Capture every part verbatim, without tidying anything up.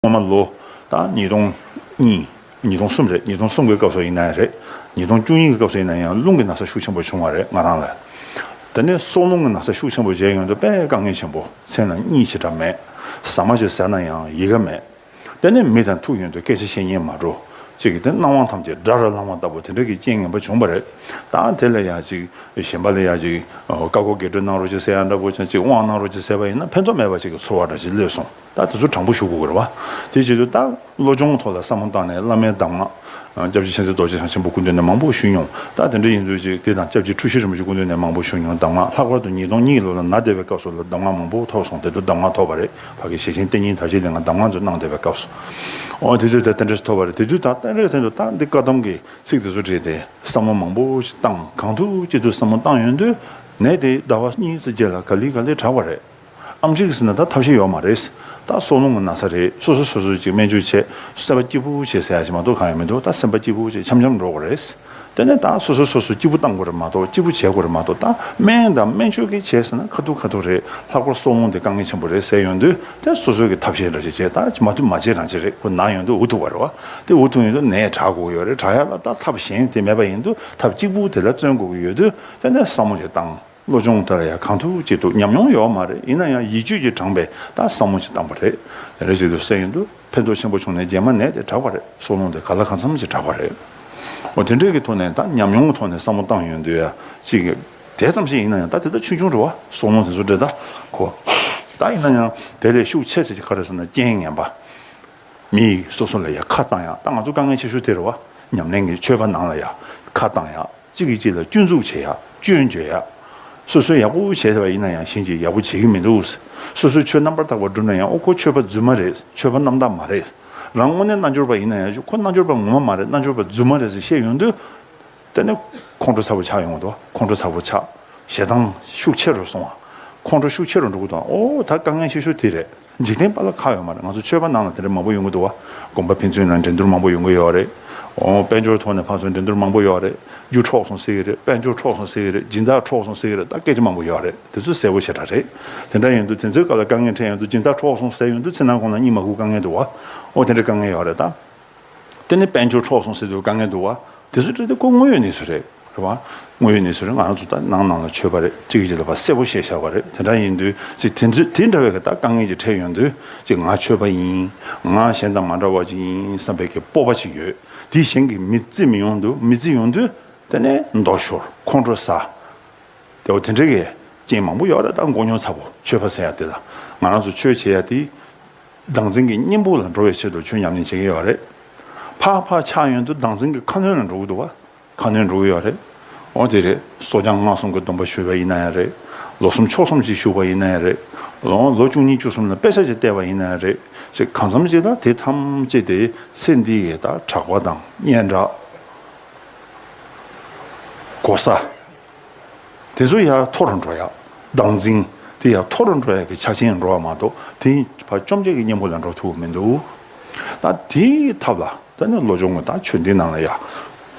སྔོན་མ་ལོ་ད་ཉིས་སྟོང་གཉིས། ཉིས་སྟོང་གསུམ་རེད། ཉིས་སྟོང་གསུམ་གྱི་སྐབས་སུ་ཡིན་ན་ཡང་རེད། ཉིས་སྟོང་བཅུ་གཉིས་ཀྱི་སྐབས་སུ་ཡིན་ན་ཡང་རླུང་གི་ན་ཚ་ཤུགས་ཆེན་པོ་བྱུང་བ་རེད་ང་རང་ལ། དེ་ནས་སྲོག་རླུང་གི་ན་ཚ་ཤུགས་ཆེན་པོ་བྱས་ཡོང་དུས་དཔེ་དཀའ་ངལ་ཆེན་པོ། མཚན་ལ་གཉིད་ཞེ་དྲག་མེད། ཟ་མ་ཞིག་ཟ་ན་ཡང་ཡི་ག་མེད། དེ་ནས་མི་དང་ཐུག་ཡོང་དུས་སྐད་ཆ་བཤད་སྙིང་མ་འདོད། གཅིག་གིས་དེ་སྣང་བ་ཐམས་ཅད་དགྲ་རུ་ལངས་པ་ལྟ་བུ་དེ་འདྲ་གི་རྐྱེན་ངན་པ་བྱུང་བ་རེད། ད་དེ་ལ་ཡང་ཅིག་གཞན་པ་ལ་ཡང་ཅིག་བཀའ་བསྒོ་རྒྱས་སྤྲོས་གནང་རོགས་ཅིག་ཟེར་ཡ་འདྲ་པོ་ཅིག་དབང་གནང་རོགས་ཅིག་ཟེར་བ་ཡིན་ན་ཕན་ཐོགས་མེད་པ་ཅིག་གི་ཚོར་བ་འདྲ་ཞིག་སླེབས་སོང་། ད་དེ་ཚོ་དྲང་པོ་ཞུ་དགོས་ཀྱི་རེད་བ། དེ་བྱེད་དུས་ད་བློ་སྦྱོང་ཐོག་ལ་བསམ་བློ་བཏང་ནས་བླ་མའི་གདམས་ངག་སྐྱབས་རྗེ་མཁྱེན་བརྩེ་རྡོ་རྗེ་འཆང་ཆེན་པོ་སྐུ་མདུན་ནས་མང་པོ་ཞུས་མྱོང་། ད་དེ་འདྲ་ཡིན་དུས་ཅིག་དེ་དང་སྐྱབས་རྗེ་འཁྲུལ་ཞིག་རིན་པོ་ཆེ་སྐུ་མདུན་ནས་མང་པོ་ཞུས་མྱོང་། གདམས་ངག་ལྷག་པར་དུ་ཉིས་སྟོང་གཉིས་ལོ་ལ་ན་བསྡད་པའི་སྐབས་སུ་ལ་གདམས་ངག་མང་པོ་ཐོབ་སོང་། དེ་དུས་གདམས་ངག་ཐོབ་པ་རེད། ཕ་གི་ཞེ་ཆེན་གཏན་ཉིན་དར་ཞིང་ལས་ང་གདམས་ངག་ཚོ་གནང་བསྡད་པའི་སྐབས་སུ། འོ་དེ་དུས་ད་དེ་འདྲ་ཞིག་ཐོབ་པ་རེད། དེ་དུས་ད་ཏན་རེ་ཐེན་དུ་ད་འདི་བཀའ་གདམས་ཀྱི་ཚིག་དེ་ཚོ་བྲིས་ཏེ་བསམ་བློ་མང་པོ་ཞིག་བཏང་། གང་ཐུབ་ཅི་ཐུབ་བསམ་བློ་བཏང་ཡོང་དུས་ནད་དེ་ཟླ་བ་གཉིས་ཙམ་རྗེས་ལ་ག་ལེ་ག་ལེ་དྲག་པ་རེད། ཨེམ་ཆི་གི་ཟེར་ན་ད་ཐབས་ཤེས་ཡོད་མ་རེད། ད་སྲོག་རླུང་གི་ན་ཚ་རེད། སོ་སོ་སོ་སོ་ཅིག་སྨན་བཅོས་བྱས་སེམས་པ་སྐྱིད་པོ་བྱས་ཟེར་ཡ་ཅིག་མ་གཏོགས་གང་ཡང་མི་འདུག། ད་སེམས་པ་སྐྱིད་པོ་བྱས་འཆམ་འཆམ་འགྲོ་དགོས་རེད། དེ་ནས་ད་སོ་སོ་སོ་སོ་སྐྱིད་པོ་བཏང་དགོས་རེད་མ་གཏོགས། སྐྱིད་པོ་བྱེད་དགོས་རེད་མ་གཏོགས། ད་སྨན་དང་སྨན་བཅོས་ཀྱི་བྱས་ཟེར་ན་ཁ་ཐུག་ཁ་ཐུག་རེད། ལྷག་པར་སྲོག་རླུང་དེ་དཀའ་ངལ་ཆེན་པོ་རེད་ཟེར་ཡོང་དུས་དེ་སོ་སོ་གི་ཐབས་ཤེས་འདྲ་ཞིག་བྱས། ད་མ་ཐུབ་མ་བྱས་རང་བྱས་རེད། ཁོ་ན་ཡོང་དུས་འུ་ཐུག་པ་རེད་བ། དེ་འུ་ཐུག་ཡོང་དུས་ནད་དྲག་དགོས་ཡོད་རེད། དྲག་ཡ་ལ་ད་ཐབས་གཞན་དེ་མེད་པ་ཡིན་དུས་ཐབས་གཅིག་པུ་དེ་ལ་བརྩོན་དགོས་ཀྱི་ཡོད་དུས་དེ་ནས་བསམ་བློ་ཞིག་བཏང་། བློ་སྦྱོང་དེ་ལ་ཡང་གང་ཐུབ་ཅི་ཐུབ། ཉམས་མྱོང་ཡོད་མ་རེད། ཡིན་ན་ཡང་ཡིད་དཔྱོད་ཀྱིས་དྲངས་པའི་ད་བསམ་བློ་ཞིག་བཏང་པ་རེད། དེ་འདྲ་ཞིག་ཏུ་གསན་ཡོང་དུས་ཕན་ཐོགས་ཆེན་པོ་བྱུང་ནས་རྗེས་མ་ནད་དེ་དྲག་པ་རེད། སྲོག་རླུང་དེ་ག་ལ་གང་འཚམ་ཞིག་དྲག་པ་རེད། འོ་དེ་འདྲའི་གི་ཐོག་ནས་ད་ཉམས་མྱོང་གི་ཐོག་ནས་བསམ་བློ་བཏང་ཡོང་དུས་ཡ་ཅིག་དེ་ཙམ་ཞིག་ཡིན་ན་ཡང་ད་དེ་ད་ཆུང་ཆུང་རེད་བ། སྲོག་རླུང་དེ་ཚོ་འདྲ་ད་གོ། ད་ཡིན་ན་ཡང་དེ་ལས་ཤུགས་ཆེ་ཚད་ཅིག་ག་རེ་ཟེར་ན་རྐྱེན་ངན་པ། མི་ཡིས་སོ་སོ་ལ་ཡ་ཁ་བཏང་ཡ། ད་ང་ཚོ་དཀའ་ངལ་ཆེ་ཤོས་དེ་རེད་བ། ཉམས་ལེན་གྱི་ཆོས་པ་ནང་ལ་ཡ་ཁ་བཏང་ཡ། གཅིག་གིས་གཅིག་ལ་སྐྱོན་འཛུགས་བྱེད་ཡ། སྐྱོན་བརྗོད་ཡ། སོ་སོས་ཡག་པོ་བྱས་པ་ཡིན་ན་ཡང་གཞན་གྱིས་ཡག་པོ་བྱེད་ཀྱི་མི་འདུག། སོ་སོས་ཆོས་རྣམ་པར་དག་པ་བསྒྲུབས་ན་ཡང་ཨོ་ཁོ་ཆོས་པ་རྫུན་མ་རེད། ཆོས་པ་རྣམ་དག་མ་རེད། རང་དངོས་གནས་རྣལ་འབྱོར་པ་ཡིན་ན་ཡང་ཁོ་རྣལ་འབྱོར་པ་ངོ་མ་མ་རེད། རྣལ་འབྱོར་པ་རྫུན་མ་རེད་ཟེར་བཤད་ཡོང་དུས། དེ་ནས་ཁོང་ཁྲོ་ཚ་པོ་ཆགས་ཡོང་གི་འདུག། ཁོང་ཁྲོ་ཚ་པོ་ཆགས། ཞེ་སྡང་ཤུགས་ཆེ་རུ་སོང་བ། ཁོང་ཁྲོ་ཤུགས་ཆེ་རུ་འགྲོ་གི་འདུག། ཨོ་ད་དཀའ་ངལ་ཆེ་ཤོས་དེ་རེད། འཇིག་རྟེན་པ་ལ་ཁག་ཡོད་མ་རེད། ང་ཚོ་ཆོས་པ་ནང་ལ་དེ་འདྲ་མང་པོ་ཡོང་གི་འདུག་བ། དགོན་པ་ཕན་ཚུན་ནང་འགྲན་བསྡུར་མང་པོ་ཡོང་གི་ཡོད་རེད། ཨོ་དཔལ་འབྱོར་ཐོག་ནས་ཕར་ཚུར་འགྲན་བསྡུར་མང་པོ་ཡོད་རེད། རྒྱུ་འཕྲོག་སོང་ཟེར་གི་རེད། དཔལ་འབྱོར་འཕྲོག་སོང་ཟེར་གི་རེད། སྦྱིན་བདག་འཕྲོག་སོང་ཟེར་གི་རེད། ད་སྐད་ཆ་མང་པོ་ཡོད་རེད། དེ་ཚོ་གསལ་པོ་ཞེ་དྲག་རེད། དེ་འདྲ་ཡིན་དུས་དེ་ཚོའི་སྐབས་ལ་དཀའ་ངལ་འཕྲད་ཡོང་དུས་སྦྱིན་བདག་འཕྲོག་སོང་ཟེར་ཡོང་དུས་ཚེ་ནང་ཁོང་ལ་གཉིད་མ་ཁུག་དཀའ་ངལ་འདུག་བ། ཨོ་དེ་འདྲ་དཀའ་ངལ་ཡོད་རེད་ད། དེ་ནས་དཔལ་འབྱོར་འཕྲོག་སོང་ཟེར་དུས་དཀའ་ངལ་འདུག་བ། དེ་ཚོ་འདྲ་དེ་ཁོ་དངོས་ཡོད་གནས་ཚུལ་རེད། རེད་བ། དངོས་ཡོད་གནས་ཚུལ་རེད། ང་རང་ཚོ་ད་ནང་ནང་ལ་ཆོས་པ་རེད། གཅིག་གིས་གཅིག་ལ་ཕར་གསལ་པོ་བཤད་བཞག་པ་རེད། དེ་འདྲ་ཡིན་དུས་ཅིག་དེ་ཚོ་དེ་འདྲ་བའི་གི་ད་དཀའ་ངལ་ཅིག་འཕྲད་ཡོང་དུས་ཅིག་ང་ཆོས་པ་ཡིན། ང་གཞན་དང་མ་འདྲ་བ་ཅིག་ཡིན་བསམ་པའི་གི་སྤོབས་པ་ཅིག་ཡོད། དེ་གཞན་གྱིས་མི་བརྩི་མི་ཡོང་དུས་མི་བརྩི་ཡོང་དུས་དེ་ནས་མདོག་ཤོར། ཁོང་ཁྲོ་ཟ། དེ་འོ་དེ་འདྲ་གི་རྐྱེན་མང་པོ་ཡོད་རེད། ད་མགོ་རྙོག་ཚ་པོ་ཆོས་པ་ཟེར་ཡ་དེ་ལ། ང་རང་ཚོ་ཆོས་བྱེད་ཡ་དེ་བདག་འཛིན་གྱི་གཉེན་པོ་ལ་འགྲོ་བའི་ཆེད་དུ་ཆོས་ཉམས་ལེན་བྱེད་ཀྱི་ཡོད་རེད། ཕར་ཕར་ཆགས་ཡོང་དུས་བདག་འཛིན་གྱི་ཁ་གནོན་ལ་འགྲོ་གི་འདུག་བ། ཁ་གནོན་འགྲོ་གི་ཡོད་རེད། འོ་དེ་རེད། གསོ་སྦྱོང་སྔགས་གསུམ་གྱི་སྡོམ་པ་ཞུས་པ་ཡིན་ན་ཡང་རེད། ལོ་གསུམ་ཕྱོགས་གསུམ་ཞིག་བཞུགས་པ་ཡིན་ན་ཡང་རེད། ལོ་ལོ་བཅུ་གཉིས་བཅུ་གསུམ་ལ་དཔེ་ཆ་ཞིག་བལྟས་པ་ཡིན་ན་ཡང་རེད། ཅིག་གང་འཚམ་ཞིག་ལ་དེ་ཐམས་ཅད་དེ་ཚེ་འདི་ཡི་ད་གྲགས་པ་དང་སྙན་གྲགས། གོ་ས། དེ་ཚོ་ཡར་མཐོ་རུ་འགྲོ་ཡ། བདག་འཛིན་དེ་ཡར་མཐོ་རུ་འགྲོ་ཡ་གི་ཆ་རྐྱེན་འགྲོ་བ་མ་གཏོགས་དེ་ཕར་བཅོམ་བྱེད་ཀྱི་གཉེན་པོ་ལ་འགྲོ་ཐུབ་མི་འདུག། ད་དེའི་ཐབས་ལ་ད་ནི་བློ་སྦྱོང་གི་ད་ཆོས་འདི་ནང་ལ་ཡ་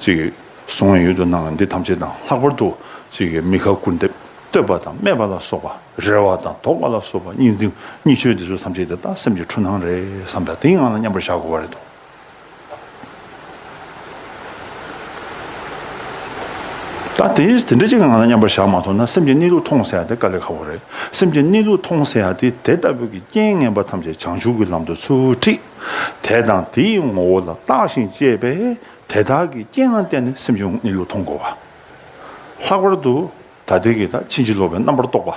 ཅིག་གསུང་ཡོད་དུ་སྣང་བ་འདི་ཐམས་ཅད་དང་ལྷག་པར་དུ་ཅིག་མི་ཁ་སྐུར་འདེབས་བསྟོད་པ་དང་སྨད་པ་ལ་སོགས་པ། རེ་བ་དང་དོགས་པ་ལ་སོགས་པ། གཉིས་འཛིན་གཉིས་ཆོས་འདི་ཚོ་ཐམས་ཅད་དེ་ད་སེམས་ཀྱི་འཁྲུལ་སྣང་རེད་བསམ་པ་དེའི་ངང་ལ་མཉམ་པར་བཞག་དགོས་པ་རེད་དོ། ད་དེ་དེ་འདྲ་ཅིག་གི་ངང་ལ་མཉམ་པར་བཞག་མ་ཐུབ་ན་སེམས་ཀྱི་གནས་ལུགས་མཐོང་ཟེར་ཡ་དེ་དཀའ་ལས་ཁག་པོ་རེད། སེམས་ཀྱི་གནས་ལུགས་མཐོང་ཟེར་ཡ་དེ་དེ་ལྟ་བུའི་གི་རྐྱེན་ངན་པ་ཐམས་ཅད་བྱང་ཆུབ་ཀྱི་ལམ་དུ་ཚུར་ཁྲིད། དེ་དང་དེའི་ངོ་བོ་ལ་བརྟགས་ཤིང་དཔྱད་པས་དེ་དག་གི་རྐྱེན་ལ་བརྟེན་ནས་སེམས་ཀྱི་གནས་ལུགས་མཐོང་དགོས་པ། ལྷག་པར་དུ་ད་ལྟའི་གི་ད་ཕྱིན་ཅི་ལོག་པའི་རྣམ་པར་རྟོག་པ།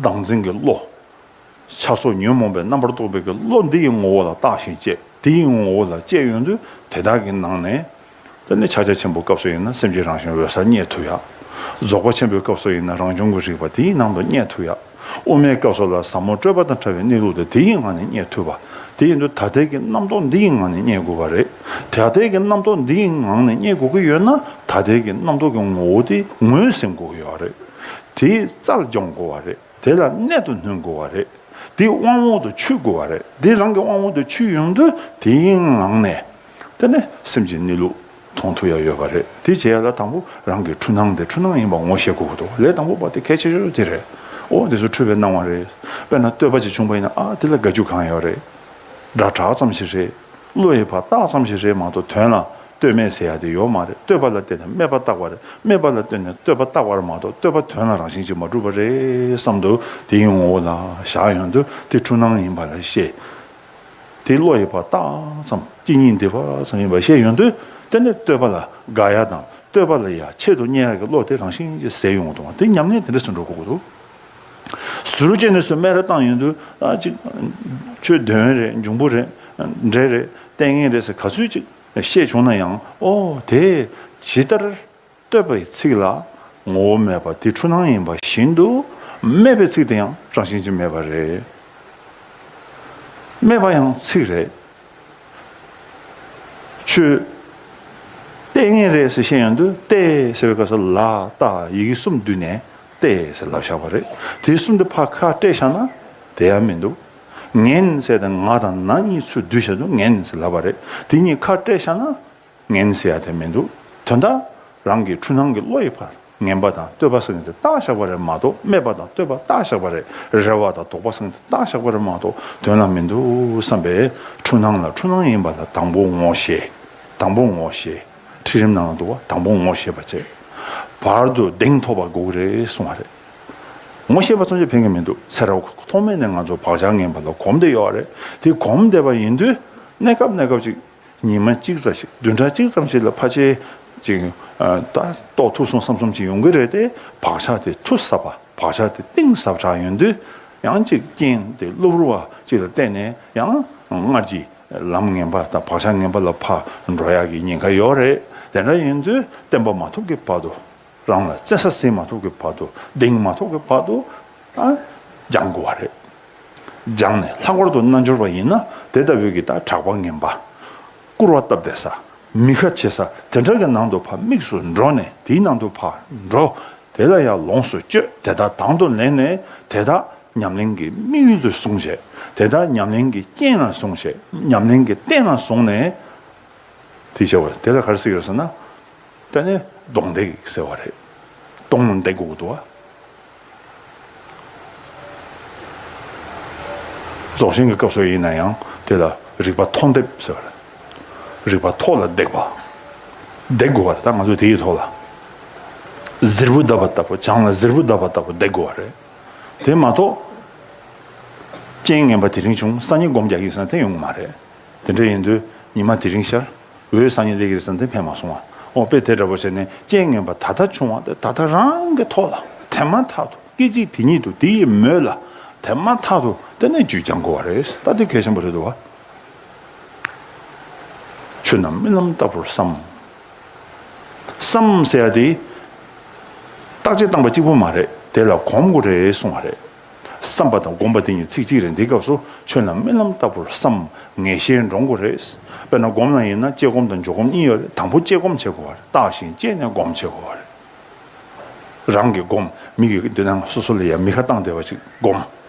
བདག་འཛིན་གྱི་བློ། ཆགས་སོགས་ཉོན་མོངས་པའི་རྣམ་པར་རྟོག་པའི་གི་བློ་འདི་ཡི་ངོ་བོ་ལ་བརྟགས་ཤིང་དཔྱད། དེ་ཡི་ངོ་བོ་ལ་དཔྱད་ཡོང་དུས་དེ་དག་གི་ནང་ནས། དེ་ནས་ཕྱག་རྒྱ་ཆེན་པོའི་སྐབས་སུ་ཡིན་ན་སེམས་ཀྱི་རང་བྱུང་འོད་གསལ་རྙེད་ཐུབ་ཡ། རྫོགས་པ་ཆེན་པོའི་སྐབས་སུ་ཡིན་ན་རང་བྱུང་གི་རིག་པ་དེའི་ནང་དུ་རྙེད་ཐུབ་ཡ། དབུ་མའི་སྐབས་སུ་ལ་ཟབ་མོ་སྤྲོས་པ་དང་བྲལ་བའི་གནས་ལུགས་དེ་དེའི་ངང་ནས་རྙེད་ཐུབ་པ། དེ་ཡིན་དུས་ད་ལྟའི་གི་རྣམ་རྟོག་འདི་ཡི་ངང་ནས་རྙེད་དགོས་པ་རེད། ད་ལྟའི་གི་རྣམ་རྟོག་འདི་ཡི་ངང་ནས་རྙེད་དགོས་ཀྱི་ཡོད་ན་ད་ལྟའི་གི་རྣམ་རྟོག་གི་ངོ་བོ་དེ་ངོས་ཟིན་དགོས་ཀྱི་ཡོད་རེད། དེའི་རྩལ་སྦྱོང་དགོས་པ་རེད། དེ་ལ་གནད་དུ་སྣོན་དགོས་པ་རེད། དེ་དབང་པོ་དུ་ཆུད་དགོས་པ་རེད། དེ་རང་གི་དབང་པོ་དུ་ཆུད་ཡོང་དུས་དེའི་ངང་ནས་དེ་ནས་སེམས་ཀྱི་གནས་ལུགས་མཐོང་ཐུབ་ཡ་ཡོད་པ་རེད། དེ་བྱེད་ཡ་ལ་དང་པོ་རང་གི་འཁྲུལ་སྣང་དེ་འཁྲུལ་སྣང་ཡིན་པ་ངོ་ཤེས་དགོས་ཀྱི་འདུག། ལས་དང་པོ་པ་དེ་གལ་ཆེ་ཤོས་དེ་རེད། ཨོ་དེ་ཚོ་འཁྲུལ་པའི་སྣང་བ་རེད། དཔེར་ན་བསྟོད་པ་ཅིག་བྱུང་པ་ཡིན་ན་ཨ་དེ་ལ་དགའ་རྒྱུ་གང་ཡོད་རེད། སྒྲ་གྲགས་ཙམ་ཞིག་རེད། བློ་ཡིས་ཕར་བཏགས་ཙམ་ཞིག་རེད་མ་གཏོགས་དོན་ལ་ལྟོས་མེད་ཟེར་ཡ་དེ་ཡོད་མ་རེད། ལྟོས་པ་ལ་བརྟེན་ནས་སྨྲས་པ་བཏགས་པ་རེད། སྨྲས་པ་ལ་བརྟེན་ནས་ལྟོས་པ་བཏགས་པ་རེད་མ་གཏོགས་ལྟོས་པ་དོན་ལ་རང་བཞིན་གྱིས་མ་གྲུབ་པ་རེད་བསམ་དུས་དེའི་ངོ་བོ་ལ་བཞག་ཡོང་དུས་དེ་འཁྲུལ་སྣང་ཡིན་པ་ལ་བཤད། དེ་བློ་ཡིས་ཕར་བཏགས་ཙམ་གཅིག་ཉིད་འདི་པ་ཙམ་ཡིན་པ་བཤད་ཡོང་དུས་དེ་ནི་ལྟོས་པ་ལ་དགའ་ཡ་དང་ལྟོས་པ་ལ་ཡ་ཆེད་དུ་གཉེར་ཡ་གི་བློ་དེ་རང་བཞིན་གྱིས་ཟད་ཡོང་གི་འདུག་དེ་ཉམས་ལེན་དེ་འདྲ་སུ་འགྲོ་དགོས་ཀྱི་འདུག་ཟུར་བཅད་ནས་སུ་སྨད་ར་བཏང་ཡོང་དུས་ཨ་ཅིག་ཆོས་དོན་རེད། འབྱུང་པོ་རེད། འབྲས་རེད། ལྟས་ངན་རེད་ཟེར་ག་ཚོད་ཅིག་བཤད་བྱུང་ན་ཡང་ཨོ་དེ་ཇི་ལྟར་ལྟོས་པའི་ཚིག་ལ་ངོ་བོ་མེད་པ་དེ་འཁྲུལ་སྣང་ཡིན་པ་བཞིན་དུ་སྨྲས་པའི་ཚིག་དེ་ཡང་རང་བཞིན་གྱིས་མེད་པ་རེད། སྨྲས་པ་ཡང་ཚིག་རེད། ཆོས་ལྟས་ངན་རེད་ཟེར་བཤད་ཡོང་དུས་ལྟས་ཟེར་བའི་སྐབས་སུ་ལ་ཏ་ཡི་གེ་གསུམ་བསྡུས་ནས་ལྟས་ཟེར་ལབ་བཞག་པ་རེད། དེ་གསུམ་དེ་ཕར་ཁ་སྤྲད་བཞག་ན་དེ་ཡང་མི་འདུག་ངན་ཟེར་དེ་ང་དང་ན་གཉིས་ཚུར་བསྡུས་བཞག་དུས་ངན་ཟེར་ལབ་པ་རེད། དེ་གཉིས་ཁ་སྤྲད་བཞག་ན་ངན་ཟེར་ཡ་དེ་མི་འདུག་དོན་དག་རང་གི་འཁྲུལ་སྣང་གི་བློ་ཡིས་ཕར་ངན་པ་དང་ལྟོས་པ་ཟེར་མཁན་དེ་བཏགས་བཞག་པ་རེད་མ་གཏོགས་སྨྲས་པ་དང་ལྟོས་པ་བཏགས་བཞག་པ་རེད། རེ་བ་དང་དོགས་པ་ཟེར་མཁན་དེ་བཏགས་བཞག་པ་རེད་མ་གཏོགས་དོན་ལ་མི་འདུག་བསམ་པས་འཁྲུལ་སྣང་ལ་འཁྲུལ་སྣང་ཡིན་པ་ལ་དང་པོ་ངོ་ཤེས། དང་པོ་ངོ་ཤེས། ཁྲིད་རིམ་ནང་ལ་འདུག་བ། དང་པོ་ངོ་ཤེས་པ་བྱས། བར་དུ་གདེང་ཐོབ་པ་དགོས་ཀྱི་རེད་གསུང་བ་རེད། ངོ་ཤེས་པ་ཙམ་གྱིས་ཕན་གྱི་མི་འདུག་ཚེ་རབས་ཐོག་མེད་ནས་ང་ཚོ་བག་ཆགས་ངན་པ་ལ་གོམས་བསྡད་ཡོད་རེད། དེ་གོམས་བསྡད་པ་ཡིན་དུས་གནས་སྐབས་གནས་སྐབས་ཅིག་ཉི་མ་གཅིག་ཙམ་ཞིག་བདུན་ཕྲག་གཅིག་ཙམ་ཞིག་ལ་ཕལ་ཆེར་ཅིག་ཨ་ད་རྟོགས་ཐུབ་སོང་བསམ་བསམ་ཅིག་ཡོང་གི་རེད་དེ། བག་ཆགས་དེ་ཐུ་ས་པ། བག་ཆགས་དེ་གཏིང་ཟབ་དྲགས་ཡོང་དུས་ཡང་ཅིག་རྐྱེན་དེ་གློ་བུར་བ་ཅིག་ལ་བརྟེན་ནས་ཡང་སྔར་གྱི་ལམ་ངན་པ་དང་བག་ཆགས་ངན་པ་ལ་ཕར་འགྲོ་ཡག་གི་ཉེན་ཁ་ཡོད་རེད། དེ་འདྲ་ཡིན་དུས་བསྟན་པ་མ་ཐོབ་ཀྱི་བར་དུ། རང་ལ་བཙན་ས་ཟིན་མ་ཐུབ་ཀྱི་བར་དུ། གདེང་མ་ཐོབ་ཀྱི་བར་དུ་ཨ་སྦྱང་དགོས་པ་རེད། སྦྱངས་ནས་ལྷག་པར་དུ་རྣལ་འབྱོར་པ་ཡིན་ན་དེ་ལྟ་བུའི་གི་ད་གྲགས་པ་ངན་པ། སྐུར་བ་བཏབ་བསྡད་ས། མི་ཁ་བྱེད་ས་དེ་འདྲ་གི་ནང་དུ་ཕར་དམིགས་སུ་འགྲོ་ནས་དེའི་ནང་དུ་ཕར་འགྲོ། དེ་ལ་ཡང་ལོངས་སུ་སྤྱོད། དེ་དག་དང་དུ་ལེན་ནས་དེ་དག་ཉམས་ལེན་གྱི་དམིགས་ཡུལ་དུ་བཟུང་བྱས། དེ་དག་ཉམས་ལེན་གྱི་རྐྱེན་ལ་བཟུང་བྱས། ཉམས་ལེན་གྱི་རྟེན་ལ་བཟུང་ནས། དེ་བྱ་བ་དེ་ལ་ག་རེ་ཟེར་གྱི་རེད་ཟེར་ན། དེ་ནི་གདོང་འདེགས་ཟེར་བ་རེད། གདོང་འདེགས་དགོས་འདུག་བ། རྫོགས་ཆེན་གྱི་སྐབས་སུ་ཡིན་ན་ཡང་དེ་ལ་རིག་པ་མཐོ་འདེབས་ཟེར་བ་རེད། རིག་པ་མཐོ་ལ་འདེགས་པ། འདེགས་དགོས་བ་རེད། ད་ང་ཚོ་དེའི་ཐོག་ལ་གཟེར་བུ་བརྡབས་པ་ལྟ་བུ། བྱང་ལ་གཟེར་བུ་བརྡབས་པ་ལྟ་བུ་འདེགས་དགོས་བ་རེད། དེ་མ་གཏོགས། རྐྱེན་ངན་པ་དེ་རིང་བྱུང་། སང་ཉིན་སྒོམ་རྒྱག་གི་ཟེར་ན་དེ་ཡོང་གི་མ་རེད། དེ་འདྲ་ཡིན་དུས་ཉི་མ་དེ་རིང་ཤར། འོད་སང་ཉིན་སླེབས་ཀྱི་རེད་ཟེར་ན་དེ་ཕན་མ་སོང་བ། ཨོ་དཔེ་དེ་འདྲ་པོ་བྱས་ནས་རྐྱེན་ངན་པ་ད་ལྟ་བྱུང་བ་དེ་ད་ལྟ་རང་གི་ཐོག་ལ་དེ་མ་ཐག་ཏུ་སྐད་ཅིག་དེ་ཉིད་དུ་དེ་ཡི་མོད་ལ་དེ་མ་ཐག་ཏུ་དེ་ནས་རྒྱུད་སྦྱང་དགོས་པ་རེད། ད་དེ་གལ་ཆེན་པོ་རེད་འདུག་བ། ཆོས་རྣམས་རྨི་ལམ་ལྟ་བུར་བསམ། བསམ་ཟེར་ཡ་དེ། བརྟག་དཔྱད་བཏང་པ་གཅིག་པུ་མ་རེད། དེ་ལ་གོམས་དགོས་རེད་གསུང་བ་རེད། བསམ་པ་དང་གོམས་པ་དེ་གཉིས་ཚིག་གཅིག་རེད། འདི་སྐབས་སུ་ཆོས་རྣམས་རྨི་ལམ་ལྟ་བུར་བསམ། ངེས་ཤེས་འདྲོངས་དགོས་རེད། དཔེར་ན་སྒོམ་ལ་ཡིན་ན་དཔྱད་སྒོམ་དང་འཇུག་སྒོམ་གཉིས་ཡོད་རེད། དང་པོ་དཔྱད་སྒོམ་བྱེད་དགོས་པ་རེད། བརྟགས་ཤིང་དཔྱད་ནས་སྒོམ་བྱེད་དགོས་པ་རེད། རང་གི་སྒོམ། མི་གི་འདི་ནང་སོ་སོ་ལ་ཡ་མི་ཁ་བཏང་བསྡད་པ་ཅིག་སྒོམ།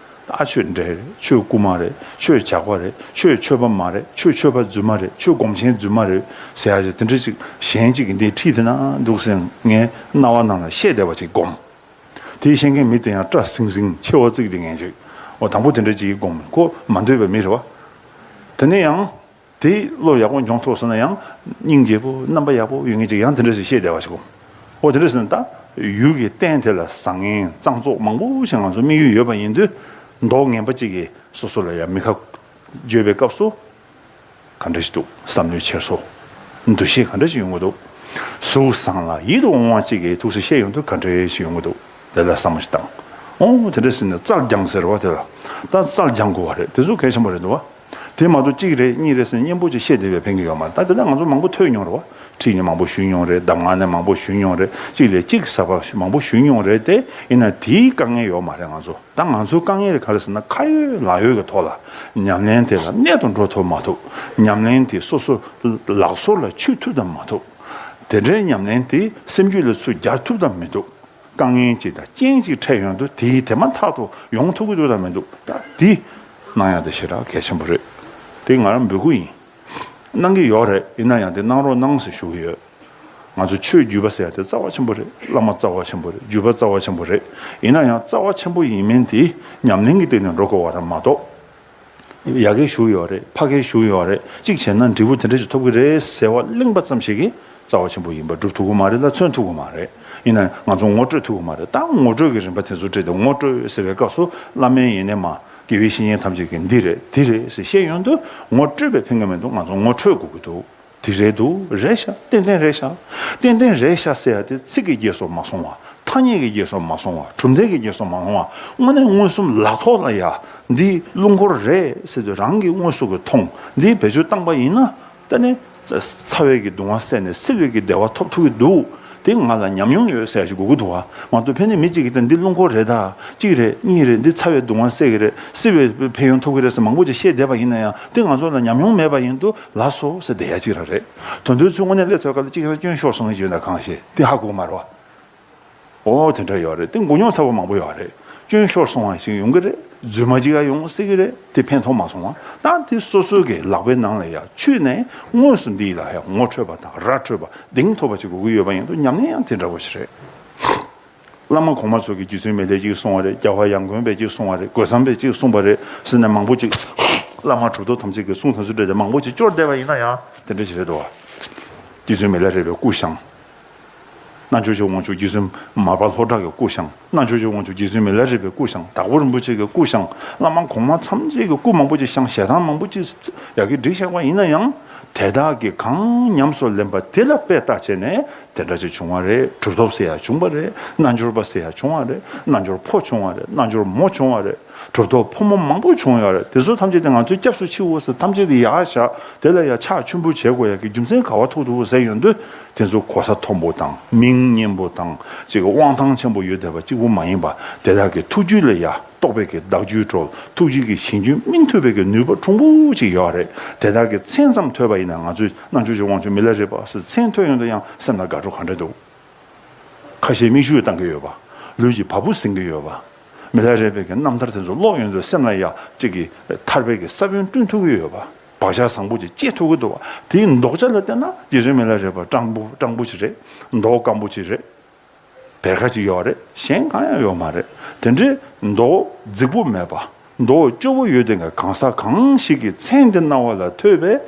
ད་ཆོས་འདྲེ་རེད། ཆོས་རྐུན་མ་རེད། ཆོས་ཇག་པ་རེད། ཆོས་ཆོས་པ་མ་རེད། ཆོས་ཆོས་པ་རྫུན་མ་རེད། ཆོས་སྒོམ་ཆེན་རྫུན་མ་རེད་ཟེར་ཡ་ཅིག་དེ་འདྲ་ཅིག་གཞན་ཅིག་གིས་འདི་ཁྲིད་དེ་ན་འདུག་ཟེར་ངའི་རྣ་བ་ནང་ལ་བཤད་བསྡད་པ་ཅིག་སྒོམ། དེ་བཤད་མཁན་མི་དེ་ཡང་སྐྲ་སིང་སིང་མཆེ་བ་གཙིགས་བསྡད་མཁན་ཅིག་འོ་དང་པོ་དེ་འདྲ་ཅིག་གིས་སྒོམ། ཁོ་མ་འདོད་པའི་མི་རེད་བ། དེ་ནས་ཡང་། དེ་བློ་ཡག་པོ་འཇོག་ཐུབ་སོང་ན་ཡང་སྙིང་རྗེ་པོ་རྣམ་པ་ཡག་པོ་ཡོད་མཁན་ཅིག་ཡང་དེ་འདྲ་ཞིག་བཤད་བསྡད་པ་ཞིག་གོ། འོ་དེ་འདྲ་ཟེར་ན་ད་ཡུལ་གྱི་རྟེན་དེ་ལ་བཟང་ངན་གཙང་བཙོག་མང་པོ་ཞིག་ང་ཚོ་དམིགས་ཡུལ་ཡོད་པ་ཡིན་དུས་མདོག་ངན་པ་ཅིག་གིས་སོ་སོ་ལ་ཡང་མི་ཁ་བརྗོད་པའི་སྐབས་སུ་ག་འདྲ་ཞིག་འདུག་བསམ་བློའི་འཁྱེར་སོ། འདུ་ཤེས་ག་འདྲ་ཞིག་ཡོང་གི་འདུག་གཟུགས་བཟང་ལ་ཡིད་དུ་འོང་བ་ཅིག་གིས་ཐུགས་སུ་བཤད་ཡོང་དུས་ག་འདྲ་ཞིག་ཡོང་གི་འདུག་དེ་ལ་བསམ་བློ་ཞིག་བཏང་། འོ་དེ་འདྲ་ཟེར་ནས་རྩལ་སྦྱང་ཟེར་བ་དེ་ལ་ད་རྩལ་སྦྱང་དགོས་པ་རེད། དེ་ཚོ་གལ་ཆེན་པོ་རེད་འདུག་བ། དེ་མ་གཏོགས་གཅིག་རེད་གཉིས་རེད་ཟེར་ནས་སྙན་པོ་ཅིག་བཤད་བསྡད་པའི་ཕན་གྱི་ཡོད་མ་རེད། ད་དེ་འདྲ་ང་ཚོ་མང་པོ་ཐོས་མྱོང་རེད་བ། ཁྲིད་ནས་མང་པོ་ཞུས་མྱོང་རེད། གདམས་ངག་ནས་མང་པོ་ཞུས་མྱོང་རེད། གཅིག་ལས་གཅིག་ཟབ་པ་མང་པོ་ཞུས་མྱོང་རེད་དེ། ཡིན་ན་དེའི་དཀའ་ངལ་ཡོད་མ་རེད་ང་ཚོ། ད་ང་ཚོའི་དཀའ་ངལ་དེ་ག་རེ་ཟེར་ན་ཁ་ཡོད་ལག་ཡོད་ཀྱི་ཐོག་ལ་ཉམས་ལེན་དེ་ལ་གནད་དུ་འགྲོ་ཐུབ་མ་ཐུབ། ཉམས་ལེན་དེ་སོ་སོ་ལག་སོར་ལ་ཆུད་ཐུབ་དང་མ་ཐུབ། དེ་འདྲའི་ཉམས་ལེན་དེ་སེམས་རྒྱུད་ལ་ཚུར་སྦྱར་ཐུབ་དང་མི་ཐུབ། དཀའ་ངལ་ཅིག་དང་རྐྱེན་ཅིག་འཕྲད་ཡོང་དུས་དེའི་དེ་མ་ཐག་ཏུ་ཡོང་ཐུབ་ཀྱི་འདུག་དང་མི་འདུག་ད་དེ་གནང་ཡག་དེ་ཞེ་དྲག་གལ་ཆེན་པོ་རེད། དེ་ང་རང་འབོད་སྐུལ་ཡིན། གནང་གི་ཡོད་རེད། ཡིན་ན་ཡང་དེ་གནང་རོགས་གནང་ཟེར་ཞུ་གི་ཡོད། ང་ཚོ་ཆོས་བརྒྱུད་པ་ཟེར་ཡ་དེ་རྩ་བ་ཆེན་པོ་རེད། བླ་མ་རྩ་བ་ཆེན་པོ་རེད། བརྒྱུད་པ་རྩ་བ་ཆེན་པོ་རེད། ཡིན་ན་ཡང་རྩ་བ་ཆེན་པོ་ཡིན་མིན་དེ་ཉམས་ལེན་གྱི་སྟེང་ནས་འགྲོ་དགོས་པ་རེད་མ་གཏོགས། ཡ་གིར་བཞུགས་ཡོད་རེད། ཕ་གིར་བཞུགས་ཡོད་རེད། གཅིག་བྱས་ན་འབྲས་བུ་དེ་འདྲ་ཞིག་ཐོབ་ཀྱི་རེད་ཟེར་བ་གླེང་པ་ཙམ་ཞིག་གིས་རྩ་བ་ཆེན་པོ་ཡིན་པ་སྒྲུབ་ཐུབ་ཀྱི་མ་རེད་ལ། མཚོན་ཐུབ་ཀྱི་མ་རེད། ཡིན་ན་ང་ཚོ་ངོ་སྤྲོད་ཐུབ་ཀྱི་མ་རེད། ད་ངོ་སྤྲོད་ཀྱི་རིམ་པ་དེ་ཚོ་བྲིས་ཏེ། ངོ་སྤྲོད་ཟེར་བའི་སྐབས་སུ་བླ་མའི་ཡིན་ནའི་མ། དགེ་བའི་བཤེས་གཉེན་ཐམས་ཅད་ཀྱིས་འདི་རེད་འདི་རེད་ཟེར་བཤད་ཡོང་དུས། ངོ་སྤྲོད་པའི་ཕན་གྱི་མི་འདུག་ང་ཚོ་ངོ་འཕྲོད་དགོས་ཀྱི་འདུག་དེ་རེད་འདུག་རེད་ཤག་ཏན་ཏན་རེད་ཤག་ཏན་ཏན་རེད་ཤག་ཟེར་ཡ་དེ་ཚིག་གི་རྗེས་སུ་མ་སོང་བ། ཐ་སྙད་ཀྱི་རྗེས་སུ་མ་སོང་བ། གྲུབ་མཐའ་གི་རྗེས་སུ་མ་སོང་བ། དངོས་གནས་མངོན་སུམ་ལག་ཐོག་ལ་ཡ་འདི་རླུང་འཁོར་རེད་ཟེར་དུས་རང་གིས་དངོས་སུ་གི་མཐོང་། འདི་བེད་སྤྱོད་བཏང་པ་ཡིན་ན། ད་ནི་ཚ་བའི་གི་སྡུག་བསྔལ་བསལ་ནས་བསིལ་བའི་གི་བདེ་བ་ཐོབ་ཐུབ་ཀྱི་འདུག་དེ་ང་ལ་ཉམས་མྱོང་ཡོད་ཟེར་ཡ་ཞིག་དགོས་ཀྱི་འདུག་བ། མ་གཏོགས་ཕན་ནི་མི་གཅིག་གིས་ད་འདི་རླུང་འཁོར་རེད། ད་གཅིག་རེད། གཉིས་རེད། འདི་ཚ་བའི་སྡུག་བསྔལ་བསལ་གི་རེད། བསིལ་བའི་ཕན་ཡོན་ཐོབ་ཀྱི་རེད་ཟེར་མང་པོ་ཅིག་བཤད་བསྡད་པ་ཡིན་ན་ཡང་། དེ་ང་ཚོ་ལ་ཉམས་མྱོང་མེད་པ་ཡིན་དུས་ལགས་སོ་ཟེར་བསྡད་ཡ་གཅིག་རང་རེད། དོན་དུ་ཚུར་དངོས་གནས་སླེབས་ཚར་སྐབས་ལ་གཅིག་ཡང་སྐྱོན་ཤོར་སོང་ཡོད་ན་གང་ཤེས། དེ་ཧ་གོ་མ་རེད་བ། ཨོ་དེ་འདྲ་ཡོད་རེད། དེ་མགོ་རྙོག་ཚ་པོ་མང་པོ་ཡོད་རེད། སྐྱོན་ཤོར་སོང་བ་ཞིག་ཡོང་གི་རེད། རྫུན་མ་ཅིག་ཡང་ཡོང་སྲིད་ཀྱི་རེད། དེ་ཕན་ཐོགས་མ་སོང་བ། ད་དེ་སོ་སོའི་གི་ལག་པའི་ནང་ལ་ཡ་ཆུད་ནས་དངོས་སུ་འདི་ལ་ཡ་ངོ་འཕྲོད་པ་དང་ར་འཕྲོད་པ་གདེང་ཐོབ་པ་ཅིག་དགོས་ཀྱི་ཡོད་པ་ཡིན་དུས། ཉམས་ལེན་ཡང་དེ་འདྲ་བོ་ཞིག་རེད། བླ་མ་གོང་མ་ཚོ་གིས་རྗེ་བཙུན་མི་ལས་གཅིག་གསུངས་པ་རེད། རྒྱལ་བ་ཡང་དགོན་པས་གཅིག་གསུངས་པ་རེད། རྒོད་ཚང་པས་གཅིག་གསུངས་པ་རེད་ཟེར་ནས་མང་པོ་ཅིག་བླ་མ་གྲུབ་ཐོབ་ཐམས་ཅད་ཀྱི་གསུང་དེ་ཚོ་འདྲ་དེ་མང་པོ་ཅིག་སྐྱོར་བསྡད་པ་ཡིན་ན་ཡང་དེ་འདྲ་ཞིག་རེད་འདུག་བ། རྗེ་བཙུན་མི་ལ་རས་པའི་སྐུ་བཞེངས། རྣལ་འབྱོར་གྱི་དབང་ཕྱུག་རྗེ་བཙུན་མར་པ་ལྷོ་བྲག་གི་སྐུ་བཞེངས། རྣལ་འབྱོར་གྱི་དབང་ཕྱུག་རྗེ་བཙུན་མི་ལ་རས་པའི་སྐུ་བཞེངས། དྭགས་པོ་རིན་པོ་ཆེ་གི་སྐུ་བཞེངས། བླ་མ་གོང་མ་ཐམས་ཅད་ཀྱི་སྐུ་མང་པོ་ཅིག་བཞེངས། ཞལ་ཐང་མང་པོ་ཅིག་ཡ་གི་བསྒྲིགས་བཞག་པ་ཡིན་ན་ཡང་། དེ་དག་གིས་གང་ཉམས་སུ་ལེན་པ་དེ་ལ་དཔེ་ལྟ་བྱས་ནས། དེ་འདྲ་ཅིག་བྱུང་བ་རེད། གྲུབ་ཐོབ་ཟེར་ཡ་བྱུང་བ་རེད། རྣལ་འབྱོར་པ་ཟེར་ཡ་བྱུང་བ་རེད། རྣལ་འབྱོར་ཕོ་བྱུང་བ་རེད། རྣལ་འབྱོར་མོ་བྱུང་བ་རེད། གྲུབ་ཐོབ་ཕོ་མོ་མང་པོ་བྱུང་ཡོད་རེད། དེ་ཚོ་ཐམས་ཅད་དེ་ང་ཚོའི་སྐྱབས་སུ་མཆིའོ་ཟེར། ཐམས་ཅད་དེ་ཡར་བཞག་དེ་ལ་ཡ་ཕྱག་མཆོད་འབུལ་བྱེད་དགོས་ཡ་གི་རྒྱུ་མཚན་ག་བ་ཐུག་འདུག་ཟེར་ཡོང་དུས། དེ་ཚོ་གོ་ས་མཐོན་པོ་དང་མིང་སྙན་པོ་དང་ཅིག་དབང་ཐང་ཆེན་པོ་ཡོད་བསྡད་པ་གཅིག་པུ་མ་ཡིན་པ། དེ་དག་གི་ཐུགས་རྒྱུད་ལ་ཡ། རྟོགས་པའི་གི་བདག་རྒྱུད་གྲོལ། ཐུགས་རྒྱུད་ཀྱི་གཞན་རྒྱུད་སྨིན་ཐུབ་པའི་གི་ནུས་པ་གྲུང་པོ་ཅིག་ཡོད་རེད། དེ་དག་གི་མཚན་ཙམ་ཐོས་པ་ཡིན་ན། ང་ཚོས་རྣལ་འབྱོར་གྱི་དབང་ཕྱུག་མི་ལ་རས་པ་ཟེར་མཚན་ཐོས་ཡོང་དུས་ཡང་སེམས་ལ་དགའ་སྤྲོ་ག་འདྲ་འདུག་ཁ་ཞེ་མིག་ཆུ་བཏང་གི་ཡོད་པ། ལུས་ཀྱི་བ་སྤུ་ཟིན་གི་ཡོད་པ། མི་ལ་རས་པའི་གི་རྣམ་ཐར་དེ་ཚོ་ཀློག་ཡོང་དུས་སེམས་ལ་ཡ་གཅིག་གི་ཐར་པའི་གི་ས་བོན་བསྐྲུན་ཐུབ་ཀྱི་ཡོད་པ། བག་ཆགས་བཟང་པོ་ཅིག་སྐྱེ་ཐུབ་ཀྱི་འདུག་བ། དེའི་ལྡོག་ཆ་ལ་བལྟས་ན་རྗེ་བཙུན་མི་ལ་རས་པ་སྤྲང་པོ་སྤྲང་པོ་ཅིག་རེད། མདོག་སྐམ་པོ་ཅིག་རེད། བེར་ཁ་ཅིག་ཡོད་རེད། གཞན་གང་ཡང་ཡོད་མ་རེད། དེ་འདྲའི་མདོག་རྫིག་པོ་མེད་པ། མདོག་སྐྱོ་བོ་ཡོད་དེ་འགའ་གང་ཟག་གང་ཞིག་གིས་མཚན་དེ་རྣ་བ་ལ་ཐོས་པས།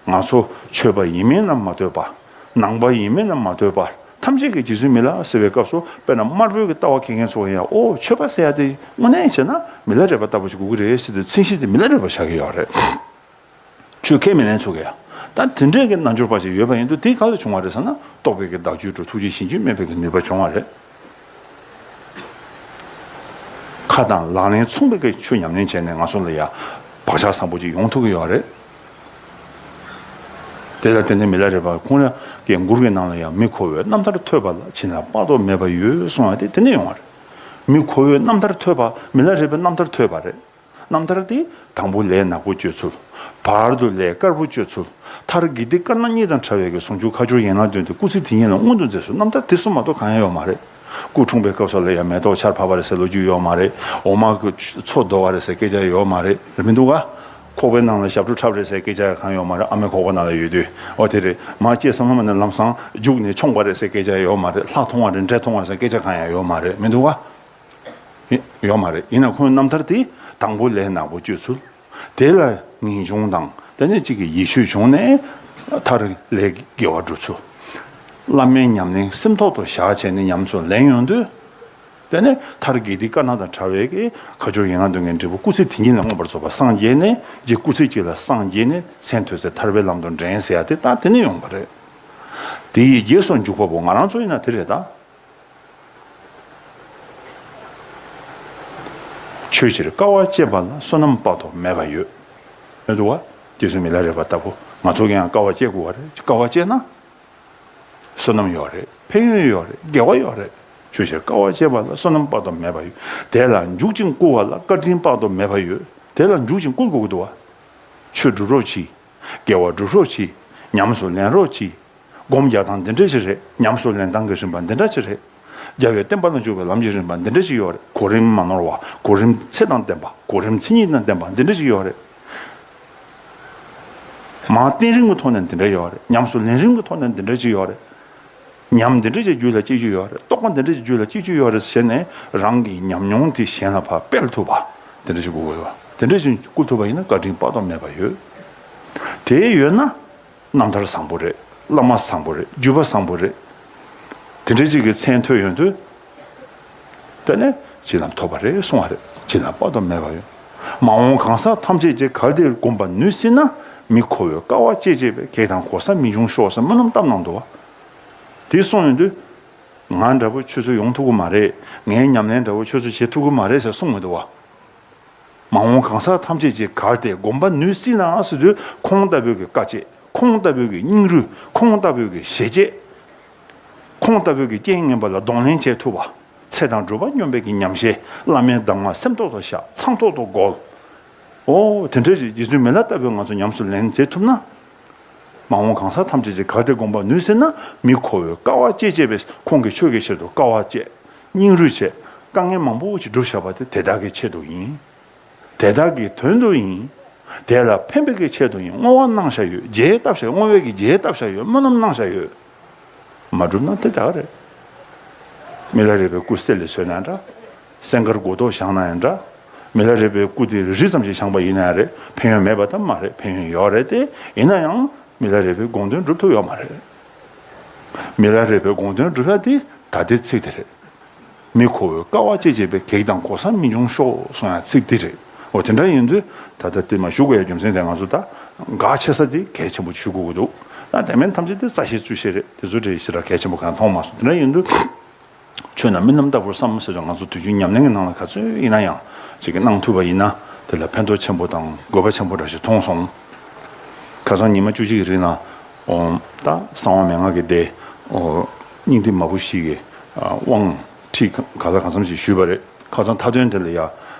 ང་ཚོ་ཆོས་པ་ཡིན་མིན་ལ་མ་ལྟོས་པར། ནང་པ་ཡིན་མིན་ལ་མ་ལྟོས་པར། ཐམས་ཅད་ཀྱིས་རྗེ་བཙུན་མི་ལ་ཟེར་བའི་སྐབས་སུ། དཔེར་ན་དམར་པོའི་གི་ལྟ་བ་མཁས་མཁན་ཚོ་ཡང་། ཨོ་ཆོས་པ་ཟེར་ཡ་དེ་དངོས་གནས་བྱས་ན་མི་ལ་རས་པ་ལྟ་བུ་ཞིག་དགོས་ཀྱི་རེད་ཟེར་དུས། མཚན་གཞི་དེ་མི་ལ་རས་པ་བཞག་གི་ཡོད་རེད། ཆོས་ཁས་མི་ལེན་ཚུལ་གྱི་ཡ། ད་དེ་འདྲའི་གི་རྣལ་འབྱོར་པ་ཞིག་ཡོད་པ་ཡིན་དུས། དེ་ག་ལ་བྱུང་བ་རེད་ཟེར་ན། རྟོགས་པའི་གི་བདག་རྒྱུད་གྲོལ། ཐུགས་རྒྱུད་གཞན་རྒྱུད་སྨིན་པའི་གི་ནུས་པ་བྱུང་བ་རེད། ཁ་དང་ལག་ལེན་མཚུངས་པའི་གི་ཆོས་ཉམས་ལེན་བྱས་ནས་ང་ཚོ་ལ་ཡ་བག་ཆགས་བཟང་པོ་ཅིག་ཡོང་ཐུབ་ཀྱི་ཡོད་རེད། དེ་ལ་བརྟེན་ནས་མི་ལ་རས་པ་ཁོང་རང་གི་མགུར་གྱི་ནང་ལ་ཡ། མི་ཁོ་བོས་རྣམ་ཐར་ཐོས་པ་ལ། བྱིན་རླབས་དཔག་ཏུ་མེད་པ་ཡོད་གསུངས་པ་དེ་དེ་ནས་ཡོང་བ་རེད། མི་ཁོ་བོས་རྣམ་ཐར་ཐོས་པ། མི་ལ་རས་པའི་རྣམ་ཐར་ཐོས་པ་རེད། རྣམ་ཐར་དེ་དང་པོ་ལས་ནག་པོ་སྤྱོད་ཚུལ། བར་དུ་ལས་དཀར་པོ་སྤྱོད་ཚུལ། མཐར་དགེ་སྡིག་དཀར་ནག་གཉིས་དང་བྲལ་བའི་གི་ཟུང་འཇུག་ཁ་སྦྱོར་ཡན་ལག་བདུན་དེ་སྐུ་ཚེ་དེ་ཉིད་ལ་མངོན་དུ་མཛད་ཚུལ། རྣམ་ཐར་དེ་གསུམ་མ་གཏོགས་གང་ཡང་ཡོད་མ་རེད། སྐུ་འཁྲུངས་པའི་སྐབས་སུ་ལ་ཡང་མེ་ཏོག་ཆར་ཕབ་པ་རེད་ཟེར་ལོ་རྒྱུས་ཡོད་མ་རེད། འོ་མ་གི་མཚོ་རྡོལ་བ་རེད་ཟེར་སྐད་ཆ་ཡོད་མ་རེད། རེད་མི་འདུག་ག་ཁོག་པའི་ནང་ལ་ཞབས་བྲོ་འཁྲབ་རེད་ཟེར་སྐད་ཆ་གང་ཡོད་མ་རེད། ཨ་མའི་ཁོག་པ་ནང་ལ་ཡོད་དུས། འོ་དེ་རེད། མར་སྐྱེས་སོང་ལ་མ་ནས་ལམ་སང་རྒྱུགས་ནས་མཆོངས་པ་རེད་ཟེར་སྐད་ཆ་ཡོད་མ་རེད། ལྷ་མཐོང་བ་རེད། འདྲེ་མཐོང་བ་རེད་ཟེར་སྐད་ཆ་གང་ཡང་ཡོད་མ་རེད། མི་འདུག་ག་ཡོད་མ་རེད། ཡིན་ན་ཁོང་རྣམ་ཐར་དེ་དང་པོ་ལས་ནག་པོ་སྤྱོད་ཚུལ། དེ་ལ་ངེས་འབྱུང་དང་། དེ་ནས་གཅིག་གི་ཡིད་ཆེས་བྱུང་ནས་མཐར་ལས་དགེ་བ་སྒྲུབ་ཚུལ། བླ་མའི་ཉམས་ལེན་སེམས་ཐོག་ཏུ་བཞག་བྱས་ནས་ཉམས་སུ་ལེན་ཡོང་དུས། དེ་ནས་མཐར་དགེ་སྡིག་དཀར་ནག་དང་བྲལ་བའི་གི་ཁ་སྦྱོར་ཡན་ལག་བདུན་གྱི་འབྲས་བུ་སྐུ་ཚེ་དེ་ཉིད་ལ་མངོན་པར་རྫོགས་པར་སངས་རྒྱས་ནས། རྗེ་སྐུ་ཚེ་གཅིག་ལ་སངས་རྒྱས་ནས་མཚན་ཐོས་ཚེ་ཐར་པའི་ལམ་དུ་འདྲེན་ཟེར་ཡ་དེ་ད་དེ་ནས་ཡོང་བ་རེད། དེ་ཡི་རྗེས་སུ་འཇུག་པ་པོ་ང་རང་ཚོ་ཡིན་ན་དེ་རེད་ད། ཆོས་ཕྱིར་དཀའ་བ་སྤྱད་པ་ལ། བསོད་ནམས་དཔག་ཏུ་མེད་པ་ཡོད། མི་འདུག་བ། རྗེ་བཙུན་མི་ལ་རས་པ་ལྟ་བུ་ང་ཚོ་གིས་ཡང་དཀའ་བ་སྤྱད་དགོས་པ་རེད། དཀའ་བ་སྤྱད་ན་བསོད་ནམས་ཡོད་རེད། ཕན་ཡོན་ཡོད་རེད། དགེ་བ་ཡོད་རེད། ཆོས་ཕྱིར་དཀའ་བ་སྤྱད་པ་ལ། བསོད་ནམས་དཔག་ཏུ་མེད་པ་ཡོད། དེ་ལ་འཇུག་ཅིང་བསྐུལ་བ་ལ། བཀའ་དྲིན་དཔག་ཏུ་མེད་པ་ཡོད། དེ་ལ་འཇུག་ཅིང་བསྐུལ་དགོས་ཀྱི་འདུག་བ། ཆོས་སྒྲུབ་རོགས་གྱིས། དགེ་བ་སྒྲུབ་རོགས་གྱིས། ཉམས་སུ་ལེན་རོགས་གྱིས། སྒོམ་རྒྱག་སྟངས་འདི་འདྲ་ཞིག་རེད། ཉམས་སུ་ལེན་སྟངས་ཀྱི་རིམ་པ་འདི་འདྲ་ཞིག་རེད། རྒྱལ་བའི་བསྟན་པ་ལ་འཇུག་པའི་ལམ་གྱི་རིམ་པ་འདི་འདྲ་ཞིག་ཡོད་རེད། གོ་རིམ་མ་ནོར་བ། གོ་རིམ་ཚེ་དང་ལྡན་པ། གོ་རིམ་མཚན་ཉིད་དང་ལྡན་པ་འདི་འདྲ་ཞིག་ཡོད་རེད། མར་བསྟན་རིམ་གྱི་ཐོག་ནས་འདི་འདྲ་ཡོད་རེད། ཉམས་སུ་ལེན་རིམ་གྱི་ཐོག་ནས་འདི་འདྲ་ཞིག་ཡོད་རེད། ཉམས་འདི་འདྲ་ཞིག་རྒྱུད་ལ་སྐྱེ་རྒྱུ་ཡོད་རེད། རྟོགས་པ་འདི་འདྲ་ཞིག་རྒྱུད་ལ་སྐྱེ་རྒྱུ་ཡོད་རེད་ཟེར་ནས། རང་གི་ཉམས་མྱོང་དེ་གཞན་ལ་ཕར་སྤེལ་ཐུབ་པ་འདི་འདྲ་ཞིག་དགོས་ཀྱི་ཡོད། དེ་འདྲ་ཞིག་བསྐུར་ཐུབ་པ་ཡིན་ན་བཀའ་དྲིན་དཔག་ཏུ་མེད་པ་ཡོད། དེ་ཡོད་ན་རྣམ་ཐར་བཟང་པོ་རེད། བླ་མ་བཟང་པོ་རེད། བརྒྱུད་པ་བཟང་པོ་རེད། དེ་འདྲ་ཅིག་གི་མཚན་ཐོས་ཡོང་དུས། དེ་ནས་བྱིན་རླབས་ཐོབ་པ་རེད་གསུང་བ་རེད། བྱིན་རླབས་དཔག་ཏུ་མེད་པ་ཡོད། མ་འོངས་གང་ཟག་ཐམས་ཅད་ཀྱིས་གལ་ཏེ་བསྒོམ་པར་ནུས་སྲིད་ན། མི་ཁོ་བོས་དཀའ་བ་སྤྱད་སྤྱད་པས་གེགས་དང་གོལ་ས་མི་འབྱུང་ཤོག་ཟེར་སྨོན་ལམ་བཏབ་གནང་འདུག་བ། དེ་གསུངས་ཡོང་དུས། ང་འདྲ་པོ་ཆུ་ཚོད་ཡོང་ཐུབ་ཀྱི་མ་རེད། ངའི་ཉམས་ལེན་འདྲ་པོ་ཆུ་ཚོད་བྱེད་ཐུབ་ཀྱི་མ་རེད་ཟེར་གསུངས་མི་འདུག་བ། མ་འོངས་གང་ཟག་ཐམས་ཅད་ཀྱིས་གལ་ཏེ་བསྒོམ་པར་ནུས་སྲིད་ན་ཟེར་དུས། ཁོང་ལྟ་བུའི་གི་དཀའ་སྤྱད། ཁོང་ལྟ་བུའི་གི་སྙིང་རུས། ཁོང་ལྟ་བུའི་གི་ཞེ་བཅད། ཁོང་ལྟ་བུའི་གི་རྐྱེན་ངན་པ་ལ་གདོང་ལེན་བྱེད་ཐུབ་པ། ཚེ་དང་སྒྲུབ་པ་སྙོམས་པའི་གི་ཉམས་བཞེས། བླ་མའི་གདམས་ངག་སེམས་ཐོག་ཏུ་བཞག། མཚང་ཐོག་ཏུ་བགོ། ཨོ་དེ་འདྲ་ཞིག་རྗེ་བཙུན་མི་ལ་ལྟ་བུའི་ང་ཚོ་ཉམས་སུ་ལེན་བྱེད་ཐུབ་ན། མ་འོངས་གང་ཟག་ཐམས་ཅད་ཀྱིས་གལ་ཏེ་བསྒོམ་པར་ནུས་སྲིད་ན། མི་ཁོ་བོས་དཀའ་བ་སྤྱད་སྤྱད་པས། ཁོང་གིས་ཆོས་ཀྱི་ཆེད་དུ་དཀའ་བ་སྤྱད། སྙིང་རུས་བྱས། དཀའ་ངལ་མང་པོ་ཞིག་སྒྲུབ་བཞག་པ་དེ་དེ་དག་གི་ཆེད་དུ་ཡིན། དེ་དག་གི་དོན་དུ་ཡིན། དེ་ལ་ཕན་པའི་གི་ཆེད་དུ་ཡིན། བསྔོ་བ་གནང་བཞག་ཡོད། རྒྱས་བཏབ་བཞག་བསྔོ་བའི་གི་རྒྱས་བཏབ་བཞག་ཡོད། སྨོན་ལམ་གནང་བཞག་ཡོད། མ་བསྒྲུབས་ན་དེ་དག་རེད། མི་ལ་རས་པའི་སྐུ་གསེར་ལས་བཟོས་ན་འདྲ། སེང་དཀར་མགོ་ཐོག་བཞེངས་ན་ཡང་འདྲ། མི་ལ་རས་པའི་སྐུ་དེ་རི་ཙམ་ཞིག་བཞེངས་པ་ཡིན་ན་ཡང་རེད། ཕན་ཡོན་མེད་པ་ད་མ་རེད། ཕན་ཡོན་ཡོད་རེད་དེ། ཡིན་ན་ཡང་མི་ལ་རས་པའི་དགོངས་དོན་སྒྲུབ་ཐུབ་ཡོད་མ་རེད། མི་ལ་རས་པའི་དགོངས་དོན་སྒྲུབ་ཡ་དེ་ད་ལྟའི་ཚིག་དེ་རེད། མི་ཁོ་བོས་དཀའ་བ་སྤྱད་སྤྱད་པས། གེགས་དང་གོལ་ས་མི་འབྱུང་ཤོག་གསུང་ཡ་ཚིག་དེ་རེད། འོ་དེ་འདྲ་ཡིན་དུས། ད་ལྟ་དེ་མ་ཞུ་དགོས་ཡ་རྒྱུ་མཚན་དེ་ང་ཚོ་ད་འགག་ཆེ་ས་དེ་གལ་ཆེན་པོ་ཞུ་དགོས་ཀྱི་འདུག་ད་དེ་མིན་ཐམས་ཅད་དེ་རྩ་ཤེས་ཚུལ་ཤེས་རེད། དེ་ཚོ་དེ་ཞེ་དྲག་གལ་ཆེན་པོ་གང་མཐོང་མ་སོང་། དེ་འདྲ་ཡིན་དུས། ཆོས་རྣམས་རྨི་ལམ་ལྟ་བུར་བསམ་ཟེར་དུས། ང་ཚོ་དུས་རྒྱུན་ཉམས་ལེན་གྱི་ནང་ལ་ག་ཚོད་ཡིན་ན་ཡང་ཅིག་གནང་ཐུབ་པ་ཡིན་ན། དེ་ལ་ཕན་ཐོགས་ཆེན་པོ་དང་དགོས་པ་ཆེན་པོ་འདྲ་ཞིག་མཐོང་སོང་། ཁ་སང་ཉི་མ་བཅུ་གཅིག་གི་རིང་ལ། ཨོ། ད་གསང་བ་མན་ངག་གི་སྡེ། ཨོ། སྙིང་ཐིག་མ་བུ་བཞི་གི། ཨ། དབང་ཁྲིད་ག་ལ་གང་འཚམ་ཞིག་ཞུས་པ་རེད། ཁ་སང་མཐའ་དོན་དེ་ལ་ཡ།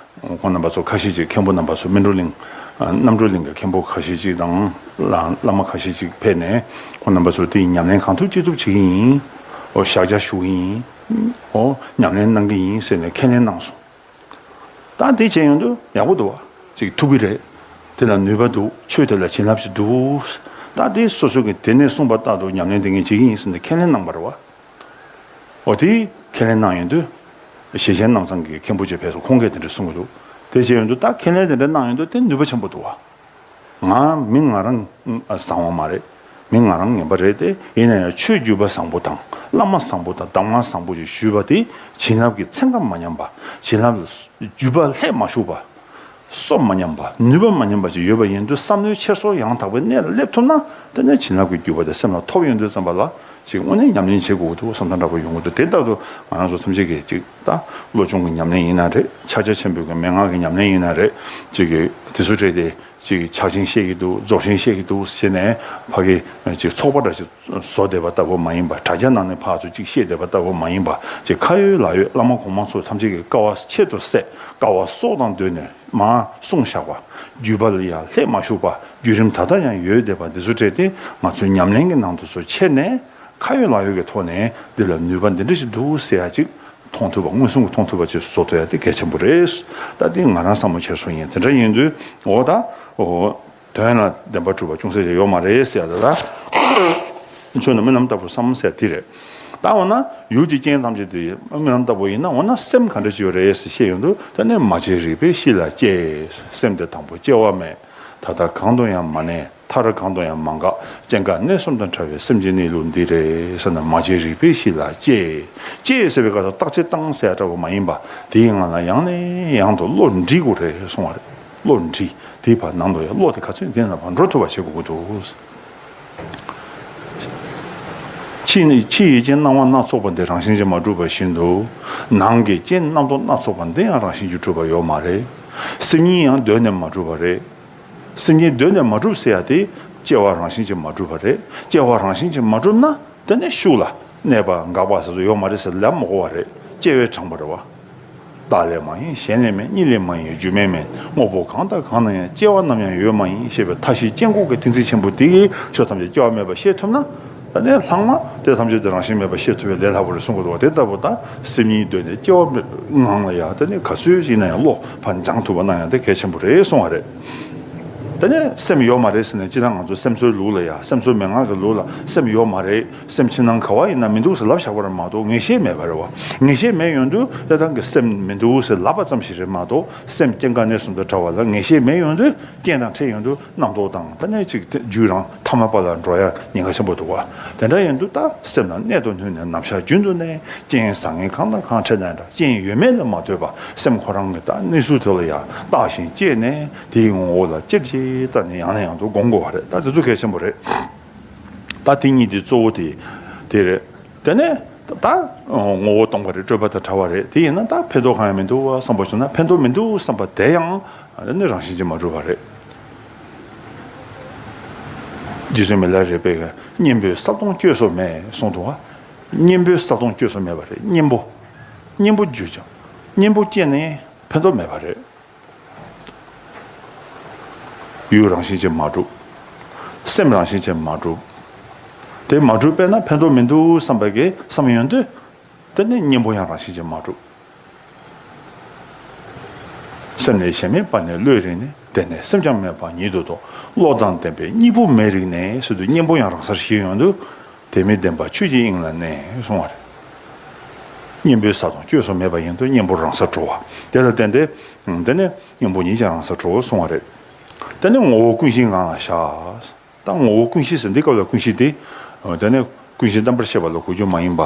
ཁོང་རྣམ་པ་ཚོ་ཁ་ཤས་ཅིག་མཁན་པོ་རྣམ་པ་ཚོ་སྨིན་གྲོལ་གླིང་། ཨ། རྣམ་གྲོལ་གླིང་གི་མཁན་པོ་ཁ་ཤས་ཅིག་དང་། བླ་བླ་མ་ཁ་ཤས་ཅིག་ཕེབས་ནས། ཁོང་རྣམ་པ་ཚོ་དེའི་ཉམས་ལེན་གང་ཐུབ་ཅི་ཐུབ་བྱེད་ཀྱི་ཡིན། ཨོ། ཞག་བརྒྱ་བཞུགས་ཀྱི་ཡིན། ཨོ། ཉམས་ལེན་གནང་གི་ཡིན་ཟེར་ནས་ཁས་ལེན་གནང་སོང་། ད་འདི་བྱས་ཡོང་དུས་ཡག་པོ་འདུག་བ། ཅིག་ཐུབ་ཀྱི་རེད། དེ་ལ་ནུས་པ་འདུག་ཆོས་དེ་ལ་བྱིན་རླབས་ཤིག་འདུག་ད་འདི་སོ་སོ་གིས་དེ་ནས་གསུངས་པ་ལྟར་དུ་ཉམས་ལེན་དེ་ངས་བྱེད་ཀྱི་ཡིན་ཟེར་ནས་ཁས་ལེན་གནང་བ་རེད་བ། འོ་དེ་ཁས་ལེན་གནང་ཡོང་དུས། ཞེ་ཆེན་རྣམ་ཚང་གི་མཁན་པོ་ཅིག་ཕེབས་སོང་། ཁོང་གིས་དེ་འདྲ་གསུང་གི་འདུག་དེ་བྱས་ཡོང་དུས་ད་ཁས་ལེན་དེ་འདྲ་གནང་ཡོང་དུས་དེ་ནུས་པ་ཆེན་པོ་འདུག་བ། ང་མི་ང་རང་བཟང་བ་མ་རེད། མི་ང་རང་ངན་པ་རེད་དེ། ཡིན་ན་ཡང་ཆོས་བརྒྱུད་པ་བཟང་པོ་དང་། བླ་མ་བཟང་པོ་དང་། གདམས་ངག་བཟང་པོ་ཞིག་ཞུས་པ་དེ། བྱིན་རླབས་ཀྱི་ཚན་ཁ་མ་ཉམས་པ། བྱིན་རླབས་ལ་རྒྱུས་པ་ལྷད་མ་ཞུགས་པ། གསོ་མ་ཉམས་པ། ནུས་པ་མ་ཉམས་པ་ཞིག་ཡོད་པ་ཡིན་དུས། བསམ་བློའི་འཁྱེར་སོ་ཡང་དག་པའི་གནས་ལ་སླེབས་ཐུབ་ན། དེ་ནས་བྱིན་རླབས་ཀྱི་རྒྱུས་པ་དེ་སེམས་ལ་ཐོབ་ཡོང་དུས་ཙམ་པ་ལ། ཅིག་དངོས་གནས་ཉམས་ལེན་བྱེད་དགོས་འདུག་བསམ་བློ་འདྲ་པོ་ཡོང་གི་འདུག་དེ་ལྟར་དུ་ང་རང་ཚོ་ཐམས་ཅད་ཀྱིས་ཅིག་ད་བློ་སྦྱོང་གི་ཉམས་ལེན་ཡིན་ན་རེད། ཕྱག་རྒྱ་ཆེན་པོའི་གི་མན་ངག་གི་ཉམས་ལེན་ཡིན་ན་རེད། ཅིག་གི་དེ་ཚོ་སྤྲད་དེ། ཅིག་ཕྱག་ཆེན་བཤད་ཀྱི་འདུག་རྫོགས་ཆེན་བཤད་ཀྱི་འདུག་ཟེར་ནས་ཕ་གི་ཅིག་ཚོགས་པ་འདྲ་ཞིག་བཟོ་བསྡད་པ་ལྟ་བུ་མ་ཡིན་པ། དྲ་རྒྱ་ནང་ནས་ཕར་ཚུར་ཅིག་བཤད་བསྡད་པ་ལྟ་བུ་མ་ཡིན་པ། ཅིག་ཁ་ཡོད་ལག་ཡོད་བླ་མ་གོང་མ་ཚོ་ཐམས་ཅད་ཀྱི་དཀའ་བ་ཆེད་དུ་སེལ། དཀའ་བ་སྲོག་དང་བསྡོས་ནས་མར་གསུངས་བཞག་པ། བརྒྱུད་པ་ལ་ཡང་ལྷད་མ་ཞུགས་པ། བརྒྱུད་རིམ་ད་ལྟ་ཡང་ཡོད་བསྡད་པ་འདི་ཚོ་སྤྲད་དེ། ང་ཚོའི་ཉམས་ལེན་གྱི་ནང་དུ་ཚུར་འཁྱེར་ནས། ཁ་ཡོད་ལག་ཡོད་ཀྱི་ཐོག་ནས་འདི་ལ་ནུས་པ་འདི་འདྲ་ཞིག་འདུག་ཟེར་ཡ་ཅིག་མཐོང་ཐུབ་པ། མངོན་སུམ་གྱིས་མཐོང་ཐུབ་པ་ཅིག་བཟོ་ཐུབ་ཡ་དེ་གལ་ཆེན་པོ་རེད། ད་འདི་ང་རང་བསམ་བློ་འཁྱེར་སོ་ཡིན། དེ་འདྲ་ཡིན་དུས། འོ་ད། འོ། དོན་ལ་བདེན་པར་གྲུབ་པ་ཅུང་ཟད་ཅིག་ཡོད་མ་རེད་ཟེར་ཡ་ད་ལྟ། ཆོས་ནི་རྨི་ལམ་ལྟ་བུར་བསམ་ཟེར་དེ་རེད། ད་འོ་ན་ཡུལ་གྱི་རྐྱེན་ཐམས་ཅད་དེ་རྨི་ལམ་ལྟ་བུ་ཡིན་ན། འོ་ན་སེམས་ག་འདྲ་ཅིག་ཡོད་རེད་ཟེར་བཤད་ཡོང་དུས། ད་ནི་མ་སྐྱེས་རིག་པའི་གཤིས་ལ་སྐྱེས། སེམས་དེ་དང་པོ་སྐྱེ་བ་མེད། ད་ལྟ་གང་དུ་ཡང་མ་གནས། མཐར་གང་དུ་ཡང་མ་འགག་སྐྱེ་འགག་གནས་གསུམ་དང་བྲལ་བའི་སེམས་ཀྱི་གནས་ལུགས་འདི་རེད་ཟེར་ན། མ་སྐྱེས་རིག་པའི་གཤིས་ལ་སྐྱེས། སྐྱེས་ཟེར་བའི་སྐབས་སུ་བརྟག་དཔྱད་བཏང་ཟེར་ཡ་འདྲ་བོ་མ་ཡིན་པ། དེའི་ངང་ལ་ཡང་ནས་ཡང་དུ་བློ་འདྲིས་དགོས་རེད་གསུང་བ་རེད། བློ་འདྲིས། དེའི་བར་ནང་དུ་ཡང་བློ་དེ་ག་ཚོད་འདི་ན་བར་འགྲོ་ཐུབ་པ་བྱེད་དགོས་ཀྱི་འདུག་ཕྱི་ནི་ཕྱི་ཡུལ་གྱི་སྣང་བ་སྣ་ཚོགས་པ་འདི་རང་བཞིན་གྱིས་མ་གྲུབ་པ་བཞིན་དུ། ནང་གི་རྐྱེན་རྣམ་རྟོག་སྣ་ཚོགས་པ་འདི་ཡང་རང་བཞིན་གྱིས་གྲུབ་པ་ཡོད་མ་རེད། སེམས་ཉིད་ཡང་གདོད་ནས་མ་གྲུབ་པ་རེད། སེམས་ཉིད་གདོད་ནས་མ་གྲུབ་ཟེར་ཡ་དེ། སྐྱེ་བ་རང་བཞིན་གྱིས་མ་གྲུབ་པ་རེད། སྐྱེ་བ་རང་བཞིན་གྱིས་མ་གྲུབ་ན། དེ་ནས་ཤུགས་ལ་གནས་པ་འགག་པ་ཟེར་ཚོ་ཡོད་མ་རེད་ཟེར་ལབ་མ་དགོས་པ་རེད། སྐྱེ་བས་དྲངས་པ་རེད་བ། བདག་ལས་མ་ཡིན་གཞན་ལས་མེད། གཉིས་ལས་མ་ཡིན་རྒྱུ་མེད་མིན། དངོས་པོ་གང་དང་གང་ན་ཡང་། སྐྱེ་བ་ནམ་ཡང་ཡོད་མ་ཡིན་ཞེས་པའི་མཐའ་བཞིའི་སྐྱེ་འགོག་གི་ཏིང་འཛིན་ཆེན་པོ་དེ་གིས་ཆོས་ཐམས་ཅད་སྐྱེ་བ་མེད་པ་ཤེས་ཐུབ་ན། ད་ནས་ལྷག་མ་དེ་ཐམས་ཅད་དེ་རང་བཞིན་མེད་པ་ཤེས་ཐུབ་པའི་ལས་སླ་པོ་རེད་གསུང་གི་འདུག་བ། དེ་ལྟ་བུ་ད་སེམས་ཉིད་གདོད་ནས་སྐྱེ་བ་མེད་ངང་ལ་ཡང་། དེ་ནས་ག་ཚོད་ཡིན་ན་ཡང་བློ་ཕར་འབྱང་ཐུབ་པ་གནང་ཡང་དེ་གལ་ཆེན་པོ་རེད་གསུང་བ་རེད། དེ་ནས་སེམས་ཡོད་མ་རེད་ཟེར་ནས། སྤྱིར་བཏང་ང་ཚོ་སེམས་གསོའི་ལུགས་ལ་ཡ། སེམས་གསོ་མན་ངག་གི་ལུགས་ལ་སེམས་ཡོད་མ་རེད། སེམས་ཕྱི་ནང་ག་བ་ཡིན་ན་མི་འདུག་ཟེར་ལབ་བཞག་པ་རེད་མ་གཏོགས། ངེས་ཤེས་མེད་པ་རེད་བ། ངེས་ཤེས་མེད་ཡོང་དུས་དེ་དང་གི་སེམས་མི་འདུག་ཟེར་ལབ་པ་ཙམ་ཞིག་རེད་མ་གཏོགས། སེམས་རྐྱེན་ག་ནས་སུ་འདུག་འདྲ་བ་ལ་ངེས་ཤེས་མེད་ཡོང་དུས། རྐྱེན་དང་འཕྲད་ཡོང་དུས་རྣམ་རྟོག་དང་། དེ་ནས་ཅིག་རྒྱུད་རང་ཐ་མལ་པ་ལ་འགྲོ་ཡ་ཉེན་ཁ་ཆེན་པོ་འདུག་བ། དེ་འདྲ་ཡིན་དུས་ད་སེམས་ལ་གནད་དུ་བསྣུན་ནས་ནམ་ཞག་རྒྱུན་དུ་ནས་རྐྱེན་བཟང་ངན་གང་དང་གང་འཕྲད་ན་འདྲ། རྐྱེན་ཡོད་མེད་ལ་མ་ལྟོས་པར་སེམས་ཁོ་རང་གི་ད་གནས་ཚུལ་དེ་ལ་ཡང་བརྟག་ཅིང་དཔྱད་ནས། དེའི་ངོ་བོ་ལ་ཅེར་ཅེར་བལྟས་ནས་ཡང་ནས་ཡང་དུ་སྒོམ་དགོས་པ་རེད། ད་དེ་ཚོ་གལ་ཆེན་པོ་རེད། ད་དེ་གཉིས་དེ་གཙོ་བོ་དེ་དེ་རེད། དེ་ནས་ད་ངོ་བོ་སྟོང་པ་རེད། སྤྲོས་པ་དང་བྲལ་བ་རེད། དེ་ཡིན་ན་ད་ཕན་ཐོགས་གང་ཡང་མི་འདུག་བསམ་པ་བྱུང་ན། ཕན་ཐོགས་མི་འདུག་བསམ་པ་དེ་ཡང་ཨ་ནི་རང་བཞིན་གྱིས་མ་གྲུབ་པ་རེད། རྗེ་བཙུན་མི་ལ་རས་པས་གཉེན་པོས་ས་སྟོང་བསྐྱོད་སོ་མེད་གསུངས་འདུག་བ། གཉེན་པོས་ས་སྟོང་བསྐྱོད་སོ་མེད་པ་རེད། གཉེན་པོ། གཉེན་པོ་བརྒྱུད་ཀྱང་། གཉེན་པོ་བསྐྱེད་ནས་ཕན་ཐོགས་མེད་པ་རེད། ཡུལ་རང་བཞིན་གྱིས་མ་གྲུབ། སེམས་རང་བཞིན་གྱིས་མ་གྲུབ། དེ་མ་གྲུབ་པས་ན་ཕན་ཐོགས་མི་འདུག་བསམ་པ་གི་བསམ་ཡོང་དུས། དེ་ནི་གཉེན་པོ་ཡང་རང་བཞིན་གྱིས་མ་གྲུབ། སེམས་ནི་གཞན་མེད་པ་ནི་བློས་རིག་ནས། དེ་ནི་སེམས་ཀྱང་མེད་པ་ཉིད་དུ་རྟོགས། བློ་དང་ལྡན་པས་གཉིས་པོ་མེད་རིག་ནས་ཟེར་དུས། གཉེན་པོ་ཡང་རང་སར་ཞིག་ཡོང་དུས། དེ་མེད་བདེན་པ་ཆོས་ཀྱི་དབྱིངས་ལ་གནས་གསུང་བ་རེད། གཉེན་པོའི་ས་དང་བསྐྱོད་སོ་མེད་པ་ཡིན་དུས་གཉེན་པོ་རང་སར་གྲོལ་བ། དེ་ལ་བརྟེན་ཏེ། དེ་ནས་གཉེན་པོ་ཉིད་ཀྱང་རང་སར་གྲོལ་གསུང་བ་རེད། དེ་ནས་ངོ་བོ་ཀུན་གཞིའི་ངང་ལ་བཞག། ད་ངོ་བོ་ཀུན་གཞི་ཟེར། འདི་སྐབས་ལ་ཀུན་གཞི་དེ། དེ་ནས་ཀུན་གཞི་བརྟན་པར་ཤེས་པ་ལ་གོ་རྒྱུ་མ་ཡིན་པ།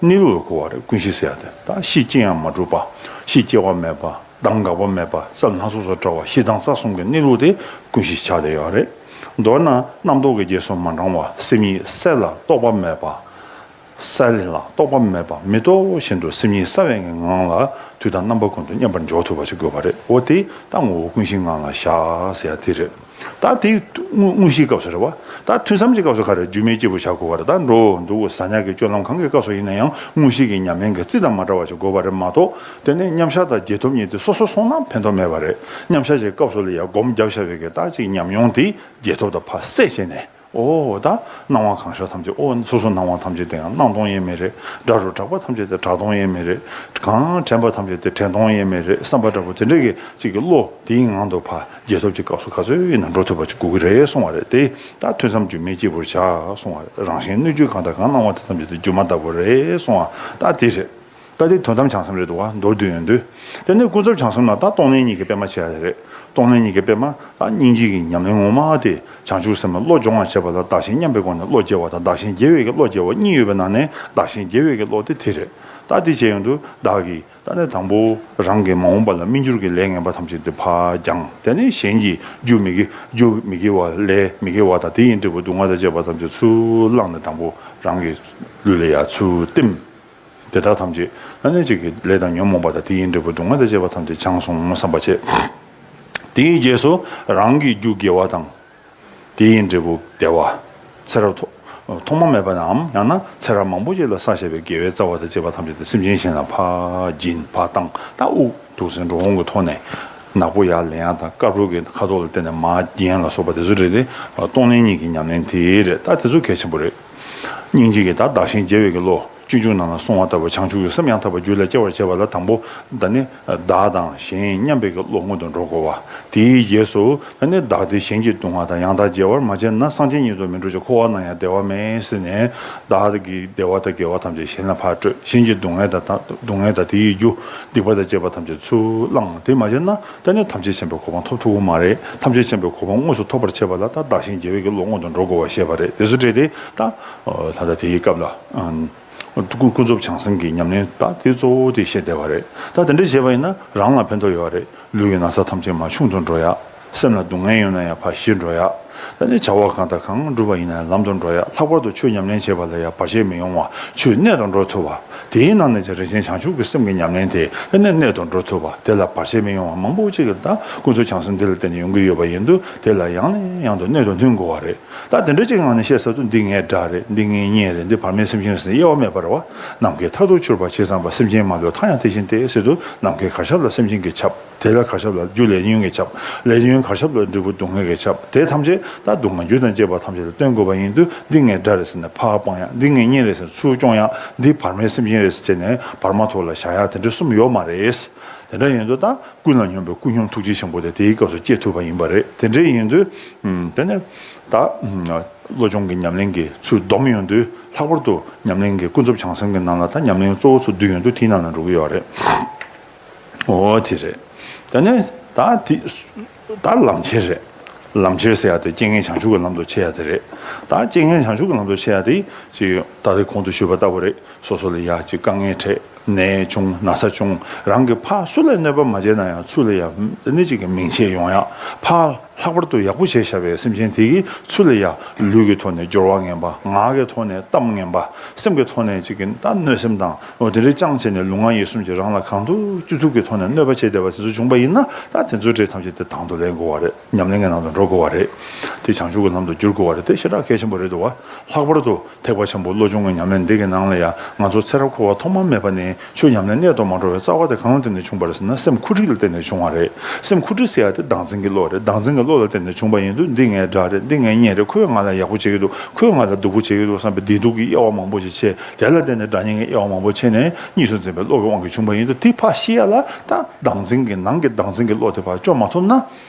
གནས་ལུགས་ལ་གོ་བ་རེད། ཀུན་གཞི་ཟེར་ཡ་དེ། ད་གཤིས་ཅི་ཡང་མ་གྲུབ་པ། གཤིས་སྐྱེ་བ་མེད་པ། གདངས་འགག་པ་མེད་པ། གསལ་སྣང་ཚོགས་སུ་བཀྲ་བ། གཤིས་དྭངས་རྩ་གསུམ་གྱི་གནས་ལུགས་དེ་ཀུན་གཞི་ཆགས་བསྡད་ཡོད་རེད། མདོར་ན་རྣམ་རྟོག་གི་རྗེས་སུ་མ་འབྲང་བ། སེམས་ཉིད་གསལ་ལ་རྟོག་པ་མེད་པ། གསལ་ལ་རྟོག་པ་མེད་པ། མི་རྟོག་བཞིན་དུ་སེམས་ཉིད་གསལ་བའི་ངང་ལ་དུས་དང་རྣམ་པ་ཀུན་ཏུ་མཉམ་པར་འཇོག་ཐུབ་པ་ཞིག་དགོས་པ་རེད། འོ་དེ་ད་ངོ་བོ་ཀུན་གཞིའི་ངང་ལ་བཞག་ཟེར་ཡ་དེ་རེད། ད་དེ་དངོས་དངོས་གཞིའི་སྐབས་སུ་རེད་བ། ད་ཐུན་མཚམས་ཀྱི་སྐབས་སུ་ག་རེ། རྒྱུ་མེད་སྐྱེས་བུ་བཞག་དགོས་པ་རེད། ད་འགྲོ་འོང་འདུག་ཟ་ཉལ་གྱི་སྤྱོད་ལམ་གང་གི་སྐབས་སུ་ཡིན་ན་ཡང་དངོས་གཞི་གི་ཉམས་ལེན་གྱི་རྩིས་དང་མ་འདྲ་བ་ཞིག་དགོས་པ་རེད་མ་གཏོགས། དེ་ནས་མཉམ་བཞག་དང་རྗེས་ཐོབ་གཉིས་དེ་སོ་སོར་སོང་ན་ཕན་ཐོགས་མེད་པ་རེད། མཉམ་བཞག་གི་སྐབས་སུ་ལ་ཡ་སྒོམ་རྒྱབ་བཞག་པའི་གི་ད་ཅིག་ཉམས་མྱོང་དེ་རྗེས་ཐོབ་དང་ཕར་བསྲེས་བྱས་ནས། ཨོ་ད་སྣང་བ་གང་ཤར་ཐམས་ཅད། ཨོ་སོ་སོ་སྣང་བ་ཐམས་ཅད་དེ་ཡང་སྣང་སྟོང་ཡེ་མེད་རེད། སྒྲ་རུ་གྲགས་པ་ཐམས་ཅད་དེ་གྲགས་སྟོང་ཡེ་མེད་རེད། གང་དྲན་པ་ཐམས་ཅད་དེ་དྲན་སྟོང་ཡེ་མེད་རེད་བསམ་པ་འདྲ་པོ་དེ་འདྲ་གི་ཅིག་གི་བློ་དེའི་ངང་དུ་ཕར་རྗེས་ཐོབ་ཀྱི་སྐབས་སུ་ག་ཚོད་ཡིན་ན་འགྲོ་ཐུབ་པ་ཅིག་དགོས་ཀྱི་རེད་གསུང་བ་རེད། དེ་ད་ཐུན་མཚམས་སྒྱུ་མའི་སྐྱེས་བུར་བྱ་གསུང་བ་རེད། རང་གཞན་སྣོད་བཅུད་གང་དང་གང་སྣང་བ་དེ་ཐམས་ཅད་དེ་སྒྱུ་མ་ལྟ་བུ་རེད་གསུང་བ་ད་དེ་རེད། ད་དེ་དོན་དམ་བྱང་སེམས་རེད་འདུག་བ། མདོར་བསྡུས་ཡོང་དུས། དེ་ནས་ཀུན་རྫོབ་བྱང་སེམས་ལ་ད་སྟོང་ལྷན་ཉིད་ཀྱི་དཔེ་མ་བྱས་ཡ་རེད། སྟོང་ལྷན་ཉིད་ཀྱི་དཔེ་མ་ད་སྙིང་རྗེ་གི་ཉམས་ལེན་ངོ་མ་དེ་བྱང་ཆུབ་སེམས་ལ་བློ་སྦྱོང་བ་བྱེད་པ་ལ་བདག་གཞན་མཉམ་པའི་སྒོ་ནས་བློ་སྐྱེ་བ་དང་བདག་གཞན་བརྗེ་བའི་གི་བློ་སྐྱེ་བ་གཉིས་ཡོད་པའི་ནང་ནས་བདག་གཞན་བརྗེ་བའི་གི་བློ་དེ་དེ་རེད། ད་དེ་བྱས་ཡོང་དུས་བདག་གིས་ད་ནས་དང་པོ་རང་གི་མ་འོངས་པ་ལ་སྨིན་འགྱུར་གྱི་ལས་ངན་པ་ཐམས་ཅད་དེ་ཕར་སྦྱངས། དེ་ནས་གཞན་གྱི་རྒྱུ་མི་དགེ་རྒྱུ་མི་དགེ་བ་ལས་མི་དགེ་བ་དང་དེ་ཡིས་འབྲས་བུ་སྡུག་བསྔལ་དང་བཅས་པ་ཐམས་ཅད་ཚུར་བླངས་ནས་དང་པོ་རང་གི་ལུས་ལ་ཡ་ཚུར་བསྟིམ། དེ་དག་ཐམས་ཅད་ཨ་ནི་གཅིག་གི་ལས་དང་ཉོན་མོངས་པ་དང་དེ་ཡི་འབྲས་བུ་སྡུག་བསྔལ་དང་བཅས་པ་ཐམས་ཅད་བྱང་སོང་བསམ་པ་བྱེད། དེའི་རྗེས་སུ་རང་གི་རྒྱུ་དགེ་བ་དང་། དེ་ཡི་འབྲས་བུ་བདེ་བ། ཚེ་རབས་ཐོག་མ་མེད་པ་ནའམ་ཡང་ན་ཚེ་རབས་མང་པོ་ཅིག་ལ་བསགས་བཞག་པའི་དགེ་བའི་རྩ་བ་དང་བཅས་པ་ཐམས་ཅད་དེ་སེམས་ཅན་གཞན་ལ་ཕར་སྦྱིན་ཕར་བཏང་། ད་དབུགས་དུག་སེལ་འགྲོ་འོང་གི་ཐོག་ནས་ནག་པོ་ཡར་ལེན་ཡ་དང་། དཀར་པོ་གི་ཁ་དོག་ལ་བརྟེན་ནས་མར་སྦྱིན་ལ་སོགས་པ་དེ་ཚོ་རེད་དེ། སྟོང་ལྷན་ཉིད་ཀྱི་ཉམས་ལེན་དེ་རེད། ད་དེ་ཚོ་གལ་ཆེན་པོ་རེད། སྙིང་རྗེ་གིས་ད་བདག་གཞན་བརྗེ་བའི་གི་བློ། སྤྱོད་འཇུག་ནང་ལ་གསུངས་པ་ལྟ་བུ་བྱང་ཆུབ་ཀྱི་སེམས་ཡང་དག་པར་རྒྱུད་ལ་སྐྱེ་བར་བྱེད་པ་ལ་དང་པོ་ད་ནི་བདག་དང་གཞན་མཉམ་པའི་གི་བློ་སྔོན་དུ་འགྲོ་དགོས་པ། དེའི་རྗེས་སུ་ད་ནི་བདག་བདེ་གཞན་གྱི་སྡུག་བསྔལ་དང་ཡང་དག་བརྗེ་བར་མ་བྱས་ན་སངས་རྒྱས་ཉིད་དུ་མི་འགྲོ་ཞིང་། འཁོར་བ་ན་ཡང་བདེ་བ་མེད་ཟེར་ནས། བདག་གི་བདེ་བ་དང་དགེ་བ་ཐམས་ཅད་གཞན་ལ་ཕར་སྤྲོད། གཞན་གྱི་སྡུག་བསྔལ་དང་སྡུག་བསྔལ་དང་དེའི་རྒྱུ་སྡིག་པ་དང་བཅས་པ་ཐམས་ཅད་ཚུར་བླངས། དེ་མ་བྱས་ན་ད་ནི་ཐམས་ཅད་མཁྱེན་པའི་གོ་འཕང་ཐོབ་ཐུབ་ཀྱི་མ་རེད། ཐམས་ཅད་མཁྱེན་པའི་གོ་འཕང་དངོས་སུ་ཐོབ་པར་བྱེད་པ་ལ་ད་བདག་གཞན་བརྗེ་བའི་གི་བློ་སྔོན་དུ་འགྲོ་དགོས་པ་བཤད་པ་རེད། དེ་ཚོ་འདྲ་དེ་ད་ད་ལྟ་དེའི་སྐབས་ལ། ཀུན་ཀུན་རྫོབ་བྱང་སེམས་ཀྱི་ཉམས་ལེན་ད་དེ་གཙོ་བོ་དེ་བཤད་བསྡད་པ་རེད། ད་དེ་འདྲ་བྱས་པ་ཡིན་ན་རང་ལ་ཕན་ཐོགས་ཡོད་རེད། ལུས་ཀྱི་ན་ཚ་ཐམས་ཅད་མར་ཆུང་དུ་འགྲོ་ཡ། སེམས་ལ་སྡུག་བསྔལ་ཡོད་ན་ཡང་ཕར་ཞི་འགྲོ་ཡ། ད་ནི་བྱ་བ་གང་དང་གང་སྒྲུབ་པ་ཡིན་ན་ཡང་ལམ་དུ་འགྲོ་ཡ། ལྷག་པར་དུ་ཆོས་ཉམས་ལེན་བྱེད་པ་ལ་ཡང་བར་ཆད་མི་ཡོང་བ། ཆོས་གནད་དུ་འགྲོ་ཐུབ་པ། དེའི་ནང་ནས་ཀྱང་རིན་ཆེན་བྱང་ཆུབ་ཀྱི་སེམས་ཀྱི་ཉམས་ལེན་དེ་ད་ནི་གནད་དུ་འགྲོ་ཐུབ་པ། དེ་ལ་བར་ཆད་མི་ཡོང་བ་མང་པོ་ཅིག་གི་ད་ཀུན་རྫོབ་བྱང་སེམས་འདི་ལ་བརྟེན་ནས་ཡོང་གི་ཡོད་པ་ཡིན་དུས་དེ་ལ་ཡང་ནས་ཡང་དུ་གནད་དུ་བསྣུན་དགོས་པ་རེད། ད་དེ་འདྲ་ཅིག་ངང་ནས་བཤད་ས་དུ་འདི་ངའི་དགྲ་རེད། འདི་ངའི་གཉེན་རེད། འདི་བར་མའི་སེམས་ཅན་ཟེར་དབྱེ་བ་མེད་པ་རེད་བ། ནམ་མཁའི་མཐར་ཐུག་གྱུར་པ་ཇི་ཙམ་པ། སེམས་ཅན་མ་ལུས་མཐའ་ཡང་དེ་བཞིན་ཏེ་ཟེར་དུས་ནམ་མཁའི་གར་ཁྱབ་ལ་སེམས་ཅན་གྱིས་ཁྱབ། དེ་ལ་གར་ཁྱབ་ལ་རྒྱུ་ལས་ཉོན་གྱིས་ཁྱབ། ལས་ཉོན་གར་ཁྱབ་ལ་འབྲས་བུ་སྡུག་བསྔལ་གྱིས་ཁྱབ། དེ་ཐམས་ཅད་ ད་སྡུག་བསྔལ་རྒྱུ་དང་བཅས་པ་ཐམས་ཅད་ལ་སྟོན་དགོས་པ་ཡིན་དུས། འདི་ངའི་དགྲ་རེད་ཟེར་ནས་ཕར་སྤང་ཡག་འདི་ངའི་གཉེན་རེད་ཟེར་ནས་ཚུར་སྐྱོང་ཡག་འདི་བར་མའི་སེམས་ཅན་རེད་ཟེར་བྱས་ནས་བར་མ་དོར་ལ་བཞག་ཡག་དེ་འདྲ་གསུམ་ཡོད་མ་རེད། དེ་འདྲ་ཡིན་དུས་ད་ཀུན་ལ་སྙོམས་པའི་སྐུ་སྙོམས་ཐུགས་རྗེ་ཆེན་པོ་དེ་དེའི་སྐབས་སུ་སྐྱེ་ཐུབ་པ་ཡིན་པ་རེད། དེ་འདྲ་ཡིན་དུས་དེ་ནས་ད་བློ་སྦྱོང་གི་ཉམས་ལེན་གྱི་ཚུལ་སྡོམ་ཡོང་དུས། ལྷག་པར་དུ་ཉམས་ལེན་གྱི་ཀུན་རྫོབ་བྱང་སེམས་ཀྱི་ནང་ལ་ད་ཉམས་ལེན་གཙོ་བོ་ཚོ་བསྡུས་ཡོང་དུས་དེའི་ནང་ལ་འགྲོ་གི་ཡོད་རེད། འོ་དེ་རེད། ད་ནི་ད་དེ་ད་ལམ་ཁྱེར་རེད། ལམ་ཁྱེར་ཟེར་ཡ་དེ་རྐྱེན་ངན་བྱང་ཆུབ་ཀྱི་ལམ་དུ་ཆས་ཡ་དེ་རེད། ད་རྐྱེན་ངན་བྱང་ཆུབ་ཀྱི་ལམ་དུ་ཆས་ཡ་དེ་ཅིག་ད་རེས་གོང་དུ་ཞུས་པ་ལྟ་བུ་རེད། སོ་སོ་ལ་ཡ་ཅིག་དཀའ་ངལ་འཕྲད། ནད་བྱུང་། ན་ཚ་བྱུང་། རང་གི་ཕར་སུ་ལ་གནོད་པ་མ་བྱས་ན་ཡང་ཚུར་ལ་ཡ་ནི་ཅིག་གི་མིང་ཆད་ཡོང་ཡ། ཕར་ལྷག་པར་དུ་ཡག་པོ་བྱས་བཞག་པའི་སེམས་ཅན་དེ་གིས་ཚུར་ལ་ཡ་ལུས་ཀྱི་ཐོག་ནས་སྦྱོར་བ་ངན་པ། ངག་གི་ཐོག་ནས་གཏམ་ངན་པ། སེམས་ཀྱི་ཐོག་ནས་ཅིག་གི་ད་གནོད་སེམས་དང་འོ་དེ་འདྲའི་བཅངས་བྱས་ནས་ལུས་ངག་ཡིད་གསུམ་གྱིས་རང་ལ་གང་ཐུབ་ཅི་ཐུབ་ཀྱི་ཐོག་ནས་གནོད་པ་བྱས་བསྡད་པ་དེ་ཚོ་བྱུང་པ་ཡིན་ན། ད་དེ་ཚོའི་གྲས་ཐམས་ཅད་དེ་དང་དུ་ལེན་དགོས་པ་རེད། ཉམས་ལེན་གྱི་ནང་དུ་འགྲོ་དགོས་པ་རེད། དེ་བྱང་ཆུབ་ཀྱི་ལམ་དུ་བསྒྱུར་དགོས་པ་རེད། དེ་ཞེ་དྲག་གལ་ཆེན་པོ་རེད་འདུག་བ། ལྷག་པར་དུ་ཐེག་པ་ཆེན་པོ་བློ་སྦྱོང་གི་ཉམས་ལེན་འདི་གི་ནང་ལ་ཡང་ང་ཚོ་ཚེ་རབས་འཁོར་བ་ཐོག་མ་མེད་པ་ནས་ཆོས་ཉམས་ལེན་གནད་དུ་མ་འགྲོ་བའི་རྩ་བ་དེ་གང་ལ་བརྟེན་ནས་བྱུང་བ་རེད་ཟེར་ན། སེམས་འཁུ་འཕྲིག་ལ་བརྟེན་ནས་བྱུང་བ་རེད། སེམས་འཁུ་འཕྲིག་ཟེར་ཡ་དེ་བདག་འཛིན་གྱི་བློ་རེད། བདག་འཛིན་གྱི་བློ་ལ་བརྟེན་ནས་བྱུང་བ་ཡིན་དུས། འདི་ངའི་དགྲ་རེད། འདི་ངའི་གཉེན་རེད། ཁོས་ང་ལ་ཡག་པོ་བྱེད་ཀྱི་འདུག་ཁོས་ང་ལ་སྡུག་པོ་བྱེད་ཀྱི་འདུག་བསམ་པའི་བདེ་སྡུག་གི་དབྱེ་བ་མང་པོ་ཞིག་ཕྱེ། དེ་ལ་བརྟེན་ནས་དགྲ་གཉེན་གྱི་དབྱེ་བ་མང་པོ་ཕྱེ་ནས་གཉིས་སུ་འཛིན་པའི་བློ་གི་དབང་གིས་བྱུང་བ་ཡིན་དུས། དེ་ཕར་ཞི་ཡ་ལ་ད་བདག་འཛིན་གྱི་ནང་གི་བདག་འཛིན་གྱི་བློ་དེ་ཕར་སྐྱོང་མ་ཐུབ་ན།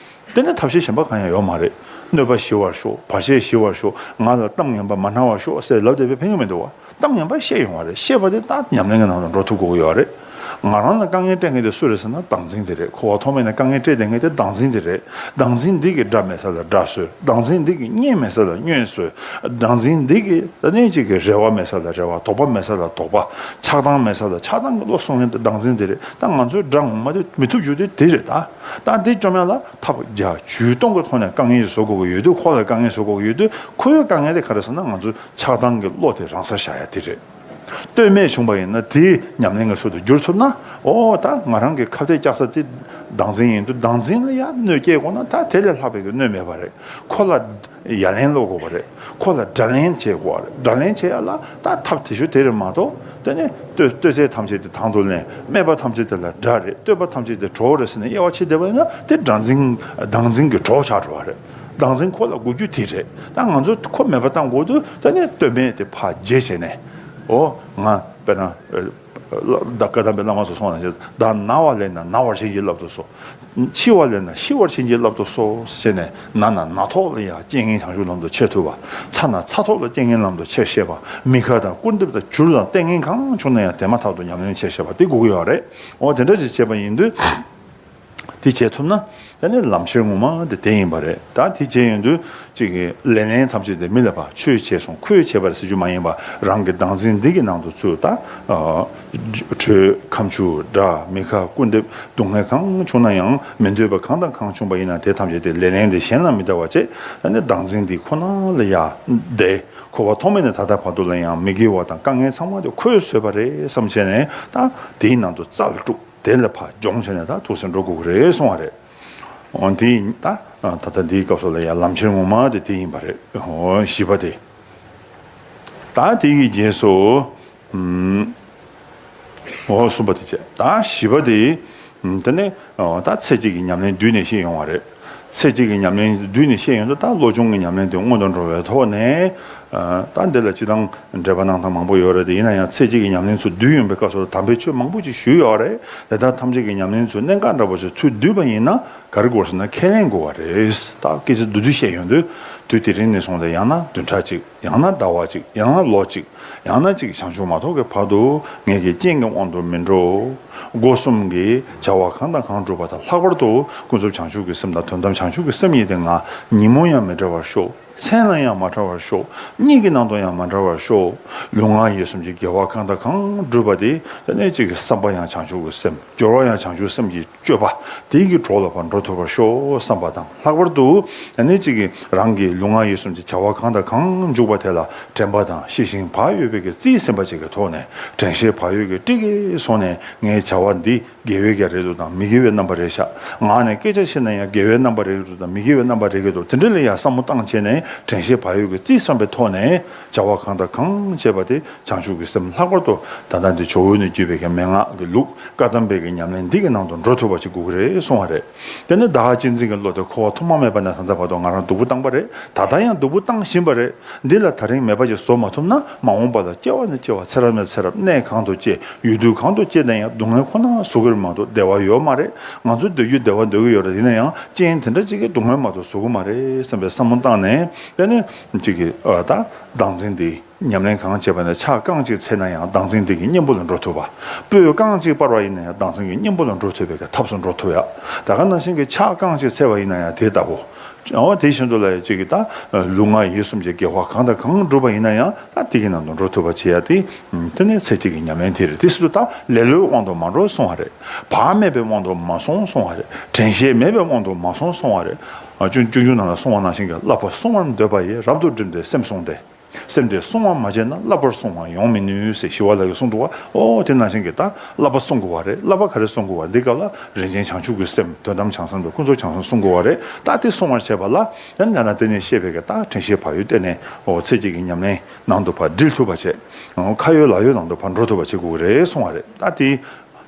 དེ་ནས་ཐབས་ཤེས་གཞན་པ་གང་ཡང་ཡོད་མ་རེད། གནོད་པ་ཞི་བར་ཤོག་བར་ཆད་ཞི་བར་ཤོག་ང་ལ་གཏམ་ངན་པ་མ་སྣང་བར་ཤོག་ཟེར་ལབ་བསྡད་པས་ཕན་གྱི་མི་འདུག་བ། གཏམ་ངན་པ་བཤད་ཡོང་བ་རེད། བཤད་པ་དེ་ད་ཉམས་ལེན་གྱི་ནང་དུ་འགྲོ་ཐུབ་དགོས་ཀྱི་ཡོད་རེད། ང་རང་ལ་དཀའ་ངལ་སྤྲད་མཁན་དེ་སུ་རེད་ཟེར་ན། བདག་འཛིན་དེ་རེད། འཁོར་བ་ཐོག་མེད་ནས་དཀའ་ངལ་སྤྲད་བསྡད་མཁན་དེ་བདག་འཛིན་དེ་རེད། བདག་འཛིན་འདི་གིས་དགྲ་མེད་ས་ལ་དགྲ་བཟོས། བདག་འཛིན་འདི་གིས་གཉེན་མེད་ས་ལ་གཉེན་བཟོས། བདག་འཛིན་འདི་གིས་ད་ནས་ཅིག་གི་རེ་བ་མེད་ས་ལ་རེ་བ། དོགས་པ་མེད་ས་ལ་དོགས་པ། ཆགས་སྡང་མེད་ས་ལ་ཆགས་སྡང་གི་བློ་གསུང་མཁན་དེ་བདག་འཛིན་དེ་རེད། ད་ང་ཚོའི་དགྲ་ངོ་མ་དེ་མི་ཐུབ་རྒྱུ་དེ་དེ་རེད་ད། ད་འདི་བཅོམ་ཡ་ལ་ཐབས་བརྒྱ་ཇུས་སྟོང་གི་ཐོག་ནས་དཀའ་ངལ་ཞིག་བཟོ་དགོས་ཀྱི་ཡོད་དུས། ཁོ་ལ་དཀའ་ངལ་བཟོ་དགོས་ཀྱི་ཡོད་དུས། ཁོའི་དཀའ་ངལ་དེ་ག་རེ་ཟེར་ན། ང་ཚོའི་ཆགས་སྡང་གི་བློ་དེ་རང་སར་བཞག་ཡ་དེ་རེད། ལྟོས་མེད་བྱུང་བ་ཡིན་ན་དེ་ཉམས་ལེན་གྱི་ཚུལ་དུ་བསྒྱུར་ཐུབ་ན། ཨོ་ད་ང་རང་གི་ཁ་གཏད་བཅག་ས་དེ་བདག་འཛིན་ཡིན་དུས། བདག་འཛིན་ལ་ཡ་གནོད་སྐྱེལ་དགོས་ན་ད་དེ་ལས་ལྷག་པའི་གི་གནོད་མེད་པ་རེད། ཁོ་ལ་ཡ་ལན་སློག་དགོས་པ་རེད། ཁོ་ལ་དགྲ་ལན་བྱེད་དགོས་པ་རེད། དགྲ་ལན་བྱེད་ཡ་ལ་ད་ཐབས་དེ་ཤོད་དེ་རེད་མ་གཏོགས། དེ་ནས་ལྟོས་ལྟོས་ཚད་ཐམས་ཅད་དེ་དང་དུ་ལེན། སྨད་པ་ཐམས་ཅད་དེ་ལ་དགྲ་རེད། བསྟོད་པ་ཐམས་ཅད་དེ་གྲོགས་རེད་ཟེར་ནས་དབྱེ་བ་ཕྱེ་བསྡད་པ་ཡིན་ན། དེ་བདག་འཛིན་བདག་འཛིན་གྱི་གྲོགས་ཆགས་འགྲོ་བ་རེད། བདག་འཛིན་ཁོ་ལ་དགོས་རྒྱུ་དེ་རེད། ད་ང་ཚོ་ཁོ་མེད་པ་བཏང་དགོས་དུས། དེ་ནས་ལྟོས་མེད་དེ་ཕར་བརྗེད་བྱས་ནས། ཨོ་ང་དཔེར་ན་ཨ་བཀའ་གདམས་པའི་བླ་མ་ཚོ་གསུངས་ན། བདག་ན་བ་ལས་ན་ན་བར་བྱིན་གྱིས་བརླབ་ཏུ་གསོལ། འཆི་བ་ལས་ན་ཤི་བར་བྱིན་གྱིས་བརླབ་ཏུ་གསོལ་ཟེར་ནས། ན་ན་ན་ཐོག་ལ་ཡང་རྐྱེན་ངན་བྱང་ཆུབ་ལམ་དུ་ཆས་ཐུབ་པ། ཚ་ན་ཚ་ཐོག་ལ་རྐྱེན་ངན་ལམ་དུ་ཆས་ཤེས་པ། མི་ཁ་དང་སྐུར་འདེབས་དང་བྱུར་དང་ལྟས་ངན་གང་བྱུང་ན་ཡང་དེ་མ་ཐག་ཏུ་ཉམས་ལེན་བྱས་ཤེས་པ་དེ་དགོས་ཀྱི་ཡོད་རེད། འོ་དེ་འདྲ་ཞིག་བྱས་པ་ཡིན་དུས། དེ་བྱས་ཐུབ་ན། ད་ནི་ལམ་ཁྱེར་ངོ་མ་དེ་དེ་ཡིན་པ་རེད། ད་དེ་བྱས་ཡོང་དུས་ཅིག་གི་ལེ་ལན་ཐམས་ཅད་དེ་མི་ལ་ཕར་ཆོས་བྱས་སོང་། ཁོས་བྱས་པ་རེད་ཟེར་རྒྱུ་མ་ཡིན་པ། རང་གི་བདག་འཛིན་འདི་གི་ནང་དུ་ཚུད། ད་ཨ་དྲོད་ཁམ་ཆུ་དགྲ། མི་ཁ་སྐུར་འདེབས། སྡུག་བསྔལ་གང་བྱུང་ན་ཡང་། མི་འདོད་པ་གང་དང་གང་བྱུང་བ་ཡིན་ན། དེ་ཐམས་ཅད་དེ་ལེ་ལན་དེ་གཞན་ལ་མི་བལྟ་བ་བྱས། ད་ནི་བདག་འཛིན་འདི་ཁོ་ན་ལ་ཡ་བསྡད། འཁོར་བ་ཐོག་མེད་ནས་ད་ལྟ་བར་དུ་ལ་ཡང་མི་དགེ་བ་དང་དཀའ་ངལ་ཚང་མ་དེ་ཁོས་བཟོས་པ་རེད་བསམ་བྱས་ནས། ད་དེའི་ནང་དུ་རྩལ་སྤྲུགས། དེ་ལ་ཕར་སྦྱོང་བྱས་ནས་ད་ཐུགས་སུ་འགྲོ་དགོས་ཀྱི་རེད་གསུང་བ་རེད། འོ་འདི་ད་ད་ལྟ་འདིའི་སྐབས་སུ་ལ་ཡང་ལམ་ཁྱེར་ངོ་མ་དེ་དེ་ཡིན་པ་རེད། འོ་བཞི་པ་དེ། ད་དེ་ཡི་རྗེས་སུ་ཨམ་འོ་གསུམ་པ་དེ་བྱས། ད་བཞི་པ་དེ་ཨམ་དེ་ནས་ཨོ་ད་ཚེ་གཅིག་གི་ཉམས་ལེན་བསྡུས་ནས་བཤད་ཡོང་བ་རེད། ཚེ་གཅིག་གི་ཉམས་ལེན་བསྡུས་ནས་བཤད་ཡོང་དུས། ད་བློ་སྦྱོང་གི་ཉམས་ལེན་དེ་སྔོན་དུ་འགྲོ་བའི་ཐོག་ནས། ཨ་ད་འདི་ལ་སྤྱིར་བཏང་འགྲེལ་པ་གནང་སྟངས་མང་པོ་ཡོད་རེད་དེ། ཡིན་ན་ཡང་ཚེ་གཅིག་གི་ཉམས་ལེན་ཚུར་བསྡུས་ཡོང་བའི་སྐབས་སུ་དམ་པའི་ཆོས་མང་པོ་ཅིག་ཞུས་ཡོད་རེད། དེ་དག་ཐམས་ཅད་ཀྱི་ཉམས་ལེན་ཚུར་གནད་འགག་འདྲ་པོ་ཞིག་ཚུར་བསྡུས་པ་ཡིན་ན་ག་རེ་དགོས་ཟེར་ན། ཁས་ལེན་དགོས་པ་རེད། ད་སྐད་ཆ་བསྡུས་བསྡུས་བཤད་ཡོང་དུས། དུས་དེ་རིང་ནས་བཟུང་སྟེ་ཡང་ན་བདུན་ཕྲག་གཅིག་ཡང་ན་ཟླ་བ་གཅིག་ཡང་ན་ལོ་གཅིག་ཡང་ན་གཅིག་བྱང་ཆུབ་མ་ཐོབ་ཀྱི་བར་དུ་ངེད་ཀྱི་རྐྱེན་གྱི་དབང་དུ་མི་འགྲོ། སྒོ་གསུམ་གྱི་བྱ་བ་གང་དང་གང་སྒྲུབ་པ་དང་། ལྷག་པར་དུ་ཀུན་རྫོབ་བྱང་ཆུབ་ཀྱི་སེམས་དང་དོན་དམ་བྱང་ཆུབ་ཀྱི་སེམས་ཉིད་དེ་ང་ཉིན་མོ་ཡང་མི་བྲལ་བར་ཤོག་མཚན་ལ་ཡང་མ་བྲལ་བར་ཤོག་གཉིད་ཀྱི་ནང་དུ་ཡང་མ་བྲལ་བར་ཤོག་ལུས་ངག་ཡིད་གསུམ་གྱི་དགེ་བ་གང་དང་གང་སྒྲུབ་པ་དེ། དེ་ནས་གཅིག་གི་བསམ་པ་ཡང་བྱང་ཆུབ་ཀྱི་སེམས། སྦྱོར་བ་ཡང་བྱང་ཆུབ་སེམས་ཀྱི་སྤྱོད་པ་དེ་གི་གྲོགས་ལ་ཕར་འགྲོ་ཐུབ་པར་ཤོག་བསམ་པ་དང་། ལྷག་པར་དུ་ཨ་ནི་གཅིག་གི་རང་གི་ལུས་ངག་ཡིད་གསུམ་གྱི་བྱ་བ་གང་དང་གང་འཇུག་པ་དེ་ལ་དྲན་པ་དང་ཤེས་བཞིན་བག་ཡོད་པའི་གི་རྩིས་ཟིན་པ་ཅིག་གི་ཐོག་ནས། དྲན་ཤེས་བག་ཡོད་ཀྱི་སྤྲི་གིས་བཟུང་ནས། ངའི་བྱ་བ་འདི་དགེ་བའི་གི་རེད་འདུག་དང་མི་དགེ་བའི་རྣམ་པ་རེད་ཤག་ངག་ནས་སྐད་ཆ་བཤད་ན་ཡང་དགེ་བའི་རྣམ་པ་རེད་འདུག་དང་མི་དགེ་བའི་རྣམ་པ་རེད་འདུག་དེ་འདྲ་ལ་ཡང་བསམ་བློ་བཏང་བྱས་ནས། དྲན་ཤེས་བག་ཡོད་ཀྱིས་རྩིས་ཟིན་པའི་ཐོག་ནས་བྱ་བ་གང་དང་གང་བྱེད་པ་དེ་བྱང་ཆུབ་ཀྱི་སེམས་ལྷག་པར་དུ་ད་ལྟ་འདི་ཇོ་བོ་ནས་བརྒྱུད་པའི་གི་མན་ངག་གི་ལུགས་བཀའ་གདམས་པའི་གི་ཉམས་ལེན་འདི་གི་ནང་དུ་འགྲོ་ཐུབ་པ་ཅིག་དགོས་ཀྱི་རེད་གསུང་བ་རེད། དེ་ནི་བདག་གཅེས་འཛིན་གྱི་བློ་དེ་འཁོར་བ་ཐོག་མ་མེད་པ་ནས་ད་ལྟ་བར་དུ་ང་རང་སྡུག་པོ་བཏང་པ་རེད། ད་ལྟ་ཡང་སྡུག་པོ་བཏང་བཞིན་པ་རེད། འདི་ལ་ད་རིང་མེད་པ་ཅིག་བཟོ་མ་ཐུབ་ན་མ་འོངས་པ་ལ་སྐྱེ་བ་ནས་སྐྱེ་བ་ཚེ་རབས་ནས་ཚེ་རབས་གནས་གང་དུ་སྐྱེ་ཡུལ་དུས་གང་དུ་སྐྱེ་ན་ཡང་སྡུག་བསྔལ་ཁོ་ན་བཟོ་གི་རེད་མ་གཏོགས་བདེ་བ་ཡོད་མ་རེད། ང་ཚོ་སྡོད་རྒྱུ་བདེ་བ་འདོད་ཀྱི་ཡོད་རེད། ཡིན་ན་ཡང་རྐྱེན་དེ་འདྲ་ཅིག་གིས་སྡུག་བསྔལ་མ་གཏོགས་བཟོ་གི་མ་རེད་བསམ་པའི་བསམ་བློ་བཏང་ནས་དེ་ནས་ཅིག་གི་ཨ་ད་བདག་འཛིན་འདི། ཉམས་ལེན་གང་བྱས་པ་ན་ཕྱག་རྐང་གཅིག་འཚལ་ན་ཡང་བདག་འཛིན་དེ་གི་གཉེན་པོ་ལ་འགྲོ་ཐུབ་པ། སྤོས་རྐང་གཅིག་སྤར་བ་ཡིན་ན་ཡང་བདག་འཛིན་གྱི་གཉེན་པོ་ལ་འགྲོ་ཐུབ་པའི་ཐབས་སུ་འགྲོ་ཐུབ་ཡ། ད་ག་ནང་བཞིན་གྱི་ཕྱག་རྐང་གཅིག་འཚལ་བ་ཡིན་ན་ཡང་དེ་ལྟ་བུ། འོ་དེ་བཞིན་དུ་ལ་ཡ་གཅིག་གི་ད་ལུས་ངག་ཡིད་གསུམ་གྱི་དགེ་བ་གང་དང་གང་བསྒྲུབ་པ་ཡིན་ན་ཡང་ད་དེ་གི་ནང་དུ་འགྲོ་ཐུབ་པ་བྱེད་ཡ་དེ། དེ་ནས་ཚེ་གཅིག་གི་ཉམས་ལེན་དེ་རེད། དེ་སྲིད་དུ་ད་ལེ་ལོའི་དབང་དུ་མ་འགྲོ་གསུང་བ་རེད། བག་མེད་པའི་དབང་དུ་མ་སོང་གསུང་བ་རེད། དྲན་ཤེས་མེད་པའི་དབང་དུ་མ་སོང་གསུང་བ་རེད། ཨ་ཅུང་ཅུང་ཅུང་ནང་ལ་གསུང་བ་ནང་བཞིན་གྱི་བསླབ་པ་བསྲུང་བར་འདོད་པ་ཡིས་རབ་ཏུ་བསྒྲིམས་ཏེ་སེམས་བསྲུང་སྟེ། སེམས་དེ་བསྲུང་བ་མ་བྱས་ན་བསླབ་པར་བསྲུང་བ་ཡོང་མི་ནུས་ཟེར་ཞི་བ་ལྷ་གིས་གསུངས་འདུག་བ། ཨོ་དེ་ནང་བཞིན་གྱི་ད་བསླབ་པ་བསྲུང་དགོས་བ་རེད། བསླབ་པ་ག་རེ་བསྲུང་དགོས་བ་འདི་སྐབས་ལ་རིན་ཆེན་བྱང་ཆུབ་ཀྱི་སེམས་དོན་དམ་བྱང་སེམས་དང་ཀུན་རྫོབ་བྱང་སེམས་བསྲུང་དགོས་བ་རེད། ད་དེ་བསྲུང་བར་བྱེད་པ་ལ་ཡང་ན་ན་དེ་ནས་བཤད་པའི་གི་ད་དྲན་ཤེས་བག་ཡོད་བསྟེན་ནས་ཨོ་ཚེ་གཅིག་གི་ཉམས་ལེན་ནང་དུ་ཕར་འདྲིལ་ཐུབ་པ་བྱས། ཁ་ཡོད་ལག་ཡོད་ནང་དུ་ཕར་འགྲོ་ཐུབ་པ་བྱེད་དགོས་ཀྱི་རེད་གསུང་བ་རེད། ད་དེ།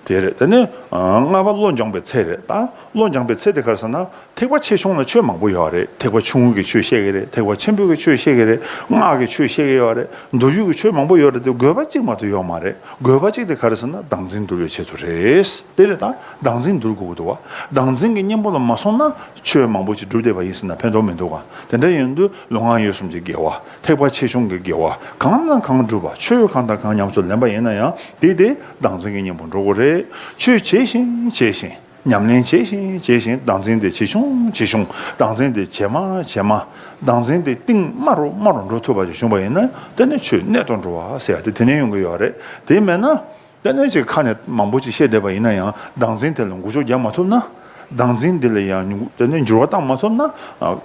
དེ་རེད། དེ་ནས་ཨ་ལྔ་པ་བློ་སྦྱོང་བའི་ཚེ་རེད། ད་བློ་སྦྱོང་བའི་ཚེ་དེ་ག་རེ་ཟེར་ན་ཐེག་པ་ཆེ་ཆུང་ལ་ཆོས་མང་པོ་ཡོད་རེད། ཐེག་པ་ཆུང་ངུ་གི་ཆོས་བཤད་ཀྱི་རེད། ཐེག་པ་ཆེན་པོའི་གི་ཆོས་བཤད་ཀྱི་རེད། སྔགས་ཀྱི་ཆོས་བཤད་ཀྱི་ཡོད་རེད། མདོ་རྒྱུད་ཀྱི་ཆོས་མང་པོ་ཡོད་རེད། དེ་དགོས་པ་གཅིག་མ་གཏོགས་ཡོད་མ་རེད། དགོས་པ་གཅིག་དེ་ག་རེ་ཟེར་ན་བདག་འཛིན་འདུལ་བའི་ཆེད་དུ་རེད། དེ་རེད། ད་བདག་འཛིན་འདུལ་དགོས་ཀྱི་འདུག་བ། བདག་འཛིན་གྱི་གཉེན་པོ་ལ་མ་སོང་ན་ཆོས་མང་པོ་ཅིག་སྒྲུབ་བསྡད་པ་ཡིན་ཟེར་ན་ཕན་ཐོགས་མི་འདུག་ག། དེ་འདྲ་ཡིན་དུས་ལུས་ངག་ཡིད་གསུམ་གྱི་དགེ་བ། ཐེག་པ་ཆེ་ཆུང་གི་དགེ་བ་གང་དང་གང་བསྒྲུབ་པ། ཆོས་གང་དང་གང་ཉམས་སུ་ལེན་པ་ཡིན་ན་ཡང་དེ་དེ་བདག་འཛིན་གྱི་གཉེན་པོ་འགྲོ་དགོས་རེད། ཆོས་བྱེད་བཞིན་བྱེད་བཞིན་ཉམས་ལེན་བྱེད་བཞིན་བྱེད་བཞིན་བདག་འཛིན་དེ་ཇེ་ཆུང་ཇེ་ཆུང་། བདག་འཛིན་དེ་ཇེ་དམའ་ཇེ་དམའ། བདག་འཛིན་དེ་གཏིང་དམའ་རུ་དམའ་རུ་འགྲོ་ཐུབ་པ་ཞིག་བྱུང་བ་ཡིན་ན་དེ་ནི་ཆོས་གནད་དུ་འགྲོ་བ་ཟེར་ཡ་དེ་དེ་ནས་ཡོང་གི་ཡོད་རེད། དེ་མེད་ན། དེ་ནས་ཅིག་ཁ་ནས་མང་པོ་ཅིག་བཤད་བསྡད་པ་ཡིན་ན་ཡང་བདག་འཛིན་དེ་ལ་འགུལ་སྐྱོད་རྒྱག་མ་ཐུབ་ན། བདག་འཛིན་འདི་ལ་ཡང་དེ་ནས་འགྱུར་བ་བཏང་མ་ཐུབ་ན།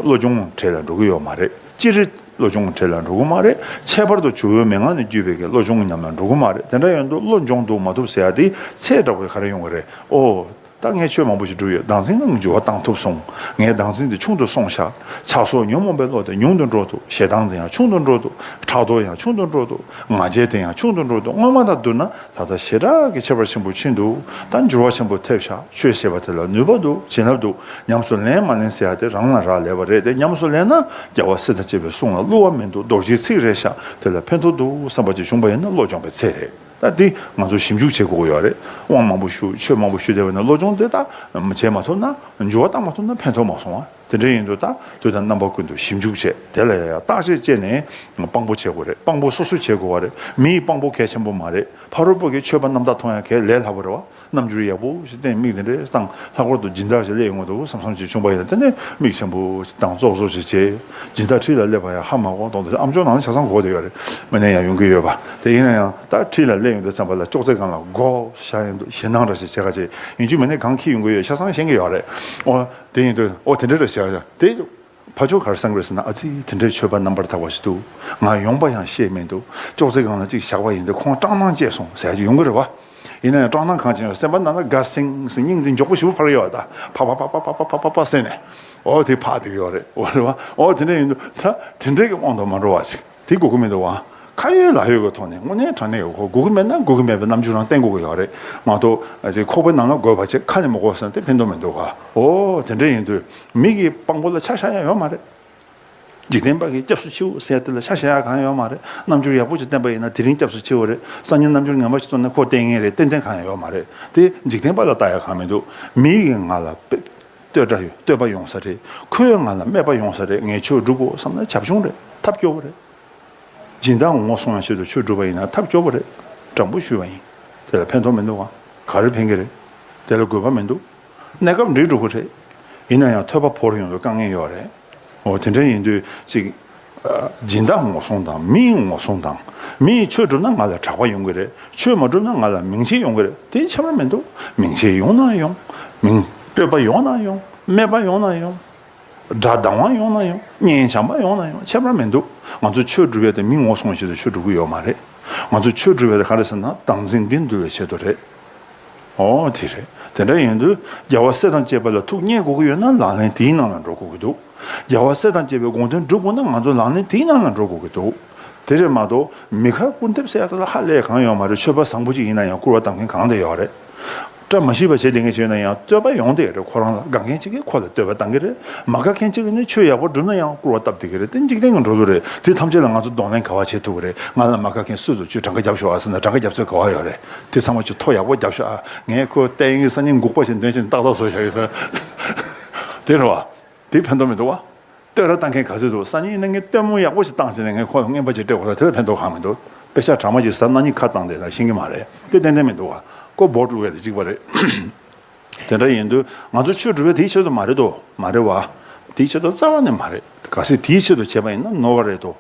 བློ་སྦྱོང་གྲལ་ལ་འགྲོ་གི་ཡོད་མ་རེད། སྤྱིར་བློ་སྦྱོང་གྲལ་ལ་འགྲོ་གི་མ་རེད། ཁྱད་པར་དུ་ཇོ་བོའི་མན་ངག་ནས་བརྒྱུད་པའི་གི་བློ་སྦྱོང་གི་ཉམས་ལ་འགྲོ་གི་མ་རེད། དེ་འདྲ་ཡོང་དུས་བློ་སྦྱོང་འདུག་མ་ཐུབ་ཟེར་ཡ་དེ་ཚད་འདྲ་བོ་ག་རེ་ཡོང་གི་རེད། ཨོ། ད་ངས་ཆོས་མང་པོ་ཞིག་བསྒྲུབས་ཡོད། བདག་འཛིན་ལ་འགྱུར་བ་བཏང་ཐུབ་སོང་། ངས་བདག་འཛིན་དེ་ཆུང་དུ་སོང་ཤག། ཆགས་སོགས་ཉོན་མོངས་པའི་བློ་དེ་ཉུང་དུ་འགྲོ་འདུག། ཞེ་སྡང་དེ་ཡང་ཆུང་དུ་འགྲོ་འདུག། ཕྲག་དོག་ཡང་ཆུང་དུ་འགྲོ་འདུག། ང་རྒྱལ་དེ་ཡང་ཆུང་དུ་འགྲོ་འདུག། སྔོན་མ་དང་བསྡུར་ན་ད་ལྟ་ཞེ་དྲག་གི་ཁྱད་པར་ཆེན་པོ་ཕྱིན་འདུག། ད་འགྱུར་བ་ཆེན་པོ་ཐེབས་ཤག། ཆོས་བཤད་པ་དེ་ལ་ནུས་པ་འདུག། བྱིན་རླབས་འདུག། ཉམས་སུ་ལེན་མ་ལེན་ཟེར་ཡ་དེ་རང་ལ་རག་ལས་པ་རེད་དེ། ཉམས་སུ་ལེན་ན་རྒྱལ་བ་སྲས་དང་བཅས་པའི་གསུང་ལ་བསླུ་བ་མི་འདུག། རྡོ་རྗེའི་ཚིག་རེད་ཤག། དེ་ལ་ཕན་ཐོགས་འདུག་བསམ་པ་ཅིག་བྱུང་པ་ཡིན་ན་བློ་སྦྱོང་བའི་ཚད་རེད། ད་འདི་ང་ཚོ་ཞིབ་འཇུག་བྱེད་དགོས་ཀྱི་ཡོད་རེད། དབང་མང་པོ་ཞུ། ཆོས་མང་པོ་ཞུ་བསྡད་པ་ན་བློ་སྦྱོང་དེ་ད་བྱེད་མ་ཐུབ་ན། འགྱུར་བ་བཏང་མ་ཐུབ་ན་ཕན་ཐོགས་མ་སོང་བ། དེ་འདྲ་ཡིན་དུས་ད་དུས་དང་རྣམ་པ་ཀུན་ཏུ་ཞིབ་འཇུག་བྱས། དེ་ལ་ཡང་ཡང་བརྟག་དཔྱད་བྱས་ནས་དཔང་པོ་བྱེད་དགོས་རེད། དཔང་པོ་སོ་སོས་བྱེད་དགོས་བ་རེད། མི་ཡི་དཔང་པོ་གལ་ཆེན་པོ་མ་རེད། ཕ་རོལ་པོ་གི་ཆོས་པ་རྣམ་དག་མཐོང་ཡང་གལ་ལས་སླ་པོ་རེད་བ། རྣམ་འགྱུར་ཡག་པོ་ཞིག་བསྟན། མིག་དེ་འདྲས་བཏང་། ལྷག་པར་དུ་སྦྱིན་བདག་ཞིག་སླེབས་ཡོང་གི་འདུག་བསམ་བསམ་ཞིག་བྱུང་པ་ཡིན་ན། དེ་ནས་མིག་ཆེན་པོ་ཞིག་བཏང་། ཙོག་ཙོག་ཞིག་བྱས། སྦྱིན་བདག་འཁྲིས་ལ་སླེབས་པ་ཡང་ཧ་མ་གོ་མདོག་མདོག་ཨ་མཆོག་ནང་ལ་ཆ་ཚང་གོ་བསྡད་ཡོད་རེད། མི་ནས་ཡང་ཡོང་གི་ཡོད་པ། དེ་ཡིན་ན་ཡང་ད་འཁྲིས་ལ་སླེབས་ཡོང་དུས་ཙམ་པ་ལ་ཅོག་ཙེ་སྒང་ལ་སྒོ་བཞག་ཡོང་དུས་ཞེད་སྣང་འདྲ་ཞིག་བྱེད་ཁ་ཅིག་ཡིན་རྒྱུ་མི་ནས་གང་འཁྱེར་ཡོང་གི་ཡོད་ཆ་ཚང་ཤེས་ཀྱི་ཡོད་རེད། ཨོ་དེ་ཡིན་དུས་ཨོ་དེ་འདྲ་རེད་བྱས་ཡ་དེ། ཕར་ཕྱོགས་ག་རེ་བསམ་གི་རེད་ཟེར་ན། ཨ་ཙི་དེ་འདྲའི་ཆོས་པ་རྣམ་པར་དག་པ་ཞིག་འདུག། ང་ཡོང་པ་ཡང་ཤེས་མི་འདུག། ཅོག་ཙེ་སྒང་ལ་གཅིག་བཞག་པ་ཡིན་དུས་ཁོང་སྐྲག་སྣང་སྐྱེས་སོང་ཟེར་ཡ་ཅིག་ཡོང་གི་རེད་བ། ཡིན་ན་ཡང་སྐྲག་སྣང་གང་བྱུང་ཡང་སེམས་པ་ནང་ན་དགའ་སིང་སིང་སྙིང་འདི་མགྱོགས་པོ་ཞིག་པོ་འཕར་ཡོད་བ། ད་ཕ་ཕ་ཕ་ཕ་ཟེར་ནས། ཨོ་དེ་ཕར་དེ་གི་ཡོད་རེད། ཨོ་རེད་བ། ཨོ་དེ་འདྲ་ཡིན་དུས་ད་དེ་འདྲའི་གི་དབང་དུ་མ་འགྲོ་བ་ཞིག་དེ་དགོས་ཀྱི་མི་འདུག་བ། ཁ་ཡོད་ལག་ཡོད་ཀྱི་ཐོག་ནས་དངོས་གནས་དྲང་གནས་ཀྱི་ཁོ་དགོས་ཀྱི་མེད་ན་དགོས་ཀྱི་མེད་པའི་རྣམ་འགྱུར་རང་བསྟན་དགོས་ཀྱི་ཡོད་རེད་མ་གཏོགས། ཨ་ཅེ་ཁོག་པའི་ནང་ན་དགོས་པ་བྱས་ཁ་ནས་མ་གོ་ཟེར་ན་དེ་ཕན་ཐོགས་མི་འདུག་ག། ཨོ་དེ་འདྲ་ཡིན་དུས་མི་གི་དཔང་པོ་ལ་ཆ་བཞག་ཡ་ཡོད་མ་རེད། འཇིག་རྟེན་པ་གི་སྐྱབས་སུ་མཆིའོ་ཟེར་ཡ་དེ་ལ་ཆ་བཞག་ཡ་གང་ཡང་ཡོད་མ་རེད། རྣམ་འགྱུར་ཡག་པོ་ཅིག་བསྟན་པ་ཡིན་ན་དེ་རིང་སྐྱབས་སུ་མཆིའོ་རེད། སང་ཉིན་རྣམ་འགྱུར་ངན་པ་ཅིག་བསྟན་ན་ཁོ་བསྟན་ངེས་རེད། ཏན་ཏན་གང་ཡང་ཡོད་མ་རེད། དེ་འཇིག་རྟེན་པ་ལ་ལྟ་ཡ་གང་མི་འདུག། མི་གིས་ང་ལ་དཔེ་བསྟོད་སྒྲ་ཡོད། བསྟོད་པ་ཡོང་ས་རེད། ཁོས་ང་ལ་སྨད་པ་ཡོང་ས་རེད། ངས་ཆོས་སྒྲུབ་དགོས་བསམ་ན་བྱབ་ཆུང་རེད། ཐབས་སྐྱོ་བོ་རེད། སྦྱིན་བདག་ངོ་སྲུང་ཡ་ཆེད་དུ་ཆོས་སྒྲུབ་པ་ཡིན་ན་ཐབས་སྐྱོ་བོ་རེད། དྲང་པོ་ཞུས་པ་ཡིན། དེ་ལ་ཕན་ཐོགས་མི་འདུག་ག། ག་རེ་ཕན་གི་རེད། དེ་ལ་དགོས་པ་མི་འདུག། གནས་སྐབས་འགྲིག་འགྲོ་གི་རེད། ཡིན་ན་ཡང་ཐོས་པ་བོར་ཡོང་བའི་དཀའ་ངལ་ཡོད་རེད། འོ་དེ་འདྲ་ཡིན་དུས་ཅིག། ཨ། སྦྱིན་བདག་ངོ་སྲུང་དང་མིའི་ངོ་སྲུང་དང་། མིས་ཆོས་སྒྲུབ་ན་ང་ལ་གྲགས་པ་ཡོང་གི་རེད། ཆོས་མ་སྒྲུབ་ན་ང་ལ་མིང་ཆེ་ཡོང་གི་རེད། དེ་ཁྱད་པར་མི་འདུག། མིང་ཆེ་ཡོང་ན་ཡོང་། མིང་བསྟོད་པ་ཡོང་ན་ཡོང་། སྨད་པ་ཡོང་ན་ཡོང་། དགྲ་སྡང་བ་ཡོང་ན་ཡང་། གཉེན་བྱམས་པ་ཡོང་ན་ཡང་ཁྱད་པར་མི་འདུག། ང་ཚོ་ཆོས་སྒྲུབ་ཡས་དེ་མི་ངོ་སྲུང་བའི་ཆེད་དུ་ཆོས་སྒྲུབ་ཀྱི་ཡོད་མ་རེད། ང་ཚོ་ཆོས་སྒྲུབ་ཡས་དེ་ག་རེ་ཟེར་ན་བདག་འཛིན་འདི་འདུལ་བའི་ཆེད་དུ་རེད། ཨོ་དེ་རེད། དེ་འདྲ་ཡིན་དུས་རྒྱལ་བ་སྲས་དང་བཅས་པ་ལ་ཐུགས་མཉེས་དགོས་ཀྱི་ཡོད་ན་ལག་ལེན་དེའི་ནང་ལ་འགྲོ་དགོས་ཀྱི་འདུག་རྒྱལ་བ་སྲས་དང་བཅས་པའི་དགོངས་དོན་སྒྲུབ་དགོས་ན་ང་ཚོ་ལག་ལེན་དེའི་ནང་ལ་འགྲོ་དགོས་ཀྱི་འདུག་དེ་རེད་མ་གཏོགས་མི་ཁ་སྐུར་འདེབས་ཟེར་ཡ་དེ་ལ་ཧ་ལས་གང་ཡོད་མ་རེད། ཆོས་པ་བཟང་པོ་ཅིག་ཡིན་ན་ཡང་སྐུར་བ་བཏང་མཁན་གང་དེ་ཡོད་རེད། བཀྲ་མ་ཤིས་པ་བྱེད་བསྡད་མཁན་ཅིག་ཡོད་ན་ཡང་བསྟོད་པ་ཡོང་བསྡད་རེད། ཁོ་རང་ལ་དགའ་མཁན་ཅིག་གིས་ཁོ་ལ་བསྟོད་པ་བཏང་གི་རེད། མ་དགའ་མཁན་ཅིག་གིས་ནི་ཆོས་ཡག་པོ་བསྒྲུབས་ན་ཡང་སྐུར་བ་བཏབ་བསྡད་ཀྱི་རེད། དེ་འཇིག་རྟེན་གྱི་འགྲོ་ལུགས་རེད། དེ་ཐམས་ཅད་ལ་ང་ཚོ་གདོང་ལེན་ག་བ་བྱེད་ཐུབ་ཀྱི་རེད། ང་ལ་མ་དགའ་མཁན་སུ་འདུག་ཁྱོད་གྲངས་ཀ་རྒྱབ་ཤོག་ཨ་ཟེར་ན་གྲངས་ཀ་རྒྱབ་ཚོད་ག་བ་ཡོད་རེད། དེ་ཚང་མ་ཁྱོད་ཐོ་ཡག་པོ་རྒྱབ་ཤོག་ཨ། ངས་ཁོ་བསྟན་ཡིག་གི་སང་ཉིན་འགུག་པ་ཞིག་འདོན་བཞིན་ཏག་ཏག་བཟོ་བཞག་ཡོད་ཟེར། དེ་རེད་བ། དེ་ཕན་ཐོགས་མི་འདུག་བ། བསྟོད་ར་བཏང་མཁན་ག་ཚོད་འདུག་སང་ཉིན་ནས་ངས་སྟོན་མོ་ཡག་པོ་ཞིག་བཏང་བྱས་ནས་ངས་ཁོ་ལ་རྔན་པ་ཅིག་སྤྲད་དགོས་ས་དེ་ལ་ཕན་ཐོགས་གང་མི་འདུག་དཔེ་ཆ་གྲ་མ་ཅིག་ཟ་ན་ཉིན་ཁ་བཏང་དེ་ལ་ཤེས་ཀྱི་མ་རེད། དེ་ཏན་ཏན་མི་འདུག་བ། ཁོ་བོ་ཊི་བླུགས་ཡ་དེ་གཅིག་པ་རེད། དེ་འདྲ་ཡིན་དུས་ང་ཚོ་ཆོས་སྒྲུབ་པ་དེའི་ཆེད་དུ་མ་རེད་དོ། མ་རེད་བ། དེའི་ཆེད་དུ་རྩ་བ་ནས་མ་རེད། གལ་སྲིད་དེའི་ཆེད་དུ་བྱས་པ་ཡིན་ན་ནོར་བ་རེད་དོ།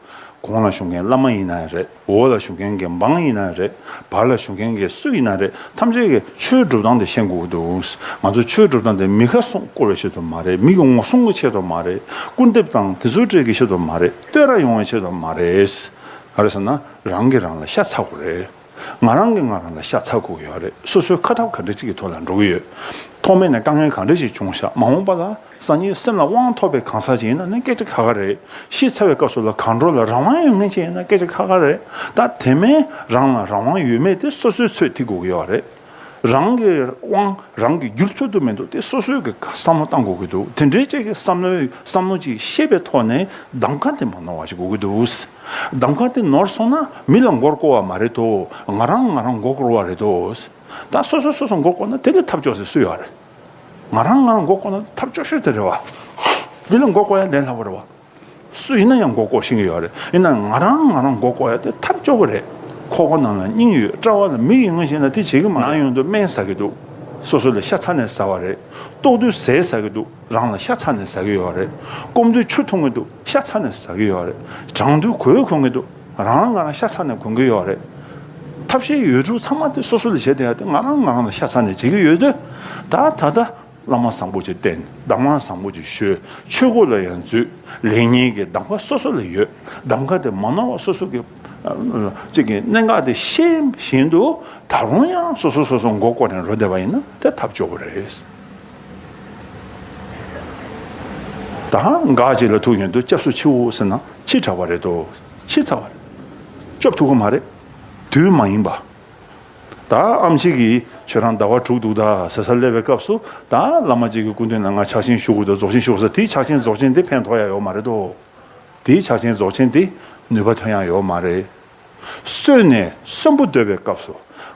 གོང་ལ་བཞུགས་མཁན་བླ་མ་ཡིན་ན་རེད། འོག་ལ་བཞུགས་མཁན་གྱི་འབངས་ཡིན་ན་རེད། བར་ལ་བཞུགས་མཁན་གྱི་སུ་ཡིན་ན་རེད། ཐམས་ཅད་ཀྱིས་ཆོས་སྒྲུབ་སྟངས་དེ་ཤེས་དགོས་ཀྱི་འདུག་ང་ཚོ་ཆོས་སྒྲུབ་སྟངས་དེ་མི་ཁ་སྐོང་བསྐུར་བའི་ཆེད་དུ་མ་རེད། མི་གི་ངོ་སྲུང་གི་ཆེད་དུ་མ་རེད། སྐུར་འདེབས་དང་དེ་ཚོའི་གྲས་ཀྱི་ཆེད་དུ་མ་རེད། བསྟོད་ར་ཡོང་བའི་ཆེད་དུ་མ་རེད། ག་རེ་ཟེར་ན་རང་གིས་རང་ལ་ཤ་ཚ་དགོས་རེད། ང་རང་གིས་ང་རང་ལ་ཤ་ཚ་དགོས་ཀྱི་ཡོད་རེད། སོ་སོའི་ཁ་ཐབས་ག་འདྲ་ཅིག་གི་ཐོག་ལ་འགྲོ་གི་ཡོད། ཐོག་མེད་ནས་དཀའ་ངལ་ག་འདྲ་ཞིག་བྱུང་ཤག་མ་འོངས་པ་ལ་སང་ཉིན་སེམས་ལ་དབང་ཐོབ་པའི་གང་ཟག་ཅིག་ཡིན་ན་ནི་སྐད་ཆ་ཁ་ཁ་རེད། ཤི་ཚར་བའི་སྐབས་སུ་ལ་གང་འགྲོ་ལ་རང་དབང་ཡོད་མཁན་ཅིག་ཡིན་ན་སྐད་ཆ་ཁ་ཁ་རེད། ད་དེ་མིན་རང་ལ་རང་དབང་ཡོད་མེད་དེ་སོ་སོའི་ཚོད་ཐིག་དགོས་ཀྱི་ཡོད་རེད། རང་གི་དབང་རང་གིས་བསྒྱུར་ཐུབ་ཐུབ་མི་འདུག་དེ་སོ་སོའི་གི་བསམ་བློ་བཏང་དགོས་ཀྱི་འདུག་དེ་འདྲའི་ཅིག་གི་བསམ་བློའི་བསམ་བློ་ཅིག་ཤེས་པའི་ཐོག་ནས་གདམ་ག་དེ་མ་ནོར་བ་ཞིག་དགོས་ཀྱི་འདུག་གདམ་ག་དེ་ནོར་སོང་ན་མི་ལ་མགོ་སྐོར་བ་མ་རེད་དོ། ང་རང་ང་རང་མགོ་སྐོར་བ་རེད་དོ། ད་སོ་སོ་སོ་སོ་མགོ་སྐོར་ན་དེ་ལས་ཐབས་སྐྱོ་ཟེར་སུ་ཡོད་རེད། ང་རང་ང་རང་མགོ་སྐོར་ན་ཐབས་སྐྱོ་ཤོས་དེ་རེད་བ། མི་ལ་མགོ་སྐོར་ཡ་ལས་སླ་པོ་རེད་བ། སུ་ཡིན་ན་ཡང་མགོ་སྐོར་ཤེས་ཀྱི་ཡོད་རེད། ཡིན་ན་ང་རང་ང་རང་མགོ་སྐོར་ཡ་དེ་ཐབས་སྐྱོ་པོ་རེད། ཁོག་པ་ནང་ལ་སྙིང་ཡོད། དཔྲལ་བ་ལ་མིག་ཡོད་ངེས་ཤེས་ན་དེ་བྱེད་ཀྱི་མ་ན་ཡོང་དུས་སྨན་ཟ་གི་འདུག་སོ་སོ་ལ་ཤ་ཚ་ནས་ཟ་བ་རེད། ལྟོགས་དུས་ཟས་ཟ་གི་འདུག་རང་ལ་ཤ་ཚ་ནས་ཟ་གི་ཡོད་རེད། སྐོམ་དུས་ཆུ་འཐུང་གི་འདུག་ཤ་ཚ་ནས་ཟ་གི་ཡོད་རེད། གྲང་དུས་གོས་གོན་གི་འདུག་རང་རང་ང་རང་ཤ་ཚ་ནས་གོན་གི་ཡོད་རེད། ཐབས་ཤེས་ཡོད་དྲུག་ཚང་མ་དེ་སོ་སོ་ལ་བྱེད་བསྡད་ཡ་དེ་ང་རང་ང་རང་ལ་ཤ་ཚ་ནས་བྱེད་ཀྱི་ཡོད་དུས། ད་ད་ལྟ་བླ་མ་བཟང་པོ་ཅིག་བསྟེན། གདམས་ངག་བཟང་པོ་ཅིག་ཤོད། ཆོས་སྒོ་ལ་ཡང་འཛུལ། ལེགས་ཉེས་ཀྱི་གདམས་ཁ་སོ་སོ་ལ་ཡོད། གདམས་ཁ་དེ་མ་ནོར་བ་སོ་སོ་གི་ཨ་ཅིག་གི་གནད་འགག་དེ་ཤེས་བཞིན་དུ་ད་རུང་ཡང་སོ་སོ་སོ་སོ་མགོ་སྐོར་ནས་འགྲོ་བསྡད་པ་ཡིན་ན་དེ་ཐབས་སྐྱོ་པོ་རེད། ད་འགག་ཅིག་ལ་ཐུག་ཡོང་དུས་སྐྱབས་སུ་མཆིའོ་ཟེར་ན་ཕྱི་དྲགས་པ་རེད་དོ། ཕྱི་ཚ་བ་རེད། སྐྱོབ་ཐུབ་ཀྱི་མ་རེད། དུས་མ་ཡིན་པ། ད་ཨེམ་ཆི་གིས་ཁྱོད་རང་ཟླ་བ་དྲུག་འདུག་ད་ཟེར་ས་སླེབས་པའི་སྐབས་སུ་ད་བླ་མ་གཅིག་གི་སྐུ་མདུན་ལ་ང་ཕྱག་ཆེན་ཞུ་དགོས་འདུག་རྫོགས་ཆེན་ཞུ་དགོས་ཟེར། དེའི་ཕྱག་ཆེན་རྫོགས་ཆེན་དེ་ཕན་ཐོགས་ཡ་ཡོད་མ་རེད་དོ། དེའི་ཕྱག་ཆེན་རྫོགས་ཆེན་དེ་ནུས་པ་ཐོན་ཡ་ཡོད་མ་རེད། གསོན་ནས་གསོན་པོ་སྡོད་པའི་སྐབས་སུ་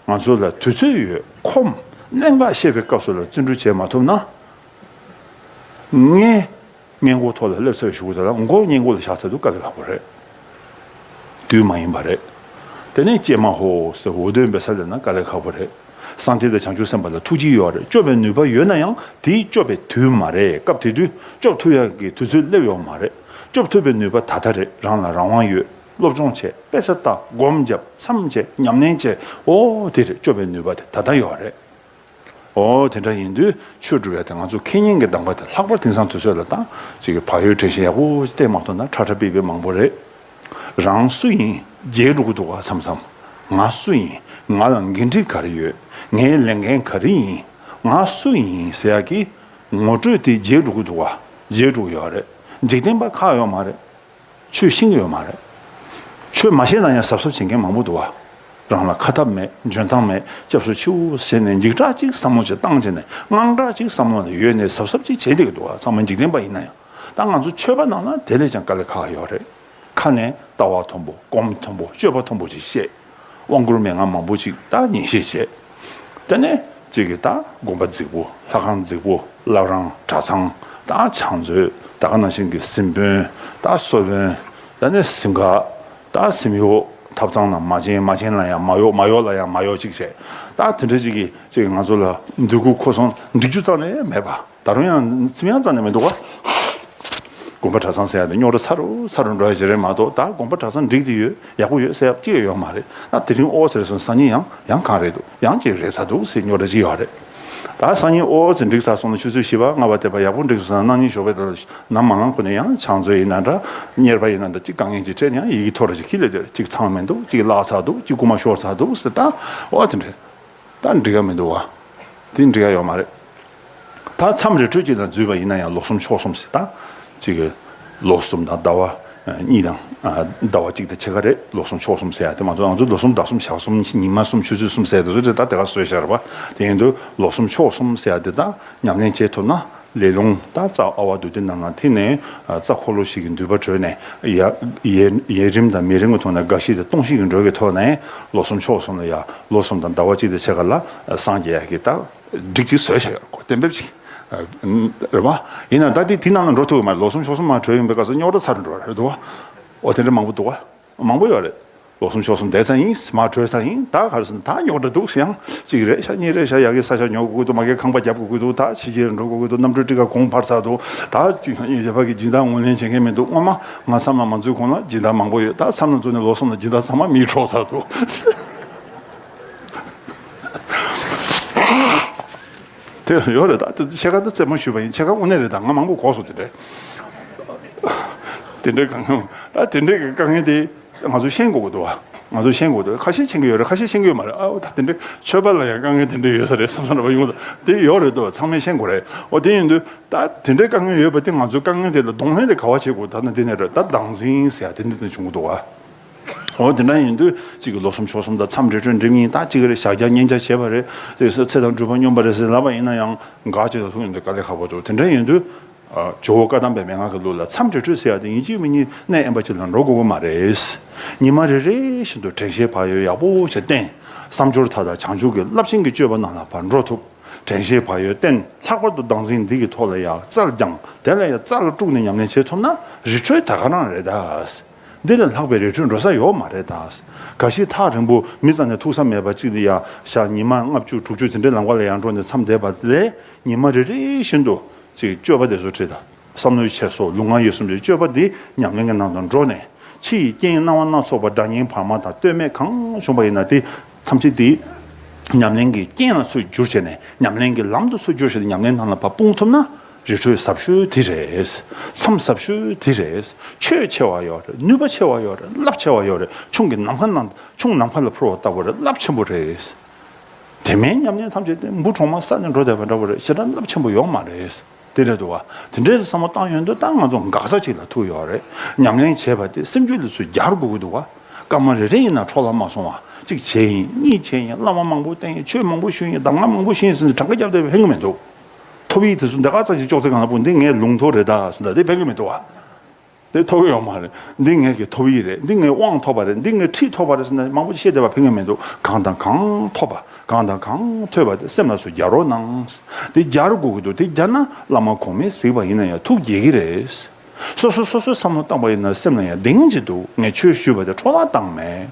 ང་ཚོ་ལ་དུས་ཚོད་ཡོད། ཁོམ། གནད་འགག་བཤད་པའི་སྐབས་སུ་ལ་བརྩོན་འགྲུས་བྱེད་མ་ཐུབ་ན། ངས་སྔས་མགོ་ཐོག་ལ་སླེབས་ཚར་བའི་གཞུག་གུ་དེ་ལ་མགོ་སྔས་མགོ་ལ་བཞག་ཚར་དུས་དཀའ་ལས་ཁག་པོ་རེད། དུས་མ་ཡིན་པ་རེད། དེ་ནས་ཀྱེ་མ་ཧོ་ཟེར་འུར་འདོན་འབད་ས་སླེབས་ན་དཀའ་ལས་ཁག་པོ་རེད། སངས་རྒྱས་དང་བྱང་ཆུབ་སེམས་དཔའ་ལ་ཐུགས་རྗེ་ཡོད་རེད། སྐྱོབ་པའི་ནུས་པ་ཡོད་ན་ཡང་དེའི་སྐྱོབ་པའི་དུས་མ་རེད། སྐབས་དེ་དུས་སྐྱོབ་ཐུབ་ཡག་གི་དུས་ཚོད་སླེབས་ཡོད་མ་རེད། སྐྱོབ་ཐུབ་པའི་ནུས་པ་ད་ལྟ་རེད། རང་ལ་རང་དབང་ཡོད། སློབ་སྦྱོང་བྱས། དཔེ་ཆ་ལྟ། སྒོམ་བརྒྱབ། མཚམས་བཅད། ཉམས་ལེན་བྱས། ཨོ་དེ་རེད། སྐྱོབ་པའི་ནུས་པ་དེ་ད་ལྟ་ཡོད་རེད། ཨོ་དེ་འདྲ་ཡིན་དུས་ཆོས་སྒྲུབ་ཡ་དེ་ང་ཚོ་ཁེ་ཉིན་གྱི་གདམས་པ་དེ་ལྷག་པར་དེང་སང་དུས་ཚོད་ལ་ད་ཅིག་གི་བག་ཡོད་དྲན་ཤེས་ཡག་པོ་བསྟེན་མ་ཐུབ་ན་ཁྲ་ཁྲ་པི་པི་མང་པོ་རེད། རང་སུ་ཡིན་བརྗེད་འགྲོ་གི་འདུག་ག་མཚམས་མཚམས། ང་སུ་ཡིན། ང་ལ་འགན་འཁྲི་ག་རེ་ཡོད། ངའི་ལས་འགན་ག་རེ་ཡིན། ང་སུ་ཡིན་ཟེར་ཡ་གི་ངོ་སྤྲོད་དེ་བརྗེད་འགྲོ་གི་འདུག་ག་བརྗེད་འགྲོ་གི་ཡོད་རེད། འཇིག་རྟེན་པ་ཁག་ཡོད་མ་རེད། ཆོས་ཤེས་ཀྱི་ཡོད་མ་རེད། ཆོས་མ་ཤེས་ན་ཡང་གཟབ་གཟབ་བྱེད་མཁན་མང་པོ་འདུག་བ། རང་ལ་ཁ་ཐབས་མེད། འཇོན་ཐང་མེད། སྐྱབས་སུ་མཆིའོ་ཟེར་ནས་འཇིགས་སྐྲག་ཅིག་བསམ་བློ་ཅིག་བཏང་བྱས་ནས་དངངས་སྐྲག་ཅིག་བསམ་བློ་ལ་ཡོད་ནས་གཟབ་གཟབ་ཅིག་བྱེད་བསྡད་ཀྱི་འདུག་བ། ཚང་མ་འཇིག་རྟེན་པ་ཡིན་ན་ཡང་། ད་ང་ཚོ་ཆོས་པ་ནང་ན་དེ་ལས་ཀྱང་དཀའ་ལས་ཁག་ཡོད་རེད། ཁ་ནས་ལྟ་བ་མཐོན་པོ། སྒོམ་མཐོན་པོ། སྤྱོད་པ་མཐོན་པོ་ཅིག་བཤད། དབང་བསྐུར་མན་ངག་མང་པོ་ཅིག་ད་ཉན་བཤད་བྱས། དེ་ནས་གཅིག་གིས་ད་དགོན་པ་རྫིག་པོ། ལྷ་ཁང་རྫིག་པོ། བླ་བྲང་གྲྭ་ཚང་། ད་ཕྱག་མཛོད། ད་ག་ནང་བཞིན་གྱི་གཟིམ་དཔོན། ད་གསོལ་དཔོན། ད་ནས་གཟིམ་ཁ། ད་གཟིམ་གཡོག་ཐབ་ཚང་ལ་མ་བྱན། མ་བྱན་ལ་ཡང་མ་གཡོག་མ་གཡོག་ལ་ཡང་མ་གཡོག་ཅིག་བྱས། ད་དེ་འདྲ་ཅིག་གིས་ཅིག་ང་ཚོ་ལ་འདོད་རྒུ་ཁུར་སོང་འགྲིག་རྒྱུ་རྩ་ནས་མེད་པ། ད་རུང་ཡང་ཚིམ་ཡང་རྩ་ནས་མི་འདུག་བ། དགོན་པ་གྲྭ་ཚང་ཟེར་ཡ་དེ་རྙོག་དྲ་ཚ་རུ་ཚ་རུ་འགྲོ་ཡ་ཅིག་རེད་མ་གཏོགས། ད་དགོན་པ་གྲྭ་ཚང་འགྲིག་དེ་ཡོད། ཡག་པོ་ཡོད་ཟེར་ཡ་གཅིག་ཡང་ཡོད་མ་རེད། ད་དེ་རིང་ཨོ་ཙི་རེད་སོང་། སང་ཉིན་ཡང་ཡང་གང་རེད་འདུག་ཡང་ཅིག་རེད་ཚར་འདུག་ཟེར་རྙོག་དྲ་ཅིག་ཡོད་རེད། ད་སང་ཉིན་ཨོ་ཙི་འགྲིག་ཚར་སོང་ན་ཆུ་ཚོད་བཞི་པ་ལྔ་པ་དེ་པ་ཡག་པོ་འགྲིག་སོང་ན་གནངས་ཉིན་ཞོགས་པའི་དེ་ལ་ནམ་མ་ལངས་གོང་ནས་ཡང་ཕྱག་མཛོད་ཡིན་ན་འདྲ། གཉེར་པ་ཡིན་ན་འདྲ། གཅིག་དཀའ་ངལ་ཅིག་འཕྲད་ན་ཡང་ཡི་གེ་ཐོ་རེ་ཅིག་ཁྱེར་སླེབས་དེ་རེད། གཅིག་ཚང་མི་འདུག་གཅིག་བརླག་ཚར་འདུག་གཅིག་རྐུ་མ་ཤོར་ཚར་འདུག་ཟེར། ད་ཨོ་དེ་འདྲ་ད་འགྲིག་ག་མི་འདུག་བ། དེ་འགྲིག་ཡ་ཡོད་མ་རེད། ད་མཚམས་རི་ཁྲོད་ཅིག་ལ་འཛུལ་བ་ཡིན་ན་ཡང་ལོ་གསུམ་ཕྱོགས་གསུམ་ཟེར། ད་ཅིག་གི་ལོ་གསུམ་དང་ཟླ་བ་གཉིས་དང་ཟླ་བ་གཅིག་དང་ཕྱེད་ཀ་རེད། ལོ་གསུམ་ཕྱོགས་གསུམ་ཟེར་ཡ་དེ་མ་གཏོགས་ང་ཚོ་ལོ་གསུམ་ཟླ་གསུམ་ཞག་གསུམ་ཉི་མ་གསུམ་ཆུ་ཚོད་གསུམ་ཟེར་དེ་ཚོ་དེ་ད་དེ་ག་བཟོས་བཞག་རེད་པ། དེ་ཡིན་དུས་ལོ་གསུམ་ཕྱོགས་གསུམ་ཟེར་ཡ་དེ་ད་ཉམས་ལེན་བྱེད་ཐུབ་ན། ལས་རླུང་ད་རྩ་ཨ་བ་དུས་དེ་ནང་ལ་ཐིམ་ནས་རྩ་འཁོར་ལོ་ཞིག་གི་མདུད་པ་གྲོལ་ནས། ཡ་ཡས་ཡས་རིམ་དང་མས་རིམ་གྱི་ཐོག་ནས་དགའ་བཞི་དང་སྟོང་བཞི་གི་འགྲོས་ཀྱི་ཐོག་ནས་ལོ་གསུམ་ཕྱོགས་གསུམ་ལ་ཡ་ལོ་གསུམ་དང་ཟླ་བ་གཅིག་དང་ཕྱེད་ཀ་ལ་སངས་རྒྱས་ཡ་གི་ད་སྒྲིག་ཅིག་བཟོས་བཞག་ཡོད་ཁོ་གཏན་འབེབས་ཅིག་རེད་པ། ཡིན་ན་ད་དེ་དེ་ནང་ལ་འགྲོ་ཐུབ་ཀྱི་མ་རེད། ལོ་གསུམ་ཕྱོགས་གསུམ་མར་གྲོལ་ཡོང་པའི་སྐབས་སུ་རྙོག་དྲ་ཚ་རུ་འགྲོ་བ་རེད་འདུག་བ། འོ་དེ་འདྲ་མང་པོ་འདུག་བ། མང་པོ་ཡོད་རེད། ལོ་གསུམ་ཕྱོགས་གསུམ་བསྡད་ཚར་ཡིན། མར་གྲོལ་ཚར་ཡིན། ད་ག་རེ་ཟེར་ན་ད་རྙོག་དྲ་འདུག་ཟེར་ཡང་གཅིག་རེད་ཤག་གཉིས་རེད་ཤག་ཡ་གི་ས་ཆ་ཉོ་དགོས་ཀྱི་འདུག་མ་གི་ཁང་པ་རྒྱབ་དགོས་ཀྱི་འདུག་ད་ཕྱི་རྒྱལ་འགྲོ་དགོས་ཀྱི་འདུག་གནམ་གྲུ་ཊི་ཀ་གོང་འཕར་ཚར་འདུག་ད་གཅིག་ཡིན་ཞེ་བ་གི་སྦྱིན་བདག་ངོས་ལེན་བྱེད་མཁན་མི་འདུག་སྔོན་མ་ང་མཚམས་ལ་མ་འཛུལ་གོང་ལ་སྦྱིན་བདག་མང་པོ་ཡོད། ད་མཚམས་ལ་འཛུལ་ནས་ལོ་གསུམ་ལ་སྦྱིན་བདག་ཚང་མ་མིས་འཕྲོག་ཚར་འདུག་དེ་ཡོད་རེད། ད་དེ་ཕྱེད་ཀ་ད་རྩེད་མོ་ཞུས་པ་ཡིན། ཕྱེད་ཀ་དངོས་གནས་རེད། ད་ང་མང་པོ་གོ་སོང་། དེ་འདྲའི་དེ་འདྲའི་དཀའ་ངལ། ད་དེ་འདྲའི་དཀའ་ངལ་དེ་ང་ཚོས་ཤེས་དགོས་ཀྱི་འདུག་བ། ང་ཚོས་ཤེས་དགོས་འདུག་ཁ་ཤས་ཤེས་ཀྱི་ཡོད་རེད། ཁ་ཤས་ཤེས་ཀྱི་ཡོད་མ་རེད། ཨའོ་ད་དེ་འདྲའི་ཆོས་པ་ལ་ཡང་དཀའ་ངལ་དེ་འདྲ་ཡོད་ས་རེད་བསམ་བསམ་འདྲ་པོ་ཡོང་གི་འདུག་དེ་ཡོད་རེད་འདུག་ཚང་མས་ཤེས་དགོས་རེད། འོ་དེ་ཡིན་དུས་ད་དེ་འདྲའི་དཀའ་ངལ་ཡོད་པ་དེ་ང་ཚོའི་དཀའ་ངལ་དེ་ལ་གདོང་ལེན་དེ་ག་བ་བྱེད་དགོས། ད་ནི་དེ་ནས་རེད། ད་བདག་འཛིན་ཟེར་ཡ་དེ་འདི་ནས་བྱུང་གི་འདུག་བ། འོ་དེ་འདྲ་ཡིན་དུས་གཅིག་གི་ལོ་གསུམ་ཕྱོགས་གསུམ་དང་མཚམས་རི་ཁྲོད་འགྲིམ་ཡིན། ད་གཅིག་རེད། ཞག་བརྒྱ་བསྙེན་བྱ་བྱས་པ་རེད། དེ་ཚེ་དང་སྒྲུབ་པ་སྙོམས་པ་རེད་ཟེར་ལབ་པ་ཡིན་ན་ཡང་འགག་ཅིག་ལ་ཐུག་ཡོང་དུས་དཀའ་ལས་ཁག་པོ་འདུག་དེ་འདྲ་ཡིན་དུས་ཇོ་བོ་བཀའ་གདམས་པའི་མན་ངག་གི་ལུགས་ལ་མཚམས་རི་ཁྲོད་ཟེར་ཡ་དེ་ཡིན་གཅིག་མིན་གཉིས་གནས་དབེན་པ་ཅིག་ལ་འགྲོ་དགོས་ཀྱི་མ་རེད། ཉི་མ་རེ་རེ་བཞིན་དུ་དྲན་ཤེས་བག་ཡོད་ཡག་པོ་ཞིག་བསྟེན། བསམ་སྦྱོར་མཐའ་དག་བྱང་ཆུབ་ཀྱི་རླབས་ཆེན་གྱི་སྤྱོད་པ་རྣམས་ལ་ཕར་འགྲོ་ཐུབ། དྲན་ཤེས་བག་ཡོད་བསྟེན། ལྷག་པར་དུ་བདག་འཛིན་འདི་གི་ཐོག་ལ་ཡང་རྩལ་སྦྱངས། དེ་ལ་ཡང་རྩལ་སྤྲུགས་ནས་ཉམས་ལེན་བྱེད་ཐུབ་ན་རི་ཁྲོད་ད་ག་རང་རེད་ད། འདི་ལས་ལྷག་པའི་རི་ཁྲོད་འགྲོ་ས་ཡོད་མ་རེད་ད། འགའ་ཞིག་ཐག་རིང་པོ་མི་རྩ་ནས་ཐུག་ས་མེད་པ་གཅིག་ལ་ཡང་ཞག་ཉི་མ་ལྔ་བཅུ་དྲུག་ཅུ་དེ་འདྲའི་ལམ་ཁ་ལ་ཡང་འགྲོ་ནས་མཚམས་བསྡད་པ་ལས་ཉི་མ་རེ་རེ་བཞིན་དུ་ཅིག་སྤྱོད་པ་དེ་ཚོ་ཁྲིད་དང་། བསམ་བློའི་འཁྱེར་སོ། ལུས་ངག་ཡིད་གསུམ་གྱི་སྤྱོད་པ་འདི་ཉམས་ལེན་གྱི་ནང་དུ་འགྲོ་ནས། ཕྱི་ཡི་རྐྱེན་སྣང་བ་སྣ་ཚོགས་པ་སྒྲ་སྙན་བར་མ་དང་ལྟོས་མེད་གང་བྱུང་བ་ཡིན་ན་དེ་ཐམས་ཅད་དེ་ཉམས་ལེན་གྱི་རྐྱེན་ལ་ཚུར་བསྒྱུར་བྱས་ནས་ཉམས་ལེན་གྱི་ལམ་དུ་ཚུར་བསྒྱུར་བྱས་ནས་ཉམས་ལེན་ནང་ལ་ཕར་སྤུངས་ཐུབ་ན་རི་ཁྲོད་ཟབ་ཤོས་དེ་རེད། མཚམས་ཟབ་ཤོས་དེ་རེད། ཆོས་ཆེ་བ་ཡོད་རེད། ནུས་པ་ཆེ་བ་ཡོད་རེད། རླབས་ཆེ་བ་ཡོད་རེད། ཆུང་གི་ནམ་མཁའ་ནང་ཆུང་ནམ་མཁའ་ལ་འཕུར་བ་ལྟ་བུ་རེད། རླབས་ཆེན་པོ་རེད། དེ་མིན་ཉམས་ལེན་ཐམས་ཅད་དེ་འབུ་གྲོག་མ་ཟ་ནས་འགྲོ་བསྡད་པ་འདྲ་བོ་རེད། ཞེ་དྲག་རླབས་ཆེན་པོ་ཡོད་མ་རེད། དེ་རེད་འདུག་བ། དེ་འདྲའི་བསམ་བློ་བཏང་ཡོང་དུས་ད་ང་ཚོ་འགག་རྩ་ཅིག་ལ་ཐུག་ཡོད་རེད། ཉམས་ལེན་བྱས་པ་དེ་སེམས་རྒྱུད་ལ་ཚུར་སྦྱར་དགོས་ཀྱི་འདུག་བ། སྐར་མ་རེ་རེ་ཡིན་ན་འཕྲོ་བརླག་མ་སོང་བ། གཅིག་བྱས་ཡིན། གཉིས་བྱས་ཡིན། བླ་མ་མང་པོ་བསྟེན་ཡིན། ཆོས་མང་པོ་ཞུས་ཡིན། གདམས་ངག་མང་པོ་ཤེས་ཡིན་ཟེར་ནས་གྲངས་ཀ་བརྒྱབ་བསྡད་པ་ཕན་གྱི་མི་འདུག་ཐོབ་ཡིག་དེ་ཚོ་འདི་ག་ཚ་ཞིག་ཅོག་ཙེ་གང་ལ་སྤུངས། འདི་ངའི་ལུང་མཐོ་རེད་ད་ཟེར་ན་དེ་ཕན་གྱི་མི་འདུག་བ། དེ་ཐོབ་ཀྱི་ཡོད་མ་རེད། འདི་ངས་ཀྱི་ཐོབ་ཡིག་རེད། འདི་ངས་དབང་ཐོབ་པ་རེད། འདི་ངས་ཁྲིད་ཐོབ་པ་རེད་ཟེར་ན་མང་པོ་ཅིག་བཤད་བསྡད་པ་ཕན་གྱི་མི་འདུག་གང་དང་གང་ཐོབ་པ། གང་དང་གང་ཐོས་པ་དེ་སེམས་ལ་ཚུར་སྦྱར་རོགས་གནང་། དེ་སྦྱར་དགོས་ཀྱི་འདུག་དེ་སྦྱར་ན་བླ་མ་གོང་མས་གཟིགས་པ་ཡིན་ན་ཡང་ཐུགས་དགྱེས་ཀྱི་རེད། སོ་སོ་སོ་སོའི་བསམ་བློ་བཏང་པ་ཡིན་ན་སེམས་ལ་ཡང་བདེན་གྱི་འདུག་ངས་ཆོས་ཞུས་པ་དེ་འཕྲོ་བརླག་བཏང་མེད།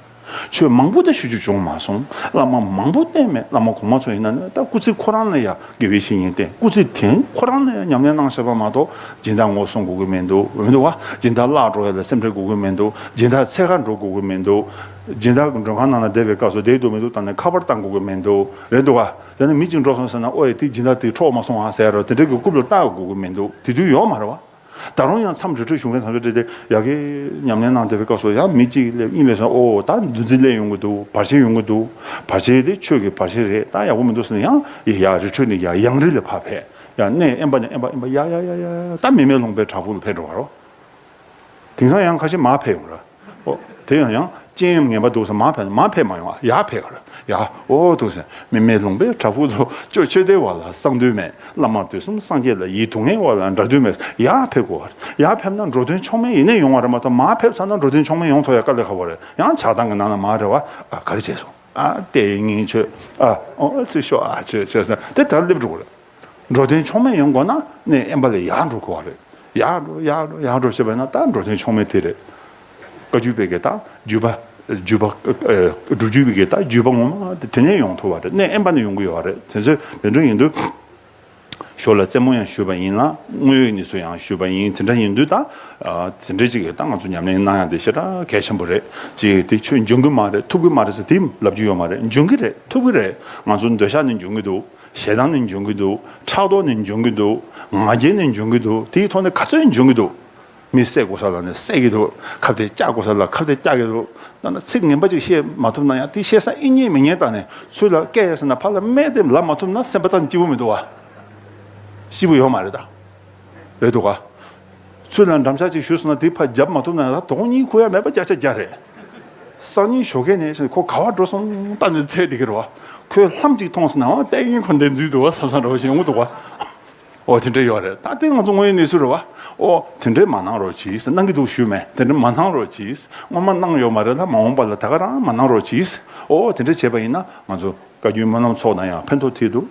ཆོས་མང་པོ་དེ་ཞུ་རྒྱུ་བྱུང་མ་སོང་། བླ་མ་མང་པོ་བསྟེན་མེད། བླ་མ་གོང་མ་ཚོ་ཡིན་ན་ནི་ད་སྐུ་ཚེ་ཁོ་རང་ལ་ཡང་དགེ་བའི་བཤེས་གཉེན་བསྟེན། སྐུ་ཚེ་དེ་ཁོ་རང་ལ་ཡང་ཉམས་ལེན་གནང་བཞག་པ་མ་གཏོགས་སྦྱིན་བདག་ངོ་སྲུང་དགོས་ཀྱི་མི་འདུག་མི་འདུག་བ། སྦྱིན་བདག་བརླག་འགྲོ་ཡ་ལ་སེམས་ཁྲལ་དགོས་ཀྱི་མི་འདུག་སྦྱིན་བདག་འཚོལ་ག་འགྲོ་དགོས་ཀྱི་མི་འདུག་སྦྱིན་བདག་མགྲོན་ཁང་ནང་ལ་བསྡད་པའི་སྐབས་སུ་བསྡད་འདུག་མི་འདུག་ད་ནི་ཁ་པར་བཏང་དགོས་ཀྱི་མི་འདུག་རེད་འདུག་བ། དེ་ནི་མི་གཅིག་འགྲོ་སོང་ཟེར་ན་ཨོ་ཡ་དེ་སྦྱིན་བདག་དེ་འཕྲོག་མ་སོང་ཨ་ཟེར་རོ། དེ་འདྲ་གི་རྐུབ་ལ་བཏགས་དགོས་ཀྱི་མི་འདུག་དེ་དུས་ཡོད་མ་རེད་བ། ད་རུང་ཡང་མཚམས་རི་ཁྲོད་གཞུང་མཁན་དམ་ཆོས་སྤྲེལ་དེ་ཡ་གི་ཉམས་ལེན་གནང་བསྡད་པའི་སྐབས་སུ་ཡང་མི་གཅིག་སླེབས་ཨིན་ལེ་སོང་། ཨོ་ད་འདུ་འཛི་སླེབས་ཡོང་གི་འདུག་བར་ཆད་ཡོང་གི་འདུག་བར་ཆད་དེ་ཆོས་ཀྱི་བར་ཆད་རེད། ད་ཡག་པོ་མི་འདུག་ཟེར་ན་ཡང་ཡ་རི་ཁྲོད་ནས་ཡ་ཡང་རི་ལ་ཕར་ཕེབས། ཡ་གནས་དབེན་པ་ནས་དབེན་པ་དབེན་པ་ཡ་ཡ་ཡ་ཡ་ད་མི་མེད་ལུང་པའི་བྲག་ཕུག་ལ་ཕེབས་འགྲོ་བ་རོ། དེང་སང་ཡང་ཁ་ཤས་མར་ཕེབས་ཡོང་ར། ཨོ་དེ་ཡང་ཡང་རྐྱེན་ངན་པ་འདུག་ཟེར་མར་ཕེབས། མར་ཕེབས་མ་ཡོང་ཨ། ཡར་ཕེབས་ག་ར། ཡ་ཨོ་འདུག་ཟེར། མི་མེད་ལུང་པའི་བྲག་ཕུག་ཏུ་སྐྱོ་ཆོས་སྡེ་བ་ལ་གསང་འདུན་མེད། བླ་མ་དུས་གསུམ་སངས་རྒྱས་ལ་ཡིད་དུ་ངེས་པ་ལ་འདྲ་འདུན་མེད། ཡར་ཕེབས་དགོས་ག་ར། ཡར་ཕེབས་ན་འགྲོ་དོན་མཆོག་དམན་ཡེ་ནས་ཡོང་བ་རེད་མ་གཏོགས་མར་ཕེབས་ཚར་ན་འགྲོ་དོན་མཆོག་དམན་ཡོང་ཐུབ་ཡ་དཀའ་ལས་ཁག་པོ་རེད། ཡང་ཆགས་སྡང་གི་ནང་ན་མར་རེད་བ། ཨ་ག་རེ་བྱས་སོང་། ཨ་ལྟས་ངན་ཆོས། ཨ་ཨོ་ཨ་ཚིག་ཤོག་ཨ་ཆོས་ཆོས་ཟེར་ན་དེ་ལྟར་སླེབས་འགྲོ་གི་རེད། འགྲོ་དོན་མཆོག་དམན་ཡོང་དགོས་ན་གནས་དབེན་པ་ལ་ཡར་འགྲོ་དགོས་པ་རེད། ཡར་འགྲོ་ཡར་འགྲོ་ཡར་འགྲོ་བྱས་པ་ཡིན་ན་ད་འགྲོ་དོན་མཆོག་དམན་དེ་རེད། བཀའ་བརྒྱུད་པའི་གི་ད་བརྒྱུད་པ་བརྒྱུད་པ་ཨེ་སྒྲུབ་བརྒྱུད་པའི་གི་ད་བརྒྱུད་པ་ངོ་མ་དེ་དེ་ནས་ཡོང་ཐུབ་པ་རེད། གནས་དབེན་པ་ནས་ཡོང་གི་ཡོད་པ་རེད། དེ་ཚོ་དེ་འདྲ་ཡིན་དུས་ཞོར་ལ་རྩེད་མོ་ཡང་ཞུས་པ་ཡིན་ལ་དངོས་ཡོད་གནས་ཚུལ་ཡང་ཞུས་པ་ཡིན། དེ་འདྲ་ཡིན་དུས་ད་ཨ་དེ་འདྲ་ཅིག་གི་ད་ང་ཚོ་ཉམས་ལེན་གནང་ཡ་དེ་ཞེ་དྲག་གལ་ཆེན་པོ་རེད། ཅིག་དེ་ཆོས་འབྱུང་གི་མ་རེད་ཐུབ་ཀྱི་མ་རེད་ཟེར་དེ་ལབ་རྒྱུ་ཡོད་མ་རེད། འབྱུང་གི་རེད། ཐུབ་ཀྱི་རེད། ང་ཚོ་འདོད་ཆགས་ནས་འབྱུང་གི་འདུག་ཞེ་སྡང་ནས་འབྱུང་གི་འདུག་ཕྲག་དོག་ནས་འབྱུང་གི་འདུག་ང་རྒྱལ་ནས་འབྱུང་གི་འདུག་དེའི་ཐོག་ནས་ག་ཚོད་འབྱུང་གི་འདུག་མི་བསད་དགོས་ས་ལ་ནི་བསད་ཀྱི་འདུག་ཁ་གཏད་བཅག་དགོས་ས་ལ་ཁ་གཏད་བཅག་གི་འདུག་ད་ནི་ཚིག་ངན་པ་ཅིག་བཤད་མ་ཐུབ་ན་ཡང་དེ་བཤད་ས་ཨེ་རྙེད་མི་རྙེད་བལྟས་ནས་ཚུར་ལ་སྐད་ཡོད་ཟེར་ན་ཕར་ལ་སྨད་དེ་ལབ་མ་ཐུབ་ན་སེམས་པ་རྩ་ནས་སྐྱིད་པོ་མི་འདུག་བ། སྐྱིད་པོ་ཡོད་མ་རེད་ད། རེད་འདུག་ག་ཚུར་ལ་འགྲམ་ལྕག་ཅིག་གཞུས་སོང་ན་དེ་ཕར་རྒྱབ་མ་ཐུབ་ན་ཡང་ད་དོ་དགོང་གཉིད་ཁུག་ཡ་མེད་པ་བརྒྱ་ཆ་བརྒྱ་རེད། སང་ཉིན་ཞོགས་ཀས་ནས་ཁོ་ག་བར་འགྲོ་སོང་བལྟས་ནས་འཚོལ་བསྡད་ཀྱི་རེད་བ། ཁོས་ལྷམ་ཅིག་མཐོང་སོང་ན་ཨོ་ལྟས་ངན་ཁོ་འདི་འཛུལ་འདུག་བ་བསམ་བསམ་འདྲ་བོ་ཞིག་ཡོང་གི་འདུག་བ། ཨོ་དེ་འདྲ་ཡོད་རེད། ད་དེ་ང་ཚོ་དངོས་ཡོད་གནས་ཚུལ་རེད་བ། ཨོ་དེ་འདྲས་མ་གནང་རོགས་གྱིས། གནང་གི་འདུག་ཞུས་མེད། དེ་འདྲས་མ་གནང་རོགས་གྱིས། སྔོན་མ་གནང་ཡོད་མ་རེད་ལ་མ་འོངས་པ་ལ་ད་ག་རང་མ་གནང་རོགས་གྱིས། ཨོ་དེ་འདྲས་བྱས་པ་ཡིན་ན་ང་ཚོ་བཀའ་བརྒྱུད་སྨོན་ལམ་ཚོགས་ན་ཡང་ཕན་ཐོགས་ཐིག་འདུག་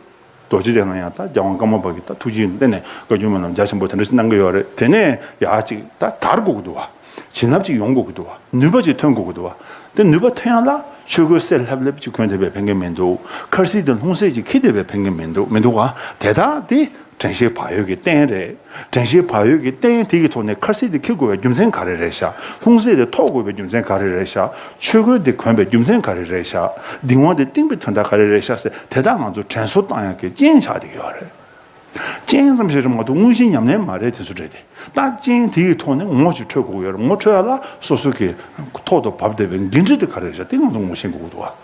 རྡོ་རྗེ་གདན་ལ་ཡང་ད་རྒྱལ་དབང་ཀརྨ་པ་གིས་ད་ཐུགས་རྗེ་བརྟེན་ནས་བཀའ་བརྒྱུད་སྨོན་ལམ་རྒྱ་ཆེན་པོ་དེ་འདྲ་ཞིག་གནང་གི་ཡོད་རེད། དེ་ནས་ཡག་ཅིག་ད་དར་དགོས་ཀྱི་འདུག་བ། བྱིན་རླབས་ཅིག་ཡོང་དགོས་ཀྱི་འདུག་བ། ནུས་པ་ཅིག་ཐོན་དགོས་ཀྱི་འདུག་བ། དེ་ནུས་པ་ཐོན་ཡག་ལ་ཆོས་གོས་སེར་ལྷབ་ལྷབ་ཅིག་གོན་བསྡད་པས་ཕན་གྱི་མི་འདུག་ཁར་ཟས་དེ་ལྷུང་བཟེད་ཅིག་འཁྱེར་བསྡད་པས་ཕན་གྱི་མི་འདུག་མི་འདུག་ག་དེ་དག་དེ་དྲན་ཤེས་བག་ཡོད་ཀྱི་རྟེན་རེད། དྲན་ཤེས་བག་ཡོད་ཀྱི་རྟེན་དེ་གི་ཐོག་ནས་ཁར་ཟས་དེ་འཁྱེར་དགོས་པའི་རྒྱུ་མཚན་ག་རེ་རེད་ཤག་ལྷུང་བཟེད་དེ་ཐོགས་དགོས་པའི་རྒྱུ་མཚན་ག་རེ་རེད་ཤག་ཆོས་གོས་དེ་གོན་པའི་རྒྱུ་མཚན་ག་རེ་རེད་ཤག་སྡིག་དབང་དེ་བཏང་པའི་དོན་དག་ག་རེ་རེད་ཤག་ཟེར་དེ་དག་ང་ཚོ་དྲན་གསོ་བཏང་ཡག་གི་རྐྱེན་ཆགས་བསྡད་ཀྱི་ཡོད་རེད། རྐྱེན་ཙམ་ཞིག་རེད་མ་གཏོགས་དངོས་གཞིའི་ཉམས་ལེན་མ་རེད། དེ་ཚོ་རེད་དེ། ད་རྐྱེན་དེ་ཡི་ཐོག་ནས་ངོ་ཅིག་འཕྲོད་དགོས་ཀྱི་ཡོད་རེད། ངོ་འཕྲོད་ཡ་ལ་སོ་སོ་གི་ཐོག་ཏུ་བབས་བསྡད་པའི་འགན་འཁྲི་དེ་ག་རེ་རེད་ཤག་དེ་ང་ཚོ་ངོ་ཤེས་དགོས་ཀྱི་འདུག་བ།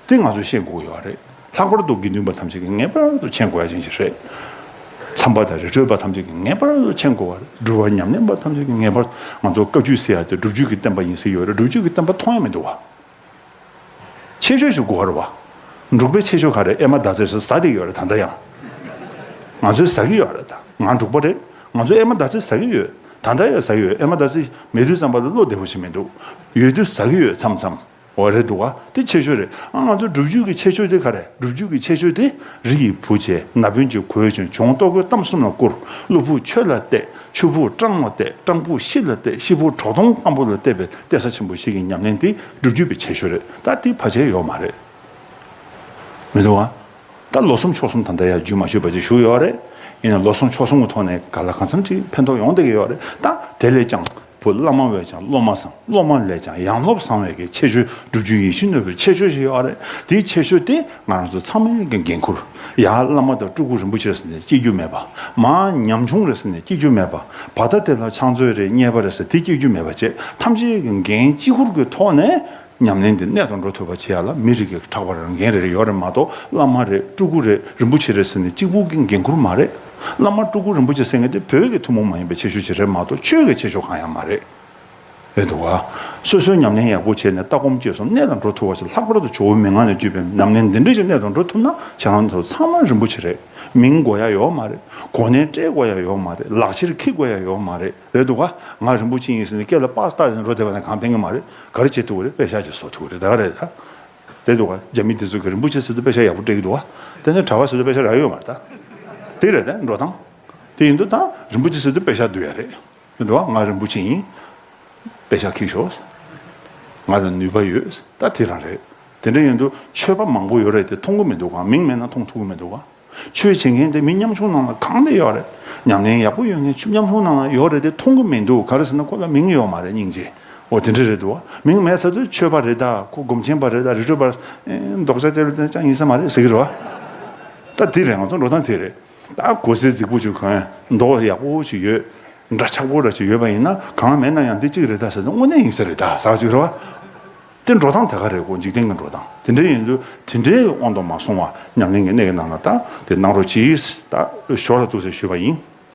དེ་ང་ཚོས་ཤེས་དགོས་ཀྱི་ཡོད་རེད། ལྷག་པར་དུ་དགེ་འདུན་པ་ཐམས་ཅད་ཀྱིས་ངེས་པར་དུ་མཁྱེན་དགོས་ཡ་ཅན་ཞིག་རེད། མཚམས་པ་དང་རི་ཁྲོད་པ་ཐམས་ཅད་ཀྱིས་ངེས་པར་དུ་མཁྱེན་དགོས་པ་རེད། སྒྲུབ་པ་ཉམས་ལེན་པ་ཐམས་ཅད་ཀྱིས་ངེས་པར། ང་ཚོ་བཀའ་བརྒྱུད་ཟེར་ཡ་དེ་སྒྲུབ་བརྒྱུད་ཀྱི་བསྟན་པ་ཡིན་ཟེར་ཡོད་རེད། སྒྲུབ་བརྒྱུད་ཀྱི་བསྟན་པ་མཐོང་ཡ་མི་འདུག་བ། ཆེ་ཤོས་ཤིག་དགོས་པ་རེད་བ། འབྲུག་པའི་ཆེ་ཤོས་ག་རེ། ཨེ་མ་ཟླ་ཚེས་ཟེར་ཟ་བསྡད་ཡོད་རེད་ད་ལྟ་ཡང་། ང་ཚོས་ཟ་གི་ཡོད་རེད་ད། ང་འབྲུག་པ་རེད། ང་ཚོས་ཨེ་མ་ཟླ་ཚེས་ཟ་གི་ཡོད། ད་ལྟ་ཡང་ཟ་གི་ཡོད། ཨེ་མ་ཟླ་ཚེས་མེད་དུས་ཙམ་པ་ལ་བློ་བདེ་པོ་ཞིག་མི་འདུག་ཡོད་དུས་ཟ་གི་ཡོད་མཚམས་མཚམས། འོ་རེད་འདུག་བ། དེ་ཆེ་ཤོས་རེད། ཨ་ང་ཚོ་སྒྲུབ་བརྒྱུད་ཀྱི་ཆེ་ཤོས་དེ་ག་རེ། སྒྲུབ་བརྒྱུད་ཀྱི་ཆེ་ཤོས་དེ་རི་ཡི་བུ་བྱས། ན་བུན་གྱིས་གོས་གྱོན། གྱོང་ལྟོ་གོས་གཏམ་གསུམ་ལ་བསྐུར། བློ་ཕུགས་ཆོས་ལ་གཏད། ཆུ་ཕུགས་སྤྲང་མོ་གཏད། སྤྲང་ཕུགས་ཤི་ལ་གཏད། ཤི་ཕུགས་གྲོག་དོང་སྐམ་པོ་ལ་གཏད་པའི་གཏད་ས་ཆེན་པོ་ཞིག་གི་ཉམས་ལེན་དེ་སྒྲུབ་བརྒྱུད་པའི་ཆེ་ཤོས་རེད། ད་དེ་ཕལ་ཆེར་ཡོད་མ་རེད། མི་འདུག་ཨ། ད་ལོ་གསུམ་ཕྱོགས་གསུམ་ད་ལྟ་ཡར་རྒྱུན་མ་ཆད་པ་ཅིག་བཞུགས་ཡོད་རེད། ཡིན་ན་ལོ་གསུམ་ཕྱོགས་གསུམ་གྱི་ཐོག་ནས་ག་ལ་གང་འཚམ་ཅིག་ཕན་ཐོགས་ཡོང་བསྡད་ཀྱི་ཡོད་རེད། ད་དེ་ལས་ཀྱང་བུ་བླ་མ་བས་ཀྱང་སློབ་མ་བཟང་། སློབ་མ་ལས་ཀྱང་ཡང་སློབ་བཟང་བའི་གི་ཁྱད་ཆོས་སྒྲུབ་བརྒྱུད་ཡིད་བཞིན་ནོར་བུའི་ཁྱད་ཆོས་ཤིག་ཡོད་རེད། དེའི་ཁྱད་ཆོས་དེ་ང་རང་ཚོ་ཚང་མའི་གི་འགན་ཁུར། ཡར་བླ་མ་དང་སྤྲུལ་སྐུ་རིན་པོ་ཆེ་ཟེར་ནས་སྐྱེ་རྒྱུ་མེད་པ། མར་ཉམ་ཆུང་རེད་ཟེར་ནས་སྐྱེ་རྒྱུ་མེད་པ། བར་ཐ་དེ་ལ་ཕྱག་མཛོད་རེད། གཉེར་པ་རེད་ཟེར་དེ་སྐྱེ་རྒྱུ་མེད་པ་བྱས། ཐམས་ཅད་ཀྱི་འགན་གཅིག་གུར་གྱི་ཐོག་ནས། ཉམས་ལེན་དེ་གནད་དུ་འགྲོ་ཐུབ་པ་བྱེད་ཡ་ལ་མི་རིགས་ཀྱི་གྲགས་པ་རང་འགན་རེ་རེ་ཡོད་རེད་མ་གཏོགས། བླ་མ་རེད། སྤྲུལ་སྐུ་རེད། རིན་པོ་ཆེ་རེད་ཟེར་ནས་གཅིག་པུ་གི་འགན་ཁུར་མ་རེད། བླ་མ་སྤྲུལ་སྐུ་རིན་པོ་ཆེ་ཟེར་མཁན་དེ་བོད་ཀྱི་ཐུན་མོང་མ་ཡིན་པའི་ཁྱད་ཆོས་ཅིག་རེད་མ་གཏོགས་ཆོས་ཀྱི་ཁྱད་ཆོས་གང་ཡང་མ་རེད། རེད་འདུག་ག་སོ་སོའི་ཉམས་ལེན་ཡག་པོ་བྱས་ནས་ལྟ་སྒོམ་སྤྱོད་གསུམ་གནད་དུ་འགྲོ་ཐུབ་པ་ཞིག་ལྷག་པར་དུ་ཇོ་བོའི་མན་ངག་ནས་བརྒྱུད་པའི་ཉམས་ལེན་འདི་འདྲ་ཞིག་གནད་དུ་འགྲོ་ཐུབ་ན་ཁྱེད་རང་ཚོ་ཚང་མ་རིན་པོ་ཆེ་རེད། མིང་དགོས་ཡ་ཡོད་མ་རེད། གོ་གནས་སྤྲད་དགོས་ཡ་ཡོད་མ་རེད། ལག་ཁྱེར་འཁྱེར་དགོས་ཡ་ཡོད་མ་རེད། རེད་འདུག་ག་ང་རིན་པོ་ཆེ་ཡིན་ཟེར་ནས་སྐེ་ལ་པཱས་བཏགས་ནས་འགྲོ་བསྡད་པ་ན་གང་ཕན་གི་མ་རེད། ག་རེ་བྱེད་ཐུབ་ཀྱི་རེད། པེ་ཤག་ཅིག་བཟོ་ཐུབ་ཀྱི་རེད། ད་ག་རེད་ད། དེ་འདུག་ག་རྒྱ་མི་དེ་ཚོ་གིས་རིན་པོ་ཆེ་ཟེར་དུས་པེ་ཤག་ཡག་པོ་སྤྲད་ཀྱི་འདུག་ག་དེ་ནས་གྲྭ་པ་ཟེར་དུས་པེ་ཤག་རག་ཡོད་མ་རེད་ད། དེ་རེད་ད་འགྲོ་སྟངས། དེ་ཡིན་དུས་ད་རིན་པོ་ཆེ་ཟེར་དུས་པེ་ཤག་བསྡུ་ཡ་རེད། རེད་འདུག་ག་ང་རིན་པོ་ཆེ་ཡིན། པེ་ཤག་འཁྱེར་ཤོག་ང་ལ་ནུས་པ་ཡོད། ད་དེ་རང་རེད། དེ་འདྲ་ཡིན་དུས་ཆོས་པ་མང་པོ་ཡོད་རེད་དེ་མཐོང་གི་མི་འདུག་ག་མིང་མེད་ན་མཐོང་ཐུབ་ཀྱི་མི་འདུག་ག་ཆོས་བྱེད་མཁན་དེ་མི་ཉམ་ཆུང་ནང་ལ་གང་དེ་ཡོད་རེད། ཉམས་ལེན་ཡག་པོ་ཡོད་མཁན་ཆོས་ཉམ་ཆུང་ནང་ལ་ཡོད་རེད་དེ་མཐོང་གི་མི་འདུག་ག་རེ་ཟེར་ན་ཁོ་ལ་མིང་ཡོད་མ་རེད། སྙིང་རྗེ། འོ་དེ་འདྲ་རེད་འདུག་ག་མིང་མེད་ཚར་དུས་ཆོས་པ་རེད་ད། ཁོ་སྒོམ་ཆེན་པ་རེད་ད། རི་ཁྲོད་པ། ཨེ་རྡོག་རྩ་དེ་ལ་དེ་ཅང་ཡིན་ས་མ་རེད་ཟེར་གི་རེད་བ། ད་དེ་རེད། ང་ཚོ་འགྲོ་སྟངས་དེ་རེད། ད་གོས་གཟི་རྫིག་པོ་ཅིག་གོན། མདོག་ཡག་པོ་ཅིག་ཡོད། འདྲ་ཆགས་པོ་འདྲ་ཅིག་ཡོད་པ་ཡིན་ན་གང་མེད་ན་ཡང་འདི་གཅིག་རེད་ད་ཟེར་ན་དངོས་གནས་ཡིན་ས་རེད་ད་ཟེར་གི་རེད་བ། དེ་འགྲོ་སྟངས་དེ་ག་རེད། ཁོ་འཇིག་རྟེན་གྱི་འགྲོ་སྟངས་དེ་འདྲ་ཡིན་དུས་དེ་འདྲའི་དབང་དུ་མ་སོང་བ་ཉམས་ལེན་གྱི་གནས་ཀྱི་ནང་ལ་ད་དེ་གནང་རོགས་གྱིས། ད་ཞོར་ལ་འདུག་ཟེར་ཞུས་པ་ཡིན།